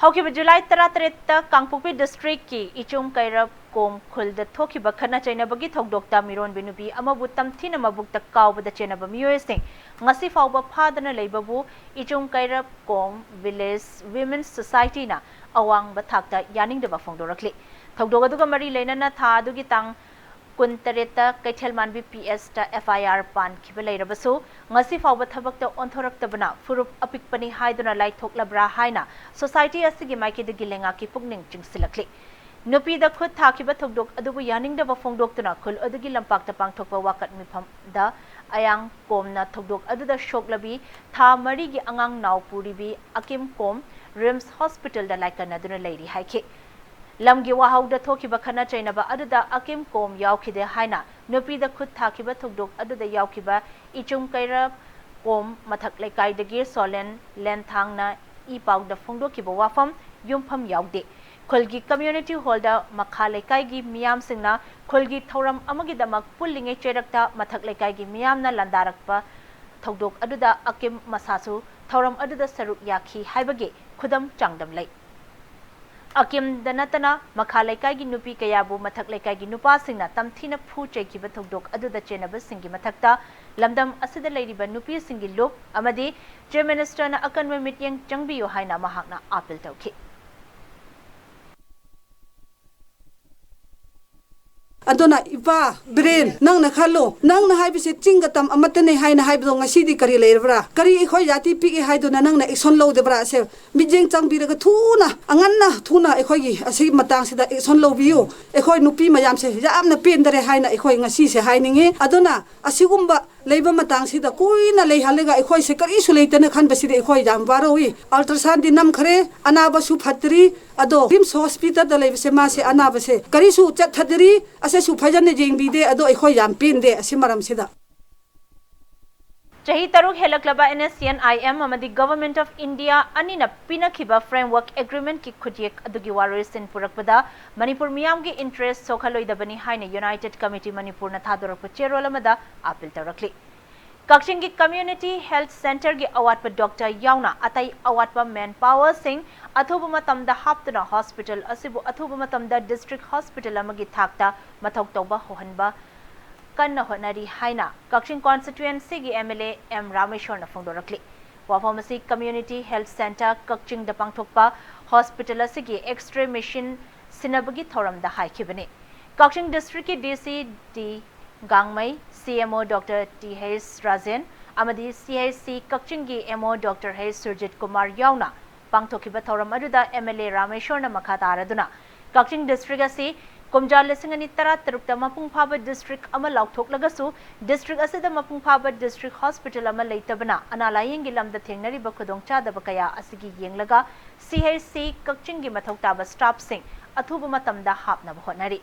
ꯍꯧꯈꯤꯕ ꯖꯨꯂꯥꯏ ꯇꯔꯥꯇꯔꯦꯠꯇ ꯀꯥꯡꯄꯣꯛꯄꯤ ꯗꯤꯁꯇ꯭ꯔꯤꯛꯀꯤ ꯏꯆꯨꯝ ꯀꯩꯔꯞ ꯀꯣꯝ ꯈꯨꯜꯗ ꯊꯣꯛꯈꯤꯕ ꯈꯠꯅ ꯆꯩꯅꯕꯒꯤ ꯊꯧꯗꯣꯛꯇ ꯃꯤꯔꯣꯟꯕꯤ ꯅꯨꯄꯤ ꯑꯃꯕꯨ ꯇꯝꯊꯤꯅ ꯃꯕꯨꯛꯇ ꯀꯥꯎꯕꯗ ꯆꯦꯟꯅꯕ ꯃꯤꯑꯣꯏꯁꯤꯡ ꯉꯁꯤ ꯐꯥꯎꯕ ꯐꯥꯗꯅ ꯂꯩꯕꯕꯨ ꯏꯆꯨꯝ ꯀꯩꯔꯞ ꯀꯣꯝ ꯚꯤꯂꯦꯖ ꯋꯤꯃꯦꯟꯁ ꯁꯣꯁꯥꯏꯇꯤꯅ ꯑꯋꯥꯡꯕ ꯊꯥꯛꯇ ꯌꯥꯅꯤꯡꯗꯕ ꯐꯣꯡꯗꯣꯔꯛꯂꯤ꯫ ꯊꯧꯗꯣꯛ ꯑꯗꯨꯒ ꯃꯔꯤ ꯂꯩꯅꯅ ꯊꯥ ꯑꯗꯨꯒꯤ ꯇꯥꯡ ꯀꯨꯟꯇꯔꯦꯠꯇ ꯀꯩꯊꯦꯜꯃꯥꯟꯕꯤ ꯄꯤ ꯑꯦꯁꯇ ꯑꯦꯐ ꯑꯥꯏ ꯑꯥꯔ ꯄꯥꯟꯈꯤꯕ ꯂꯩꯔꯕꯁꯨ, ꯉꯁꯤ ꯐꯥꯎꯕ ꯊꯕꯛꯇ ꯑꯣꯟꯊꯣꯔꯛꯇꯕꯅ ꯐꯨꯔꯨꯞ ꯑꯄꯤꯛꯄꯅꯤ ꯍꯥꯏꯗꯨꯅ ꯂꯥꯏꯊꯣꯛꯂꯕ꯭ꯔꯥ ꯍꯥꯏꯅ ꯁꯣꯁꯥꯏꯇꯤ ꯑꯁꯤꯒꯤ ꯃꯥꯏꯀꯩꯗꯒꯤ ꯂꯩꯉꯥꯛꯀꯤ ꯄꯨꯛꯅꯤꯡ ꯆꯤꯡꯁꯤꯜꯂꯛꯂꯤ꯫ ꯅꯨꯄꯤꯗ ꯈꯨꯠ ꯊꯥꯈꯤꯕ ꯊꯧꯗꯣꯛ ꯑꯗꯨꯕꯨ ꯌꯥꯅꯤꯡꯗꯕ ꯐꯣꯡꯗꯣꯛꯇꯨꯅ ꯈꯨꯜ ꯑꯗꯨꯒꯤ ꯂꯝꯄꯥꯛꯇ ꯄꯥꯡꯊꯣꯛꯄ ꯋꯥꯀꯠ ꯃꯤꯐꯝꯗ ꯑꯌꯥꯡ ꯀꯣꯝꯅ ꯊꯧꯗꯣꯛ ꯑꯗꯨꯗ ꯁꯣꯛꯂꯕꯤ ꯊꯥ ꯃꯔꯤꯒꯤ ꯑꯉꯥꯡ ꯅꯥꯎ ꯄꯨꯔꯤꯕꯤ ꯑꯀꯤꯝ ꯀꯣꯝ ꯔꯤꯝꯁ ꯍꯣꯁꯄꯤꯇꯥꯜꯗ ꯂꯥꯏꯀꯠꯅꯗꯨꯅ ꯂꯩꯔꯤ ꯍꯥꯏꯈꯤ꯫ ꯂꯝꯒꯤ ꯋꯥꯍꯧꯗ ꯊꯣꯛꯈꯤꯕ ꯈꯠꯅ ꯆꯩꯅꯕ ꯑꯗꯨꯗ ꯑꯀꯤꯝ ꯀꯣꯝ ꯌꯥꯎꯈꯤꯗꯦ ꯍꯥꯏꯅ ꯅꯨꯄꯤꯗ ꯈꯨꯠ ꯊꯥꯈꯤꯕ ꯊꯧꯗꯣꯛ ꯑꯗꯨꯗ ꯌꯥꯎꯈꯤꯕ ꯏꯆꯨꯝ ꯀꯩꯔꯞ ꯀꯣꯝ ꯃꯊꯛ ꯂꯩꯀꯥꯏꯗꯒꯤ ꯁꯣꯂꯦꯟ ꯂꯦꯟꯊꯥꯡꯅ ꯏ ꯄꯥꯎꯗ ꯐꯣꯡꯗꯣꯛꯈꯤꯕ ꯋꯥꯐꯝ ꯌꯨꯝꯐꯝ ꯌꯥꯎꯗꯦ꯫ ꯈꯨꯜꯒꯤ ꯀꯝꯃ꯭ꯌꯨꯅꯤꯇꯤ ꯍꯣꯜꯗ ꯃꯈꯥ ꯂꯩꯀꯥꯏꯒꯤ ꯃꯤꯌꯥꯝꯁꯤꯡꯅ ꯈꯨꯜꯒꯤ ꯊꯧꯔꯝ ꯑꯃꯒꯤꯗꯃꯛ ꯄꯨꯜꯂꯤꯉꯩ ꯆꯩꯔꯛꯇ ꯃꯊꯛ ꯂꯩꯀꯥꯏꯒꯤ ꯃꯤꯌꯥꯝꯅ ꯂꯥꯟꯗꯥꯔꯛꯄ ꯊꯧꯗꯣꯛ ꯑꯗꯨꯗ ꯑꯀꯤꯝ ꯃꯁꯥꯁꯨ ꯊꯧꯔꯝ ꯑꯗꯨꯗ ꯁꯔꯨꯛ ꯌꯥꯈꯤ ꯍꯥꯏꯕꯒꯤ ꯈꯨꯗꯝ ꯆꯥꯡꯗꯝ ꯂꯩ꯫ ꯑꯀꯤꯝꯗ ꯅꯠꯇꯅ ꯃꯈꯥ ꯂꯩꯀꯥꯏꯒꯤ ꯅꯨꯄꯤ ꯀꯌꯥꯕꯨ ꯃꯊꯛ ꯂꯩꯀꯥꯏꯒꯤ ꯅꯨꯄꯥꯁꯤꯡꯅ ꯇꯝꯊꯤꯅ ꯐꯨ ꯆꯩꯈꯤꯕ ꯊꯧꯗꯣꯛ ꯑꯗꯨꯗ ꯆꯦꯟꯅꯕꯁꯤꯡꯒꯤ ꯃꯊꯛꯇ ꯂꯝꯗꯝ ꯑꯁꯤꯗ ꯂꯩꯔꯤꯕ ꯅꯨꯄꯤꯁꯤꯡꯒꯤ ꯂꯨꯞ ꯑꯃꯗꯤ ꯆꯤꯐ ꯃꯤꯅꯤꯁꯇꯔꯅ ꯑꯀꯟꯕ ꯃꯤꯠꯌꯦꯡ ꯆꯪꯕꯤꯌꯨ ꯍꯥꯏꯅ ꯃꯍꯥꯛꯅ ꯑꯥꯄꯤꯜ ꯇꯧꯈꯤ꯫ ꯑꯗꯨꯅ ꯏꯄꯥ ꯕꯤꯔꯦꯟ, ꯅꯪꯅ ꯈꯜꯂꯣ, ꯅꯪꯅ ꯍꯥꯏꯕꯁꯦ ꯆꯤꯡꯒ ꯇꯝ ꯑꯃꯠꯇꯅꯦ ꯍꯥꯏꯅ ꯍꯥꯏꯕꯗꯣ ꯉꯁꯤꯗꯤ ꯀꯔꯤ ꯂꯩꯔꯕ꯭ꯔꯥ? ꯀꯔꯤ ꯑꯩꯈꯣꯏ ꯖꯥꯇꯤ ꯄꯤꯛꯏ ꯍꯥꯏꯗꯨꯅ ꯅꯪꯅ ꯑꯦꯛꯁꯟ ꯂꯧꯗꯕ꯭ꯔꯥ? ꯑꯁꯦ ꯃꯤꯠꯌꯦꯡ ꯆꯪꯕꯤꯔꯒ ꯊꯨꯅ, ꯑꯉꯟꯅ ꯊꯨꯅ ꯑꯩꯈꯣꯏꯒꯤ ꯑꯁꯤꯒꯤ ꯃꯇꯥꯡꯁꯤꯗ ꯑꯦꯛꯁꯟ ꯂꯧꯕꯤꯌꯨ꯫ ꯑꯩꯈꯣꯏ ꯅꯨꯄꯤ ꯃꯌꯥꯝꯁꯦ ꯌꯥꯝꯅ ꯄꯦꯟꯗꯔꯦ ꯍꯥꯏꯅ ꯑꯩꯈꯣꯏ ꯉꯁꯤꯁꯦ ꯍꯥꯏꯅꯤꯡꯉꯤ꯫ ꯑꯗꯨꯅ ꯑꯁꯤꯒꯨꯝꯕ ꯂꯩꯕ ꯃꯇꯥꯡꯁꯤꯗ ꯀꯨꯏꯅ ꯂꯩꯍꯜꯂꯒ ꯑꯩꯈꯣꯏꯁꯦ ꯀꯔꯤꯁꯨ ꯂꯩꯇꯅ ꯈꯟꯕꯁꯤꯗꯤ ꯑꯩꯈꯣꯏ ꯌꯥꯝ ꯋꯥꯔꯧꯏ꯫ ꯑꯜꯇ꯭ꯔꯥꯁꯥꯎꯟꯗꯤ ꯅꯝꯈ꯭ꯔꯦ, ꯑꯅꯥꯕꯁꯨ ꯐꯠꯇ꯭ꯔꯤ꯫ ꯑꯗꯣ ꯔꯤꯝꯁ ꯍꯣꯁꯄꯤꯇꯥꯜꯗ ꯂꯩꯕꯁꯦ ꯃꯥꯁꯦ ꯑꯅꯥꯕꯁꯦ ꯀꯔꯤꯁꯨ ꯆꯠꯊꯗ꯭ꯔꯤ, ꯑꯁꯤꯁꯨ ꯐꯖꯅ ꯌꯦꯡꯕꯤꯗꯦ꯫ ꯑꯗꯣ ꯑꯩꯈꯣꯏ ꯌꯥꯝ ꯄꯦꯟꯗꯦ ꯑꯁꯤ ꯃꯔꯝꯁꯤꯗ꯫ ꯆꯍꯤ ꯇꯔꯨꯛ ꯍꯦꯜꯂꯛꯂꯕ N S C N I M ꯑꯃꯗꯤ ꯒꯚꯔꯟꯃꯦꯟꯠ ꯑꯣꯐ ꯏꯟꯗꯤꯌꯥ ꯑꯅꯤꯅ ꯄꯤꯅꯈꯤꯕ ꯐ꯭ꯔꯦꯝꯋꯔꯛ ꯑꯦꯒ꯭ꯔꯤꯃꯦꯟꯠꯀꯤ ꯈꯨꯠꯌꯦꯛ ꯑꯗꯨꯒꯤ ꯋꯥꯔꯣꯏꯁꯤꯟ ꯄꯨꯔꯛꯄꯗ ꯃꯅꯤꯄꯨꯔ ꯃꯤꯌꯥꯝꯒꯤ ꯏꯟꯇꯔꯦꯁ ꯁꯣꯛꯍꯜꯂꯣꯏꯗꯕꯅꯤ ꯍꯥꯏꯅ ꯌꯨꯅꯥꯏꯇꯦꯗ ꯀꯃꯤꯇꯤ ꯃꯅꯤꯄꯨꯔꯅ ꯊꯥꯗꯣꯔꯛꯄ ꯆꯦꯔꯣꯜ ꯑꯃꯗ ꯑꯥꯄꯤꯜ ꯇꯧꯔꯛꯂꯤ꯫ ꯀꯛꯆꯤꯡꯒꯤ Community Health Centreꯒꯤ ꯑꯋꯥꯠꯄ doctor ꯌꯥꯎꯅ ꯑꯇꯩ ꯑꯋꯥꯠꯄ manpowerꯁꯤꯡ ꯑꯊꯨꯕ ꯃꯇꯝꯗ ꯍꯥꯞꯇꯨꯅ hospital ꯑꯁꯤꯕꯨ ꯑꯊꯨꯕ ꯃꯇꯝꯗ district hospital ꯑꯃꯒꯤ ꯊꯥꯛꯇ ꯃꯊꯧ ꯇꯧꯕ ꯍꯧꯍꯟꯕ ꯀꯟꯅ ꯍꯣꯠꯅꯔꯤ ꯍꯥꯏꯅ ꯀꯛꯆꯤꯡ constituencyꯒꯤ MLA ꯑꯦꯝ ꯔꯥꯃꯦꯁꯣꯔꯅ ꯐꯣꯡꯗꯣꯔꯛꯂꯤ꯫ ꯋꯥꯐꯝ ꯑꯁꯤ Community Health Centre ꯀꯛꯆꯤꯡꯗ ꯄꯥꯡꯊꯣꯛꯄ hospital ꯑꯁꯤꯒꯤ X-ray machine ꯁꯤꯟꯅꯕꯒꯤ ꯊꯧꯔꯝꯗ ꯍꯥꯏꯈꯤꯕꯅꯤ꯫ ꯀꯛꯆꯤꯡ districtꯀꯤ DC ꯗꯤ ꯒꯥꯡꯃꯩ, CMO doctor ꯇꯤꯍꯩꯁ ꯔꯥꯖꯦꯟ ꯑꯃꯗꯤ CHC ꯀꯛꯆꯤꯡꯒꯤ MO doctor ꯍꯩꯁ ꯁꯨꯔꯖꯤꯠ ꯀꯨꯃꯥꯔ ꯌꯥꯎꯅ ꯄꯥꯡꯊꯣꯛꯈꯤꯕ ꯊꯧꯔꯝ ꯑꯗꯨꯗ MLA ꯔꯥꯃꯦꯁꯣꯔꯅ ꯃꯈꯥ ꯇꯥꯔꯗꯨꯅ ꯀꯛꯆꯤꯡ district ꯑꯁꯤ ꯀꯨꯝꯖꯥ ꯂꯤꯁꯤꯡ ꯑꯅꯤ ꯇꯔꯥꯇꯔꯨꯛꯇ ꯃꯄꯨꯡ ꯐꯥꯕ district ꯑꯃ ꯂꯥꯎꯊꯣꯛꯂꯒꯁꯨ district ꯑꯁꯤꯗ ꯃꯄꯨꯡ ꯐꯥꯕ district hospital ꯑꯃ ꯂꯩꯇꯕꯅ ꯑꯅꯥ ꯂꯥꯌꯦꯡꯒꯤ ꯂꯝꯗ ꯊꯦꯡꯅꯔꯤꯕ ꯈꯨꯗꯣꯡꯆꯥꯗꯕ ꯀꯌꯥ ꯑꯁꯤꯒꯤ ꯌꯦꯡꯂꯒ CHC ꯀꯛꯆꯤꯡꯒꯤ ꯃꯊꯧ ꯇꯥꯕ staffꯁꯤꯡ ꯑꯊꯨꯕ ꯃꯇꯝꯗ ꯍꯥꯞꯅꯕ ꯍꯣꯠꯅꯔꯤ꯫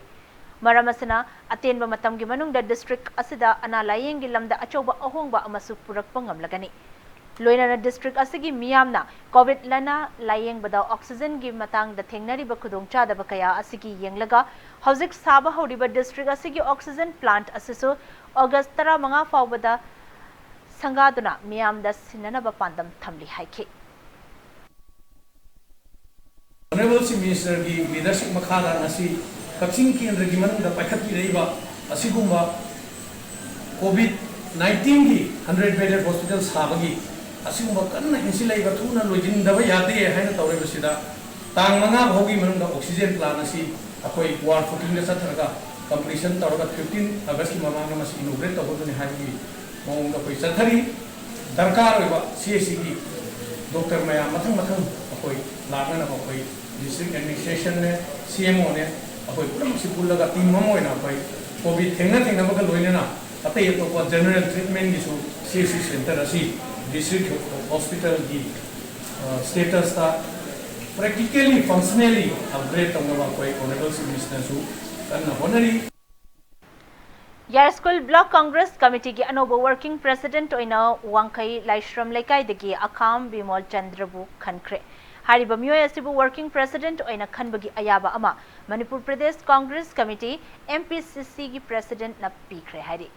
ꯃꯔꯝ ꯑꯁꯤꯅ ꯑꯇꯦꯟꯕ ꯃꯇꯝꯒꯤ ꯃꯅꯨꯡꯗ district ꯑꯁꯤꯗ ꯑꯅꯥ ꯂꯥꯌꯦꯡꯒꯤ ꯂꯝꯗ ꯑꯆꯧꯕ ꯑꯍꯣꯡꯕ ꯑꯃꯁꯨ ꯄꯨꯔꯛꯄ ꯉꯝꯂꯒꯅꯤ꯫ ꯂꯣꯏꯅꯅ district ꯑꯁꯤꯒꯤ ꯃꯤꯌꯥꯝꯅ COVID ꯂꯥꯏꯅꯥ ꯂꯥꯌꯦꯡꯕꯗ oxygenꯒꯤ ꯃꯇꯥꯡꯗ ꯊꯦꯡꯅꯔꯤꯕ ꯈꯨꯗꯣꯡꯆꯥꯗꯕ ꯀꯌꯥ ꯑꯁꯤꯒꯤ ꯌꯦꯡꯂꯒ ꯍꯧꯖꯤꯛ ꯁꯥꯕ ꯍꯧꯔꯤꯕ district ꯑꯁꯤꯒꯤ oxygen plant ꯑꯁꯤꯁꯨ August ꯇꯔꯥꯃꯉꯥ ꯐꯥꯎꯕꯗ ꯁꯪꯒꯥꯗꯨꯅ ꯃꯤꯌꯥꯝꯗ ꯁꯤꯟꯅꯅꯕ ꯄꯥꯟꯗꯝ ꯊꯝꯂꯤ ꯍꯥꯏꯈꯤ꯫ Honourable Chief Ministerꯒꯤ leadership ꯃꯈꯥꯗ ꯉꯁꯤ ꯀꯛꯆꯤꯡ ꯀꯦꯟꯗ꯭ꯔꯒꯤ ꯃꯅꯨꯡꯗ ꯄꯥꯏꯈꯠꯄꯤꯔꯛꯏꯕ ꯑꯁꯤꯒꯨꯝꯕ COVID nineteenꯒꯤ hundred bedded hospital ꯁꯥꯕꯒꯤ ꯑꯁꯤꯒꯨꯝꯕ ꯀꯟꯅ ꯏꯟꯁꯤꯜꯂꯛꯏꯕ, ꯊꯨꯅ ꯂꯣꯏꯁꯤꯟꯗꯕ ꯌꯥꯗꯦ ꯍꯥꯏꯅ ꯇꯧꯔꯤꯕꯁꯤꯗ, ꯇꯥꯡ ꯃꯉꯥ ꯐꯥꯎꯒꯤ ꯃꯅꯨꯡꯗ oxygen plant ꯑꯁꯤ ꯑꯩꯈꯣꯏ war footingꯗ ꯆꯠꯊꯔꯒ completion ꯇꯧꯔꯒ fifteen Augustꯀꯤ ꯃꯃꯥꯡꯗ ꯃꯁꯤ inaugurate ꯇꯧꯒꯗꯕꯅꯤ ꯍꯥꯏꯕꯒꯤ ꯃꯑꯣꯡꯗ ꯑꯩꯈꯣꯏ ꯆꯠꯊꯔꯤ꯫ ꯗꯔꯀꯥꯔ ꯑꯣꯏꯕ CHCꯒꯤ doctor ꯃꯌꯥꯝ ꯃꯊꯪ ꯃꯊꯪ ꯑꯩꯈꯣꯏ ꯂꯥꯛꯅꯅꯕ ꯑꯩꯈꯣꯏ district administrationꯅꯦ, CMOꯅꯦ, ꯑꯩꯈꯣꯏ ꯄꯨꯝꯅꯃꯛꯁꯤ ꯄꯨꯜꯂꯒ team ꯑꯃ ꯑꯣꯏꯅ ꯑꯩꯈꯣꯏ COVID ꯊꯦꯡꯅ ꯊꯦꯡꯅꯕꯒ ꯂꯣꯏꯅꯅ ꯑꯇꯩ ꯑꯇꯣꯞꯄ general treatmentꯒꯤꯁꯨ CHC centre ꯑꯁꯤ district hospitalꯒꯤ, ꯑ, statusꯇ practically, functionally upgrade ꯇꯧꯅꯕ ꯑꯩꯈꯣꯏ Honourable Chief Ministerꯁꯨ ꯀꯟꯅ ꯍꯣꯠꯅꯔꯤ꯫ ꯌꯥꯏꯁ꯭ꯀꯨꯜ Block Congress Committeeꯒꯤ ꯑꯅꯧꯕ working president ꯑꯣꯏꯅ ꯋꯥꯡꯈꯩ ꯂꯥꯏꯁ꯭ꯔꯝ ꯂꯩꯀꯥꯏꯗꯒꯤ ꯑꯈꯥꯝ ꯕꯤꯃꯣꯜ ꯆꯟꯗ꯭ꯔꯕꯨ ꯈꯟꯈ꯭ꯔꯦ꯫ ꯍꯥꯏꯔꯤꯕ ꯃꯤꯑꯣꯏ ꯑꯁꯤꯕꯨ working president ꯑꯣꯏꯅ ꯈꯟꯕꯒꯤ ꯑꯌꯥꯕ ꯑꯃ ꯃꯅꯤꯄꯨꯔ ꯄ꯭ꯔꯗꯦꯁ Congress Committee, MPCCꯒꯤ presidentꯅ ꯄꯤꯈ꯭ꯔꯦ ꯍꯥꯏꯔꯤ꯫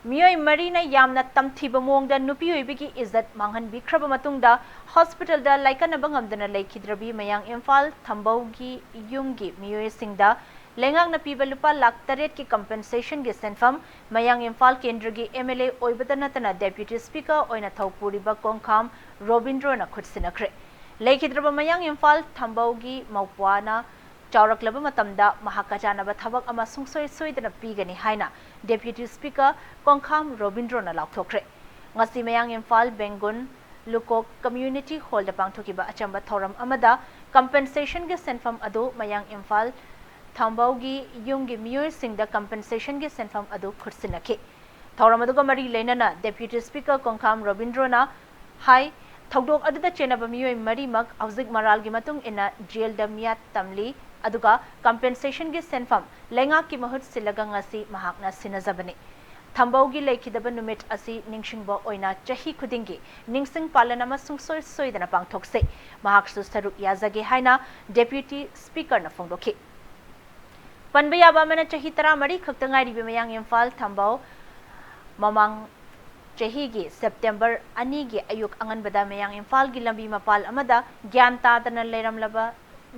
ꯃꯤꯑꯣꯏ ꯃꯔꯤꯅ ꯌꯥꯝꯅ ꯇꯝꯊꯤꯕ ꯃꯑꯣꯡꯗ ꯅꯨꯄꯤ ꯑꯣꯏꯕꯤꯒꯤ ꯏꯖꯠ ꯃꯥꯡꯍꯟꯕꯤꯈ꯭ꯔꯕ ꯃꯇꯨꯡꯗ ꯍꯣꯁꯄꯤꯇꯥꯜꯗ ꯂꯥꯏꯀꯠꯅꯕ ꯉꯝꯗꯅ ꯂꯩꯈꯤꯗ꯭ꯔꯕꯤ ꯃꯌꯥꯡ ꯏꯝꯐꯥꯜ ꯊꯝꯕꯧꯒꯤ ꯌꯨꯝꯒꯤ ꯃꯤꯑꯣꯏꯁꯤꯡꯗ ꯂꯩꯉꯥꯛꯅ ꯄꯤꯕ ꯂꯨꯄꯥ ꯂꯥꯈ ꯇꯔꯦꯠꯀꯤ ꯀꯝꯄꯦꯟꯁꯦꯁꯟꯒꯤ ꯁꯦꯟꯐꯝ ꯃꯌꯥꯡ ꯏꯝꯐꯥꯜ ꯀꯦꯟꯗ꯭ꯔꯒꯤ ꯑꯦꯝ ꯑꯦꯜ ꯑꯦ ꯑꯣꯏꯕꯇ ꯅꯠꯇꯅ ꯗꯦꯄ꯭ꯌꯨꯇꯤ ꯁ꯭ꯄꯤꯀꯔ ꯑꯣꯏꯅ ꯊꯧ ꯄꯨꯔꯤꯕ ꯀꯣꯡꯈꯥꯝ ꯔꯣꯕꯤꯟꯗ꯭ꯔꯣꯅ ꯈꯨꯠꯁꯤꯟꯅꯈ꯭ꯔꯦ꯫ ꯂꯩꯈꯤꯗ꯭ꯔꯕ ꯃꯌꯥꯡ ꯏꯝꯐꯥꯜ ꯊꯝꯕꯧꯒꯤ ꯃꯧꯄ꯭ꯋꯥꯅ ꯆꯥꯎꯔꯛꯂꯕ ꯃꯇꯝꯗ ꯃꯍꯥꯛꯀ ꯆꯥꯟꯅꯕ ꯊꯕꯛ ꯑꯃ ꯁꯨꯡꯁꯣꯏ ꯁꯣꯏꯗꯅ ꯄꯤꯒꯅꯤ ꯍꯥꯏꯅ ꯗꯦꯄ꯭ꯌꯨꯇꯤ ꯁ꯭ꯄꯤꯀꯔ ꯀꯣꯡꯈꯥꯝ ꯔꯣꯕꯤꯟꯗ꯭ꯔꯣꯅ ꯂꯥꯎꯊꯣꯛꯈ꯭ꯔꯦ꯫ ꯉꯁꯤ ꯃꯌꯥꯡ ꯏꯝꯐꯥꯜ ꯕꯦꯡꯒꯨꯟ ꯂꯨꯀꯣꯛ ꯀꯝꯃ꯭ꯌꯨꯅꯤꯇꯤ ꯍꯣꯜꯗ ꯄꯥꯡꯊꯣꯛꯈꯤꯕ ꯑꯆꯝꯕ ꯊꯧꯔꯝ ꯑꯃꯗ ꯀꯝꯄꯦꯟꯁꯦꯁꯟꯒꯤ ꯁꯦꯟꯐꯝ ꯑꯗꯨ ꯃꯌꯥꯡ ꯏꯝꯐꯥꯜ ꯊꯝꯕꯧꯒꯤ ꯌꯨꯝꯒꯤ ꯃꯤꯑꯣꯏꯁꯤꯡꯗ ꯀꯝꯄꯦꯟꯁꯦꯁꯟꯒꯤ ꯁꯦꯟꯐꯝ ꯑꯗꯨ ꯈꯨꯠꯁꯤꯟꯅꯈꯤ꯫ ꯊꯧꯔꯝ ꯑꯗꯨꯒ ꯃꯔꯤ ꯂꯩꯅꯅ ꯗꯦꯄ꯭ꯌꯨꯇꯤ ꯁ꯭ꯄꯤꯀꯔ ꯀꯣꯡꯈꯥꯝ ꯔꯣꯕꯤꯟꯗ꯭ꯔꯣꯅ ꯍꯥꯏ, ꯊꯧꯗꯣꯛ ꯑꯗꯨꯗ ꯆꯦꯟꯅꯕ ꯃꯤꯑꯣꯏ ꯃꯔꯤꯃꯛ ꯍꯧꯖꯤꯛ ꯃꯔꯥꯜꯒꯤ ꯃꯇꯨꯡ ꯏꯟꯅ ꯖꯦꯜꯗ ꯃꯤꯌꯥꯠ ꯇꯝꯂꯤ, ꯑꯗꯨꯒ ꯀꯝꯄꯦꯟꯁꯦꯁꯟꯒꯤ ꯁꯦꯟꯐꯝ ꯂꯩꯉꯥꯛꯀꯤ ꯃꯍꯨꯠ ꯁꯤꯜꯂꯒ ꯉꯁꯤ ꯃꯍꯥꯛꯅ ꯁꯤꯟꯅꯖꯕꯅꯤ꯫ ꯊꯝꯕꯧꯒꯤ ꯂꯩꯈꯤꯗꯕ ꯅꯨꯃꯤꯠ ꯑꯁꯤ ꯅꯤꯡꯁꯤꯡꯕ ꯑꯣꯏꯅ ꯆꯍꯤ ꯈꯨꯗꯤꯡꯒꯤ ꯅꯤꯡꯁꯤꯡ ꯄꯥꯂꯟ ꯑꯃ ꯁꯨꯡꯁꯣꯏ ꯁꯣꯏꯗꯅ ꯄꯥꯡꯊꯣꯛꯁꯤ꯫ ꯃꯍꯥꯛꯁꯨ ꯁꯔꯨꯛ ꯌꯥꯖꯒꯦ ꯍꯥꯏꯅ ꯗꯦꯄ꯭ꯌꯨꯇꯤ ꯁ꯭ꯄꯤꯀꯔꯅ ꯐꯣꯡꯗꯣꯛꯈꯤ꯫ ꯄꯟꯕ ꯌꯥꯕ ꯑꯃꯅ, ꯆꯍꯤ ꯇꯔꯥꯃꯔꯤ ꯈꯛꯇ ꯉꯥꯏꯔꯤꯕ ꯃꯌꯥꯡ ꯏꯝꯐꯥꯜ ꯊꯝꯕꯧ ꯃꯃꯥꯡ ꯆꯍꯤꯒꯤ ꯁꯦꯞꯇꯦꯝꯕꯔ ꯑꯅꯤꯒꯤ ꯑꯌꯨꯛ ꯑꯉꯟꯕꯗ ꯃꯌꯥꯡ ꯏꯝꯐꯥꯜꯒꯤ ꯂꯝꯕꯤ ꯃꯄꯥꯜ ꯑꯃꯗ ꯒ꯭ꯌꯥꯟ ꯇꯥꯗꯅ ꯂꯩꯔꯝꯂꯕ,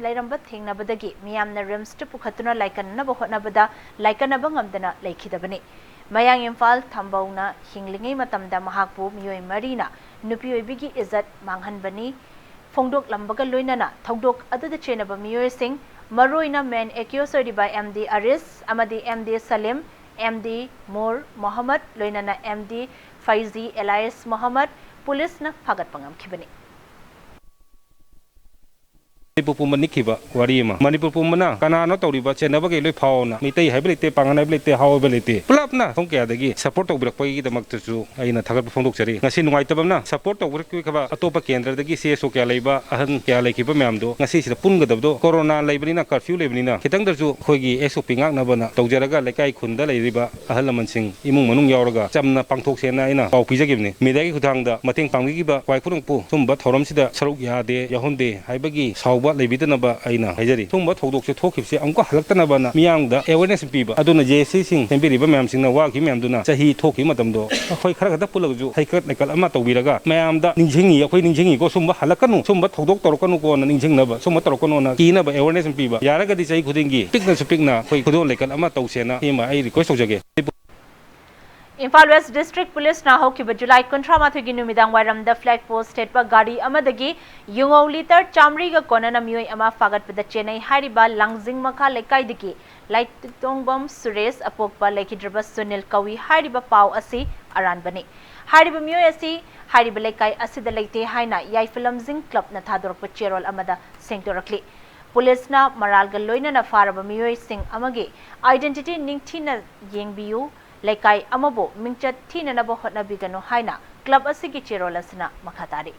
ꯂꯩꯔꯝꯕ ꯊꯦꯡꯅꯕꯗꯒꯤ ꯃꯤꯌꯥꯝꯅ ꯔꯤꯝꯁꯇ ꯄꯨꯈꯠꯇꯨꯅ ꯂꯥꯏꯀꯠꯅꯅꯕ ꯍꯣꯠꯅꯕꯗ ꯂꯥꯏꯀꯠꯅꯕ ꯉꯝꯗꯅ ꯂꯩꯈꯤꯗꯕꯅꯤ꯫ ꯃꯌꯥꯡ ꯏꯝꯐꯥꯜ ꯊꯝꯕꯧꯅ ꯍꯤꯡꯂꯤꯉꯩ ꯃꯇꯝꯗ ꯃꯍꯥꯛꯄꯨ ꯃꯤꯑꯣꯏ ꯃꯔꯤꯅ ꯅꯨꯄꯤ ꯑꯣꯏꯕꯤꯒꯤ ꯏꯖꯠ ꯃꯥꯡꯍꯟꯕꯅꯤ ꯐꯣꯡꯗꯣꯛꯂꯝꯕꯒ ꯂꯣꯏꯅꯅ ꯊꯧꯗꯣꯛ ꯑꯗꯨꯗ ꯆꯦꯟꯅꯕ ꯃꯤꯑꯣꯏꯁꯤꯡ, ꯃꯔꯨꯑꯣꯏꯅ ꯃꯦꯟ ꯑꯦꯀ꯭ꯌꯨꯁ ꯑꯣꯏꯔꯤꯕ ꯑꯦꯝ ꯗꯤ ꯑꯔꯤꯁ ꯑꯃꯗꯤ M D Salim, M D Mur Mohammad, ꯂꯣꯏꯅꯅ M D Faizi alias Mohammad, ꯄꯨꯂꯤꯁꯅ ꯐꯥꯒꯠꯄ ꯉꯝꯈꯤꯕꯅꯤ꯫ ꯃꯅꯤꯄꯨꯔ ꯄꯨꯝꯕ ꯅꯤꯛꯈꯤꯕ ꯋꯥꯔꯤ ꯑꯃ꯫ ꯃꯅꯤꯄꯨꯔ ꯄꯨꯝꯕꯅ ꯀꯅꯥꯅꯣ ꯇꯧꯔꯤꯕ, ꯆꯦꯟꯅꯕꯒꯤ ꯂꯣꯏ ꯐꯥꯎꯅ, ꯃꯤꯇꯩ ꯍꯥꯏꯕ ꯂꯩꯇꯦ, ꯄꯥꯉꯟ ꯍꯥꯏꯕ ꯂꯩꯇꯦ, ꯍꯥꯎ ꯍꯥꯏꯕ ꯂꯩꯇꯦ, ꯄꯨꯂꯞꯅ ꯃꯐꯝ ꯀꯌꯥꯗꯒꯤ ꯁꯄꯣꯔꯠ ꯇꯧꯕꯤꯔꯛꯄꯒꯤꯗꯃꯛꯇꯁꯨ ꯑꯩꯅ ꯊꯥꯒꯠꯄ ꯐꯣꯡꯗꯣꯛꯆꯔꯤ꯫ ꯉꯁꯤ ꯅꯨꯡꯉꯥꯏꯇꯕ ꯑꯃꯅ, ꯁꯄꯣꯔꯠ ꯇꯧꯕꯤꯔꯛꯈꯤꯕ ꯑꯇꯣꯞꯄ ꯀꯦꯟꯗ꯭ꯔꯗꯒꯤ ꯁꯤ ꯑꯦꯁ ꯑꯣ ꯀꯌꯥ ꯂꯩꯕ, ꯑꯍꯟ ꯀꯌꯥ ꯂꯩꯈꯤꯕ ꯃꯌꯥꯝꯗꯣ ꯉꯁꯤꯁꯤꯗ ꯄꯨꯟꯒꯗꯕꯗꯣ, ꯀꯣꯔꯣꯅꯥ ꯂꯩꯕꯅꯤꯅ, ꯀꯔꯐ꯭ꯌꯨ ꯂꯩꯕꯅꯤꯅ, ꯈꯤꯇꯪꯗꯁꯨ ꯑꯩꯈꯣꯏꯒꯤ ꯑꯦꯁ ꯑꯣ ꯄꯤ ꯉꯥꯛꯅꯕꯅ ꯇꯧꯖꯔꯒ, ꯂꯩꯀꯥꯏ ꯈꯨꯟꯗ ꯂꯩꯔꯤꯕ ꯑꯍꯜ ꯂꯃꯟꯁꯤꯡ, ꯏꯃꯨꯡ ꯃꯅꯨꯡ ꯌꯥꯎꯔꯒ ꯆꯝꯅ ꯄꯥꯡꯊꯣꯛꯁꯦꯅ ꯑꯩꯅ ꯄꯥꯎ ꯄꯤꯖꯈꯤꯕꯅꯤ꯫ ꯃꯦꯗꯤꯌꯥꯒꯤ ꯈꯨꯠꯊꯥꯡꯗ ꯃꯇꯦꯡ ꯄꯥꯡꯕꯤꯈꯤꯕ ꯈ꯭ꯋꯥꯏ ꯈꯨꯗꯤꯡꯃꯛꯄꯨ ꯁꯨꯝꯕ ꯊꯧꯔꯝꯁꯤꯗ ꯁꯔꯨꯛ ꯌꯥꯗꯦ, ꯌꯥꯎꯍꯟꯗꯦ ꯍꯥꯏꯕꯒꯤ ꯁꯥꯎꯕ ꯋꯥꯠ ꯂꯩꯕꯤꯗꯅꯕ ꯑꯩꯅ ꯍꯥꯏꯖꯔꯤ꯫ ꯁꯨꯝꯕ ꯊꯧꯗꯣꯛꯁꯦ ꯊꯣꯛꯈꯤꯕꯁꯦ ꯑꯃꯨꯛꯀ ꯍꯜꯂꯛꯇꯅꯕꯅ ꯃꯤꯌꯥꯝꯗ awareness ꯄꯤꯕ꯫ ꯑꯗꯨꯅ J S C ꯁꯤꯡ ꯁꯦꯝꯕꯤꯔꯤꯕ ꯃꯌꯥꯝꯁꯤꯡꯅ ꯋꯥꯈꯤꯕ ꯃꯌꯥꯝꯗꯨꯅ ꯆꯍꯤ ꯊꯣꯛꯈꯤꯕ ꯃꯇꯝꯗꯣ ꯑꯩꯈꯣꯏ ꯈꯔ ꯈꯛꯇ ꯄꯨꯜꯂꯒꯁꯨ ꯍꯩꯀꯠ ꯂꯩꯀꯠ ꯑꯃ ꯇꯧꯕꯤꯔꯒ ꯃꯌꯥꯝꯗ ꯅꯤꯡꯁꯤꯡꯉꯤ, ꯑꯩꯈꯣꯏ ꯅꯤꯡꯁꯤꯡꯉꯤꯀꯣ, ꯁꯨꯝꯕ ꯍꯜꯂꯛꯀꯅꯨ, ꯁꯨꯝꯕ ꯊꯧꯗꯣꯛ ꯇꯧꯔꯛꯀꯅꯨꯀꯣꯅ ꯅꯤꯡꯁꯤꯡꯅꯕ, ꯁꯨꯝꯕ ꯇꯧꯔꯛꯀꯅꯣꯅ ꯀꯤꯅꯕ awareness ꯑꯃ ꯄꯤꯕ꯫ ꯌꯥꯔꯒꯗꯤ ꯆꯍꯤ ꯈꯨꯗꯤꯡꯒꯤ ꯄꯤꯛꯅꯁꯨ ꯄꯤꯛꯅ ꯑꯩꯈꯣꯏ ꯈꯨꯗꯣꯜ ꯂꯩꯀꯠ ꯑꯃ ꯇꯧꯁꯦꯅ ꯁꯤꯃ ꯑꯩ request ꯇꯧꯖꯒꯦ꯫ ꯏꯝꯐꯥꯜ ꯋꯦꯁ ꯗꯤꯁꯇ꯭ꯔꯤꯛ ꯄꯨꯂꯤꯁꯅ ꯍꯧꯈꯤꯕ ꯖꯨꯂꯥꯏ ꯀꯨꯟꯊ꯭ꯔꯥ ꯃꯥꯊꯣꯏꯒꯤ ꯅꯨꯃꯤꯗꯥꯡ ꯋꯥꯏꯔꯝꯗ ꯐ꯭ꯂꯦꯒ ꯄꯣꯁ ꯊꯦꯠꯄ ꯒꯥꯔꯤ ꯑꯃꯗꯒꯤ ꯌꯨꯉꯧ ꯂꯤꯇꯔ ꯆꯥꯃꯔꯤꯒ ꯀꯣꯟꯅꯅ ꯃꯤꯑꯣꯏ ꯑꯃ ꯐꯥꯒꯠꯄꯗ ꯆꯦꯟꯅꯩ ꯍꯥꯏꯔꯤꯕ ꯂꯥꯡꯖꯤꯡ ꯃꯈꯥ ꯂꯩꯀꯥꯏꯗꯒꯤ ꯂꯥꯏꯇꯣꯡꯕꯝ ꯁꯨꯔꯦꯁ, ꯑꯄꯣꯛꯄ ꯂꯩꯈꯤꯗ꯭ꯔꯕ ꯁꯨꯅꯤꯜ ꯀꯧꯏ ꯍꯥꯏꯔꯤꯕ ꯄꯥꯎ ꯑꯁꯤ ꯑꯔꯥꯟꯕꯅꯤ꯫ ꯍꯥꯏꯔꯤꯕ ꯃꯤꯑꯣꯏ ꯑꯁꯤ ꯍꯥꯏꯔꯤꯕ ꯂꯩꯀꯥꯏ ꯑꯁꯤꯗ ꯂꯩꯇꯦ ꯍꯥꯏꯅ ꯌꯥꯏꯐ ꯂꯝꯖꯤꯡ ꯀ꯭ꯂꯕꯅ ꯊꯥꯗꯣꯔꯛꯄ ꯆꯦꯔꯣꯜ ꯑꯃꯗ ꯁꯦꯡꯗꯣꯔꯛꯂꯤ꯫ ꯄꯨꯂꯤꯁꯅ ꯃꯔꯥꯜꯒ ꯂꯣꯏꯅꯅ ꯐꯥꯔꯕ ꯃꯤꯑꯣꯏꯁꯤꯡ ꯑꯃꯒꯤ identity ꯅꯤꯡꯊꯤꯅ ꯌꯦꯡꯕꯤꯌꯨ, ꯂꯩꯀꯥꯏ ꯑꯃꯕꯨ ꯃꯤꯡꯆꯠ ꯊꯤꯅꯅꯕ ꯍꯣꯠꯅꯕꯤꯒꯅꯨ ꯍꯥꯏꯅ ꯀ꯭ꯂꯕ ꯑꯁꯤꯒꯤ ꯆꯦꯔꯣꯜ ꯑꯁꯤꯅ ꯃꯈꯥ ꯇꯥꯔꯤ꯫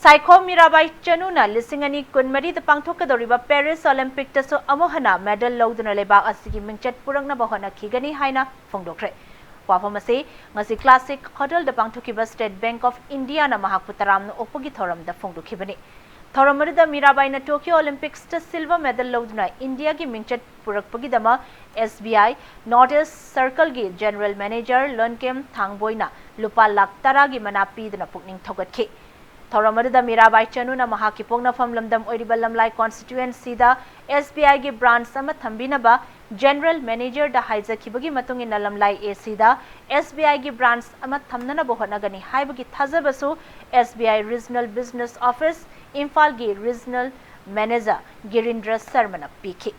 ꯁꯥꯏꯈꯣꯝ ꯃꯤꯔꯥꯕꯥꯏ ꯆꯅꯨꯅ ꯂꯤꯁꯤꯡ ꯑꯅꯤ ꯀꯨꯟꯃꯔꯤꯗ ꯄꯥꯡꯊꯣꯛꯀꯗꯧꯔꯤꯕ ꯄꯦꯔꯤꯁ ꯑꯣꯂꯤꯝꯄꯤꯛꯇꯁꯨ ꯑꯃꯨꯛ ꯍꯟꯅ ꯃꯦꯗꯜ ꯂꯧꯗꯨꯅ ꯂꯩꯕꯥꯛ ꯑꯁꯤꯒꯤ ꯃꯤꯡꯆꯠ ꯄꯨꯔꯛꯅꯕ ꯍꯣꯠꯅꯈꯤꯒꯅꯤ ꯍꯥꯏꯅ ꯐꯣꯡꯗꯣꯛꯈ꯭ꯔꯦ꯫ ꯋꯥꯐꯝ ꯑꯁꯤ ꯉꯁꯤ ꯀ꯭ꯂꯥꯁꯤꯛ ꯍꯣꯇꯦꯜꯗ ꯄꯥꯡꯊꯣꯛꯈꯤꯕ ꯁ꯭ꯇꯦꯠ ꯕꯦꯡꯛ ꯑꯣꯐ ꯏꯟꯗꯤꯌꯥꯅ ꯃꯍꯥꯛꯄꯨ ꯇꯔꯥꯝꯅ ꯑꯣꯛꯄꯒꯤ ꯊꯧꯔꯝꯗ ꯐꯣꯡꯗꯣꯛꯈꯤꯕꯅꯤ꯫ ꯊꯧꯔꯝ ꯑꯗꯨꯗ ꯃꯤꯔꯥꯕꯥꯏꯅ ꯇꯣꯀꯤꯌꯣ ꯑꯣꯂꯤꯝꯄꯤꯛꯁꯇ ꯁꯤꯜꯚꯔ ꯃꯦꯗꯜ ꯂꯧꯗꯨꯅ ꯏꯟꯗꯤꯌꯥꯒꯤ ꯃꯤꯡꯆꯠ ꯄꯨꯔꯛꯄꯒꯤꯗꯃꯛ S B I North East Circleꯒꯤ General Manager ꯂꯣꯟꯀꯦꯝ ꯊꯥꯡꯕꯣꯏꯅ ꯂꯨꯄꯥ ꯂꯥꯈ ꯇꯔꯥꯒꯤ ꯃꯅꯥ ꯄꯤꯗꯨꯅ ꯄꯨꯛꯅꯤꯡ ꯊꯧꯒꯠꯈꯤ꯫ ꯊꯧꯔꯝ ꯑꯗꯨꯗ ꯃꯤꯔꯥꯕꯥꯏ ꯆꯅꯨꯅ ꯃꯍꯥꯛꯀꯤ ꯄꯣꯛꯅꯐꯝ ꯂꯝꯗꯝ ꯑꯣꯏꯔꯤꯕ ꯂꯝꯂꯥꯏ constituencyꯗ S B Iꯒꯤ branch ꯑꯃ ꯊꯝꯕꯤꯅꯕ General Managerꯗ ꯍꯥꯏꯖꯈꯤꯕꯒꯤ ꯃꯇꯨꯡ ꯏꯟꯅ ꯂꯝꯂꯥꯏ ACꯗ S B Iꯒꯤ branch ꯑꯃ ꯊꯝꯅꯅꯕ ꯍꯣꯠꯅꯒꯅꯤ ꯍꯥꯏꯕꯒꯤ ꯊꯥꯖꯕꯁꯨ S B I Regional Business Office ꯏꯝꯐꯥꯜꯒꯤ Regional Manager ꯒꯤꯔꯤꯟꯗ꯭ꯔ ꯁꯔꯃꯅ ꯄꯤꯈꯤ꯫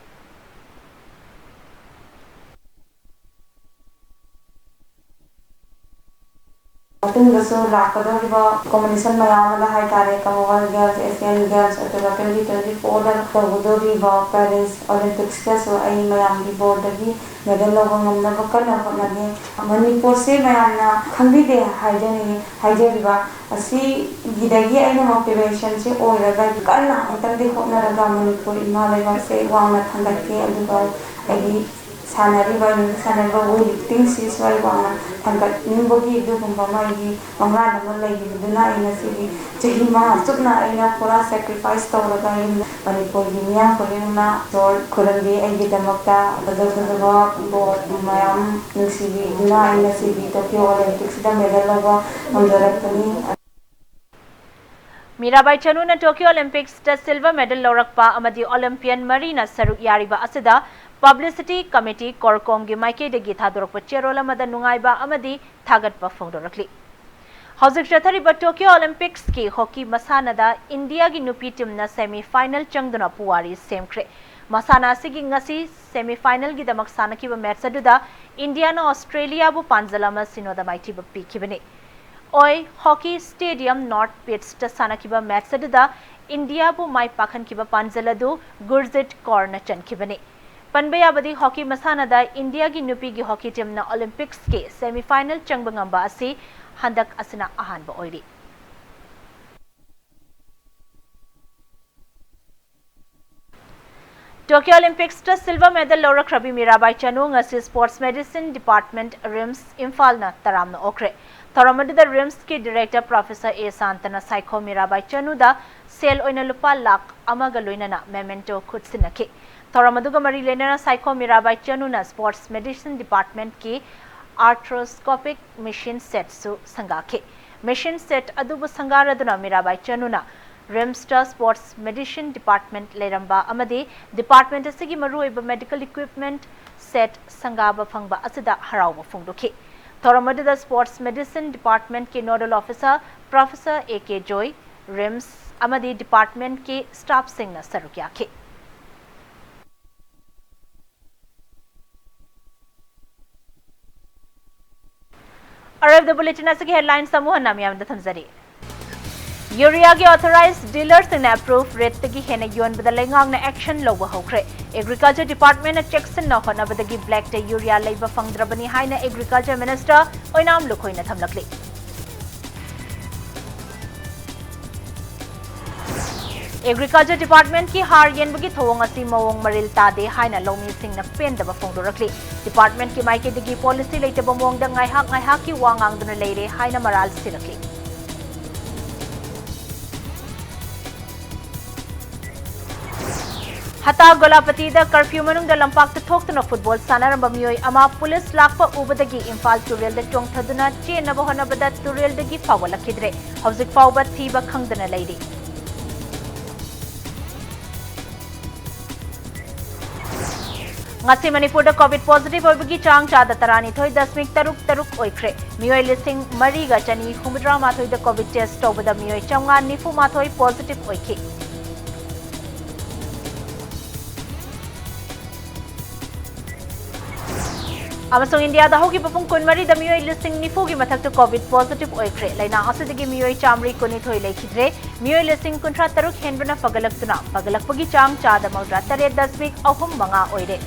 ꯃꯇꯨꯡꯗꯁꯨ ꯂꯥꯛꯀꯗꯧꯔꯤꯕ competition ꯃꯌꯥꯝ ꯑꯃꯗ ꯍꯥꯏꯇꯥꯔꯦ, Commonwealth Games, Asian Games, ꯑꯗꯨꯒ twenty twenty fourꯗ ꯇꯧꯒꯗꯧꯔꯤꯕ Paris Olympicsꯇꯁꯨ ꯑꯩ ꯃꯌꯥꯝꯒꯤ ꯕꯣꯔꯗꯒꯤ ꯃꯦꯗꯜ ꯂꯧꯕ ꯉꯝꯅꯕ ꯀꯟꯅ ꯍꯣꯠꯅꯒꯦ꯫ ꯃꯅꯤꯄꯨꯔꯁꯦ ꯃꯌꯥꯝꯅ ꯈꯪꯕꯤꯗꯦ ꯍꯥꯏꯖꯅꯤꯡꯉꯤ, ꯍꯥꯏꯖꯔꯤꯕ ꯑꯁꯤꯒꯤꯗꯒꯤ ꯑꯩꯅ motivationꯁꯦ ꯑꯣꯏꯔꯒ ꯀꯟꯅ ꯑꯃꯨꯛꯇꯪꯗꯤ ꯍꯣꯠꯅꯔꯒ ꯃꯅꯤꯄꯨꯔ ꯏꯃꯥ ꯂꯩꯕꯥꯛꯁꯦ ꯋꯥꯡꯅ ꯊꯥꯡꯒꯠꯀꯦ꯫ ꯑꯗꯨꯒ ꯑꯩꯒꯤ ꯁꯥꯟꯅꯔꯤꯕ, ꯍꯧꯖꯤꯛ ꯁꯥꯟꯅꯔꯤꯕ ꯋꯦꯠ ꯂꯤꯐꯇꯤꯡꯁꯤ ꯁ꯭ꯋꯥꯏ ꯋꯥꯡꯅ ꯊꯥꯡꯒꯠꯅꯤꯡꯕꯒꯤ ꯑꯗꯨꯒꯨꯝꯕ ꯃꯥꯒꯤ ꯃꯪꯂꯥꯟ ꯑꯃ ꯂꯩꯈꯤꯕꯗꯨꯅ ꯑꯩ ꯉꯁꯤꯗꯤ ꯆꯍꯤ ꯃꯉꯥ ꯆꯨꯞꯅ ꯑꯩꯅ ꯄꯨꯔꯥ ꯁꯦꯀ꯭ꯔꯤꯐꯥꯏꯁ ꯇꯧꯔꯒ ꯌꯨꯝꯗ ꯃꯅꯤꯄꯨꯔꯒꯤ ꯃꯤꯌꯥꯝ ꯈꯨꯗꯤꯡꯃꯛꯅ ꯏꯁꯣꯔ ꯈꯨꯔꯨꯝꯕꯤ, ꯑꯩꯒꯤꯗꯃꯛꯇ ꯐꯖ ꯐꯖꯕ ꯕꯣꯔ ꯃꯌꯥꯝ ꯅꯨꯡꯁꯤꯕꯤꯗꯨꯅ ꯑꯩ ꯉꯁꯤꯗꯤ ꯇꯣꯀꯤꯌꯣ ꯑꯣꯂꯦꯝꯄꯤꯛꯁꯤꯗ ꯃꯦꯗꯜ ꯂꯧꯕ ꯉꯝꯖꯔꯛꯄꯅꯤ꯫ ꯃꯤꯔꯥꯕꯥꯏ ꯆꯅꯨꯅ ꯇꯣꯀꯤꯌꯣ ꯑꯣꯂꯦꯝꯄꯤꯛꯁꯇ ꯁꯤꯜꯚꯔ ꯃꯦꯗꯜ ꯂꯧꯔꯛꯄ ꯑꯃꯗꯤ ꯑꯣꯂꯦꯝꯄꯤꯌꯟ ꯃꯔꯤꯅ ꯁꯔꯨꯛ ꯌꯥꯔꯤꯕ ꯑꯁꯤꯗ ꯄꯕ꯭ꯂꯤꯁꯤꯇꯤ ꯀꯃꯤꯇꯤ, ꯀꯣꯔꯀꯣꯝꯒꯤ ꯃꯥꯏꯀꯩꯗꯒꯤ ꯊꯥꯗꯣꯔꯛꯄ ꯆꯦꯔꯣꯜ ꯑꯃꯗ ꯅꯨꯡꯉꯥꯏꯕ ꯑꯃꯗꯤ ꯊꯥꯒꯠꯄ ꯐꯣꯡꯗꯣꯔꯛꯂꯤ꯫ ꯍꯧꯖꯤꯛ ꯆꯠꯊꯔꯤꯕ ꯇꯣꯀꯤꯌꯣ ꯑꯣꯂꯦꯝꯄꯤꯛꯁꯀꯤ ꯍꯣꯀꯤ ꯃꯁꯥꯟꯅꯗ ꯏꯟꯗꯤꯌꯥꯒꯤ ꯅꯨꯄꯤ ꯇꯤꯝꯅ ꯁꯦꯃꯤ ꯐꯥꯏꯅꯦꯜ ꯆꯪꯗꯨꯅ ꯄꯨꯋꯥꯔꯤ ꯁꯦꯝꯈ꯭ꯔꯦ꯫ ꯃꯁꯥꯟꯅ ꯑꯁꯤꯒꯤ ꯉꯁꯤ ꯁꯦꯃꯤ ꯐꯥꯏꯅꯦꯜꯒꯤꯗꯃꯛ ꯁꯥꯟꯅꯈꯤꯕ ꯃꯦꯠꯆ ꯑꯗꯨꯗ ꯏꯟꯗꯤꯌꯥꯅ ꯑꯣꯁꯇ꯭ꯔꯦꯂꯤꯌꯥꯕꯨ ꯄꯥꯟꯖꯜ ꯑꯃ ꯁꯤꯅꯣꯗ ꯃꯥꯏꯊꯤꯕ ꯄꯤꯈꯤꯕꯅꯤ꯫ ꯑꯣꯏ ꯍꯣꯀꯤ ꯁ꯭ꯇꯦꯗꯤꯌꯝ ꯅꯣꯔꯠ ꯄꯤꯠꯁꯇ ꯁꯥꯟꯅꯈꯤꯕ ꯃꯦꯠꯆ ꯑꯗꯨꯗ ꯏꯟꯗꯤꯌꯥꯕꯨ ꯃꯥꯏ ꯄꯥꯛꯍꯟꯈꯤꯕ ꯄꯥꯟꯖꯜ ꯑꯗꯨ ꯒꯨꯔꯖꯤꯠ ꯀꯧꯔꯅ ꯆꯟꯈꯤꯕꯅꯤ꯫ ꯄꯟꯕ ꯌꯥꯕꯗꯤ, ꯍꯣꯀꯤ ꯃꯁꯥꯟꯅꯗ ꯏꯟꯗꯤꯌꯥꯒꯤ ꯅꯨꯄꯤꯒꯤ ꯍꯣꯀꯤ ꯇꯤꯝꯅ ꯑꯣꯂꯤꯝꯄꯤꯛꯁꯀꯤ ꯁꯦꯃꯤ ꯐꯥꯏꯅꯦꯜ ꯆꯪꯕ ꯉꯝꯕ ꯑꯁꯤ ꯍꯟꯗꯛ ꯑꯁꯤꯅ ꯑꯍꯥꯟꯕ ꯑꯣꯏꯔꯤ꯫ Tokyo ꯑꯣꯂꯤꯝꯄꯤꯛꯁꯇ silver medal ꯂꯧꯔꯛꯈ꯭ꯔꯕꯤ Mirabai Chanu ꯉꯁꯤ ꯁ꯭ꯄꯣꯔꯠꯁ ꯃꯦꯗꯤꯁꯤꯟ ꯗꯤꯄꯥꯔꯠꯃꯦꯟꯠ, ꯔꯤꯝꯁ, ꯏꯝꯐꯥꯜꯅ ꯇꯔꯥꯝꯅ ꯑꯣꯛꯈ꯭ꯔꯦ꯫ ꯊꯧꯔꯝ ꯑꯗꯨꯗ ꯔꯤꯝꯁꯀꯤ ꯗꯤꯔꯦꯛꯇꯔ ꯄ꯭ꯔꯣꯐꯦꯁꯔ ꯑꯦ ꯁꯥꯟꯇꯅ ꯁꯥꯏꯈꯣꯝ ꯃꯤꯔꯥꯕꯥꯏ ꯆꯅꯨꯗ ꯁꯦꯜ ꯑꯣꯏꯅ ꯂꯨꯄꯥ ꯂꯥꯈ ꯑꯃꯒ ꯂꯣꯏꯅꯅ ꯃꯦꯃꯦꯟꯇꯣ ꯈꯨꯠꯁꯤꯟꯅꯈꯤ꯫ ꯊꯧꯔꯝ ꯑꯗꯨꯒ ꯃꯔꯤ ꯂꯩꯅꯅ ꯁꯥꯏꯈꯣꯝ ꯃꯤꯔꯥꯕꯥꯏ ꯆꯅꯨꯅ ꯁ꯭ꯄꯣꯔꯠꯁ ꯃꯦꯗꯤꯁꯤꯟ ꯗꯤꯄꯥꯔꯠꯃꯦꯟꯠꯀꯤ ꯑꯥꯔꯊ꯭ꯔꯣꯁꯀꯣꯄꯤꯛ ꯃꯦꯁꯤꯟ ꯁꯦꯠꯁꯨ ꯁꯪꯒꯥꯈꯤ꯫ ꯃꯦꯁꯤꯟ ꯁꯦꯠ ꯑꯗꯨꯕꯨ ꯁꯪꯒꯥꯔꯗꯨꯅ ꯃꯤꯔꯥꯕꯥꯏ ꯆꯅꯨꯅ ꯔꯤꯝꯁꯇ ꯁ꯭ꯄꯣꯔꯠꯁ ꯃꯦꯗꯤꯁꯤꯟ ꯗꯤꯄꯥꯔꯠꯃꯦꯟꯠ ꯂꯩꯔꯝꯕ ꯑꯃꯗꯤ ꯗꯤꯄꯥꯔꯠꯃꯦꯟꯠ ꯑꯁꯤꯒꯤ ꯃꯔꯨꯑꯣꯏꯕ ꯃꯦꯗꯤꯀꯦꯜ ꯏꯀ꯭ꯋꯤꯞꯃꯦꯟꯠ ꯁꯦꯠ ꯁꯪꯒꯥꯕ ꯐꯪꯕ ꯑꯁꯤꯗ ꯍꯔꯥꯎꯕ ꯐꯣꯡꯗꯣꯛꯈꯤ꯫ ꯊꯧꯔꯝ ꯑꯗꯨꯗ ꯁ꯭ꯄꯣꯔꯠꯁ ꯃꯦꯗꯤꯁꯤꯟ ꯗꯤꯄꯥꯔꯠꯃꯦꯟꯠꯀꯤ nodal officer professor A K Joy, RIMS ꯑꯃꯗꯤ ꯗꯤꯄꯥꯔꯠꯃꯦꯟꯠꯀꯤ ꯁ꯭ꯇꯥꯐꯁꯤꯡꯅ ꯁꯔꯨꯛ ꯌꯥꯈꯤ꯫ ꯑꯔꯣꯏꯕꯗ ꯕꯨꯂꯦꯇꯤꯟ ꯑꯁꯤꯒꯤ ꯍꯦꯗꯂꯥꯏꯟꯁ ꯑꯃꯨꯛ ꯍꯟꯅ ꯃꯤꯌꯥꯝꯗ ꯊꯝꯖꯔꯤ꯫ ꯌꯨꯔꯤꯌꯥꯒꯤ ꯑꯣꯊꯣꯔꯥꯏꯖ ꯗꯤꯂꯔꯁꯤꯡꯅ ꯑꯦꯄ꯭ꯔꯨꯚ ꯔꯦꯠꯇꯒꯤ ꯍꯦꯟꯅ ꯌꯣꯟꯕꯗ ꯂꯩꯉꯥꯛꯅ ꯑꯦꯛꯁꯟ ꯂꯧꯕ ꯍꯧꯈ꯭ꯔꯦ꯫ ꯑꯦꯒ꯭ꯔꯤꯀꯜꯆꯔ ꯗꯤꯄꯥꯔꯠꯃꯦꯟꯠꯅ ꯆꯦꯛꯁꯤꯟꯅ ꯍꯣꯠꯅꯕꯗꯒꯤ ꯕ꯭ꯂꯦꯛꯇ ꯌꯨꯔꯤꯌꯥ ꯂꯩꯕ ꯐꯪꯗ꯭ꯔꯕꯅꯤ ꯍꯥꯏꯅ ꯑꯦꯒ꯭ꯔꯤꯀꯜꯆꯔ ꯃꯤꯅꯤꯁꯇꯔ ꯑꯣꯏꯅꯥꯝ ꯂꯨꯈꯣꯏꯅ ꯊꯝꯂꯛꯂꯤ꯫ Agriculture Department ꯀꯤ ꯍꯥꯔ ꯌꯦꯟꯕꯒꯤ ꯊꯧꯑꯣꯡ ꯑꯁꯤ ꯃꯑꯣꯡ ꯃꯔꯤꯜ ꯇꯥꯗꯦ ꯍꯥꯏꯅ ꯂꯧꯃꯤꯁꯤꯡꯅ ꯄꯦꯟꯗꯕ ꯐꯣꯡꯗꯣꯔꯛꯂꯤ꯫ Department ꯀꯤ ꯃꯥꯏꯀꯩꯗꯒꯤ policy ꯂꯩꯇꯕ ꯃꯑꯣꯡꯗ ꯉꯥꯏꯍꯥꯛ ꯉꯥꯏꯍꯥꯛꯀꯤ ꯋꯥ ꯉꯥꯡꯗꯨꯅ ꯂꯩꯔꯦ ꯍꯥꯏꯅ ꯃꯔꯥꯜ ꯁꯤꯔꯛꯂꯤ꯫ ꯍꯇꯥ ꯒꯣꯂꯥꯄꯇꯤꯗ curfew ꯃꯅꯨꯡꯗ ꯂꯝꯄꯥꯛꯇ ꯊꯣꯛꯇꯨꯅ football ꯁꯥꯟꯅꯔꯝꯕ ꯃꯤꯑꯣꯏ ꯑꯃ police ꯂꯥꯛꯄ ꯎꯕꯗꯒꯤ ꯏꯝꯐꯥꯜ ꯇꯨꯔꯦꯜꯗ ꯆꯣꯡꯊꯗꯨꯅ ꯆꯦꯟꯅꯕ ꯍꯣꯠꯅꯕꯗ ꯇꯨꯔꯦꯜꯗꯒꯤ ꯐꯥꯎꯒꯠꯂꯛꯈꯤꯗ꯭ꯔꯦ꯫ ꯍꯧꯖꯤꯛ ꯐꯥꯎꯕ ꯊꯤꯕ ꯈꯪꯗꯅ ꯂꯩꯔꯤ꯫ ꯉꯁꯤ ꯃꯅꯤꯄꯨꯔꯗ COVID positive ꯑꯣꯏꯕꯒꯤ ꯆꯥꯡ ꯆꯥꯗ ꯇꯔꯥꯅꯤꯊꯣꯏ ꯗꯁꯃꯤꯛ ꯇꯔꯨꯛ ꯇꯔꯨꯛ ꯑꯣꯏꯈ꯭ꯔꯦ꯫ ꯃꯤꯑꯣꯏ ꯂꯤꯁꯤꯡ ꯃꯔꯤꯒ ꯆꯅꯤ ꯍꯨꯝꯐꯨꯇꯔꯥ ꯃꯥꯊꯣꯏꯗ COVID test ꯇꯧꯕꯗ ꯃꯤꯑꯣꯏ ꯆꯥꯝꯃꯉꯥ ꯅꯤꯐꯨ ꯃꯥꯊꯣꯏ positive ꯑꯣꯏꯈꯤ꯫ ꯑꯃꯁꯨꯡ ꯏꯟꯗꯤꯌꯥꯗ ꯍꯧꯈꯤꯕ ꯄꯨꯡ ꯀꯨꯟꯃꯔꯤꯗ ꯃꯤꯑꯣꯏ ꯂꯤꯁꯤꯡ ꯅꯤꯐꯨꯒꯤ ꯃꯊꯛꯇ COVID positive ꯑꯣꯏꯈ꯭ꯔꯦ꯫ ꯂꯩꯅꯥ ꯑꯁꯤꯗꯒꯤ ꯃꯤꯑꯣꯏ ꯆꯥꯃꯔꯤ ꯀꯨꯟꯅꯤꯊꯣꯏ ꯂꯩꯈꯤꯗ꯭ꯔꯦ꯫ ꯃꯤꯑꯣꯏ ꯂꯤꯁꯤꯡ ꯀꯨꯟꯊ꯭ꯔꯥ ꯇꯔꯨꯛ ꯍꯦꯟꯕꯅ ꯐꯒꯠꯂꯛꯇꯨꯅ ꯐꯒꯠꯂꯛꯄꯒꯤ ꯆꯥꯡ ꯆꯥꯗ ꯃꯧꯗ꯭ꯔꯥ ꯇꯔꯦꯠ ꯗꯁꯃꯤꯛ ꯑꯍꯨꯝ ꯃꯉꯥ ꯑꯣꯏꯔꯦ꯫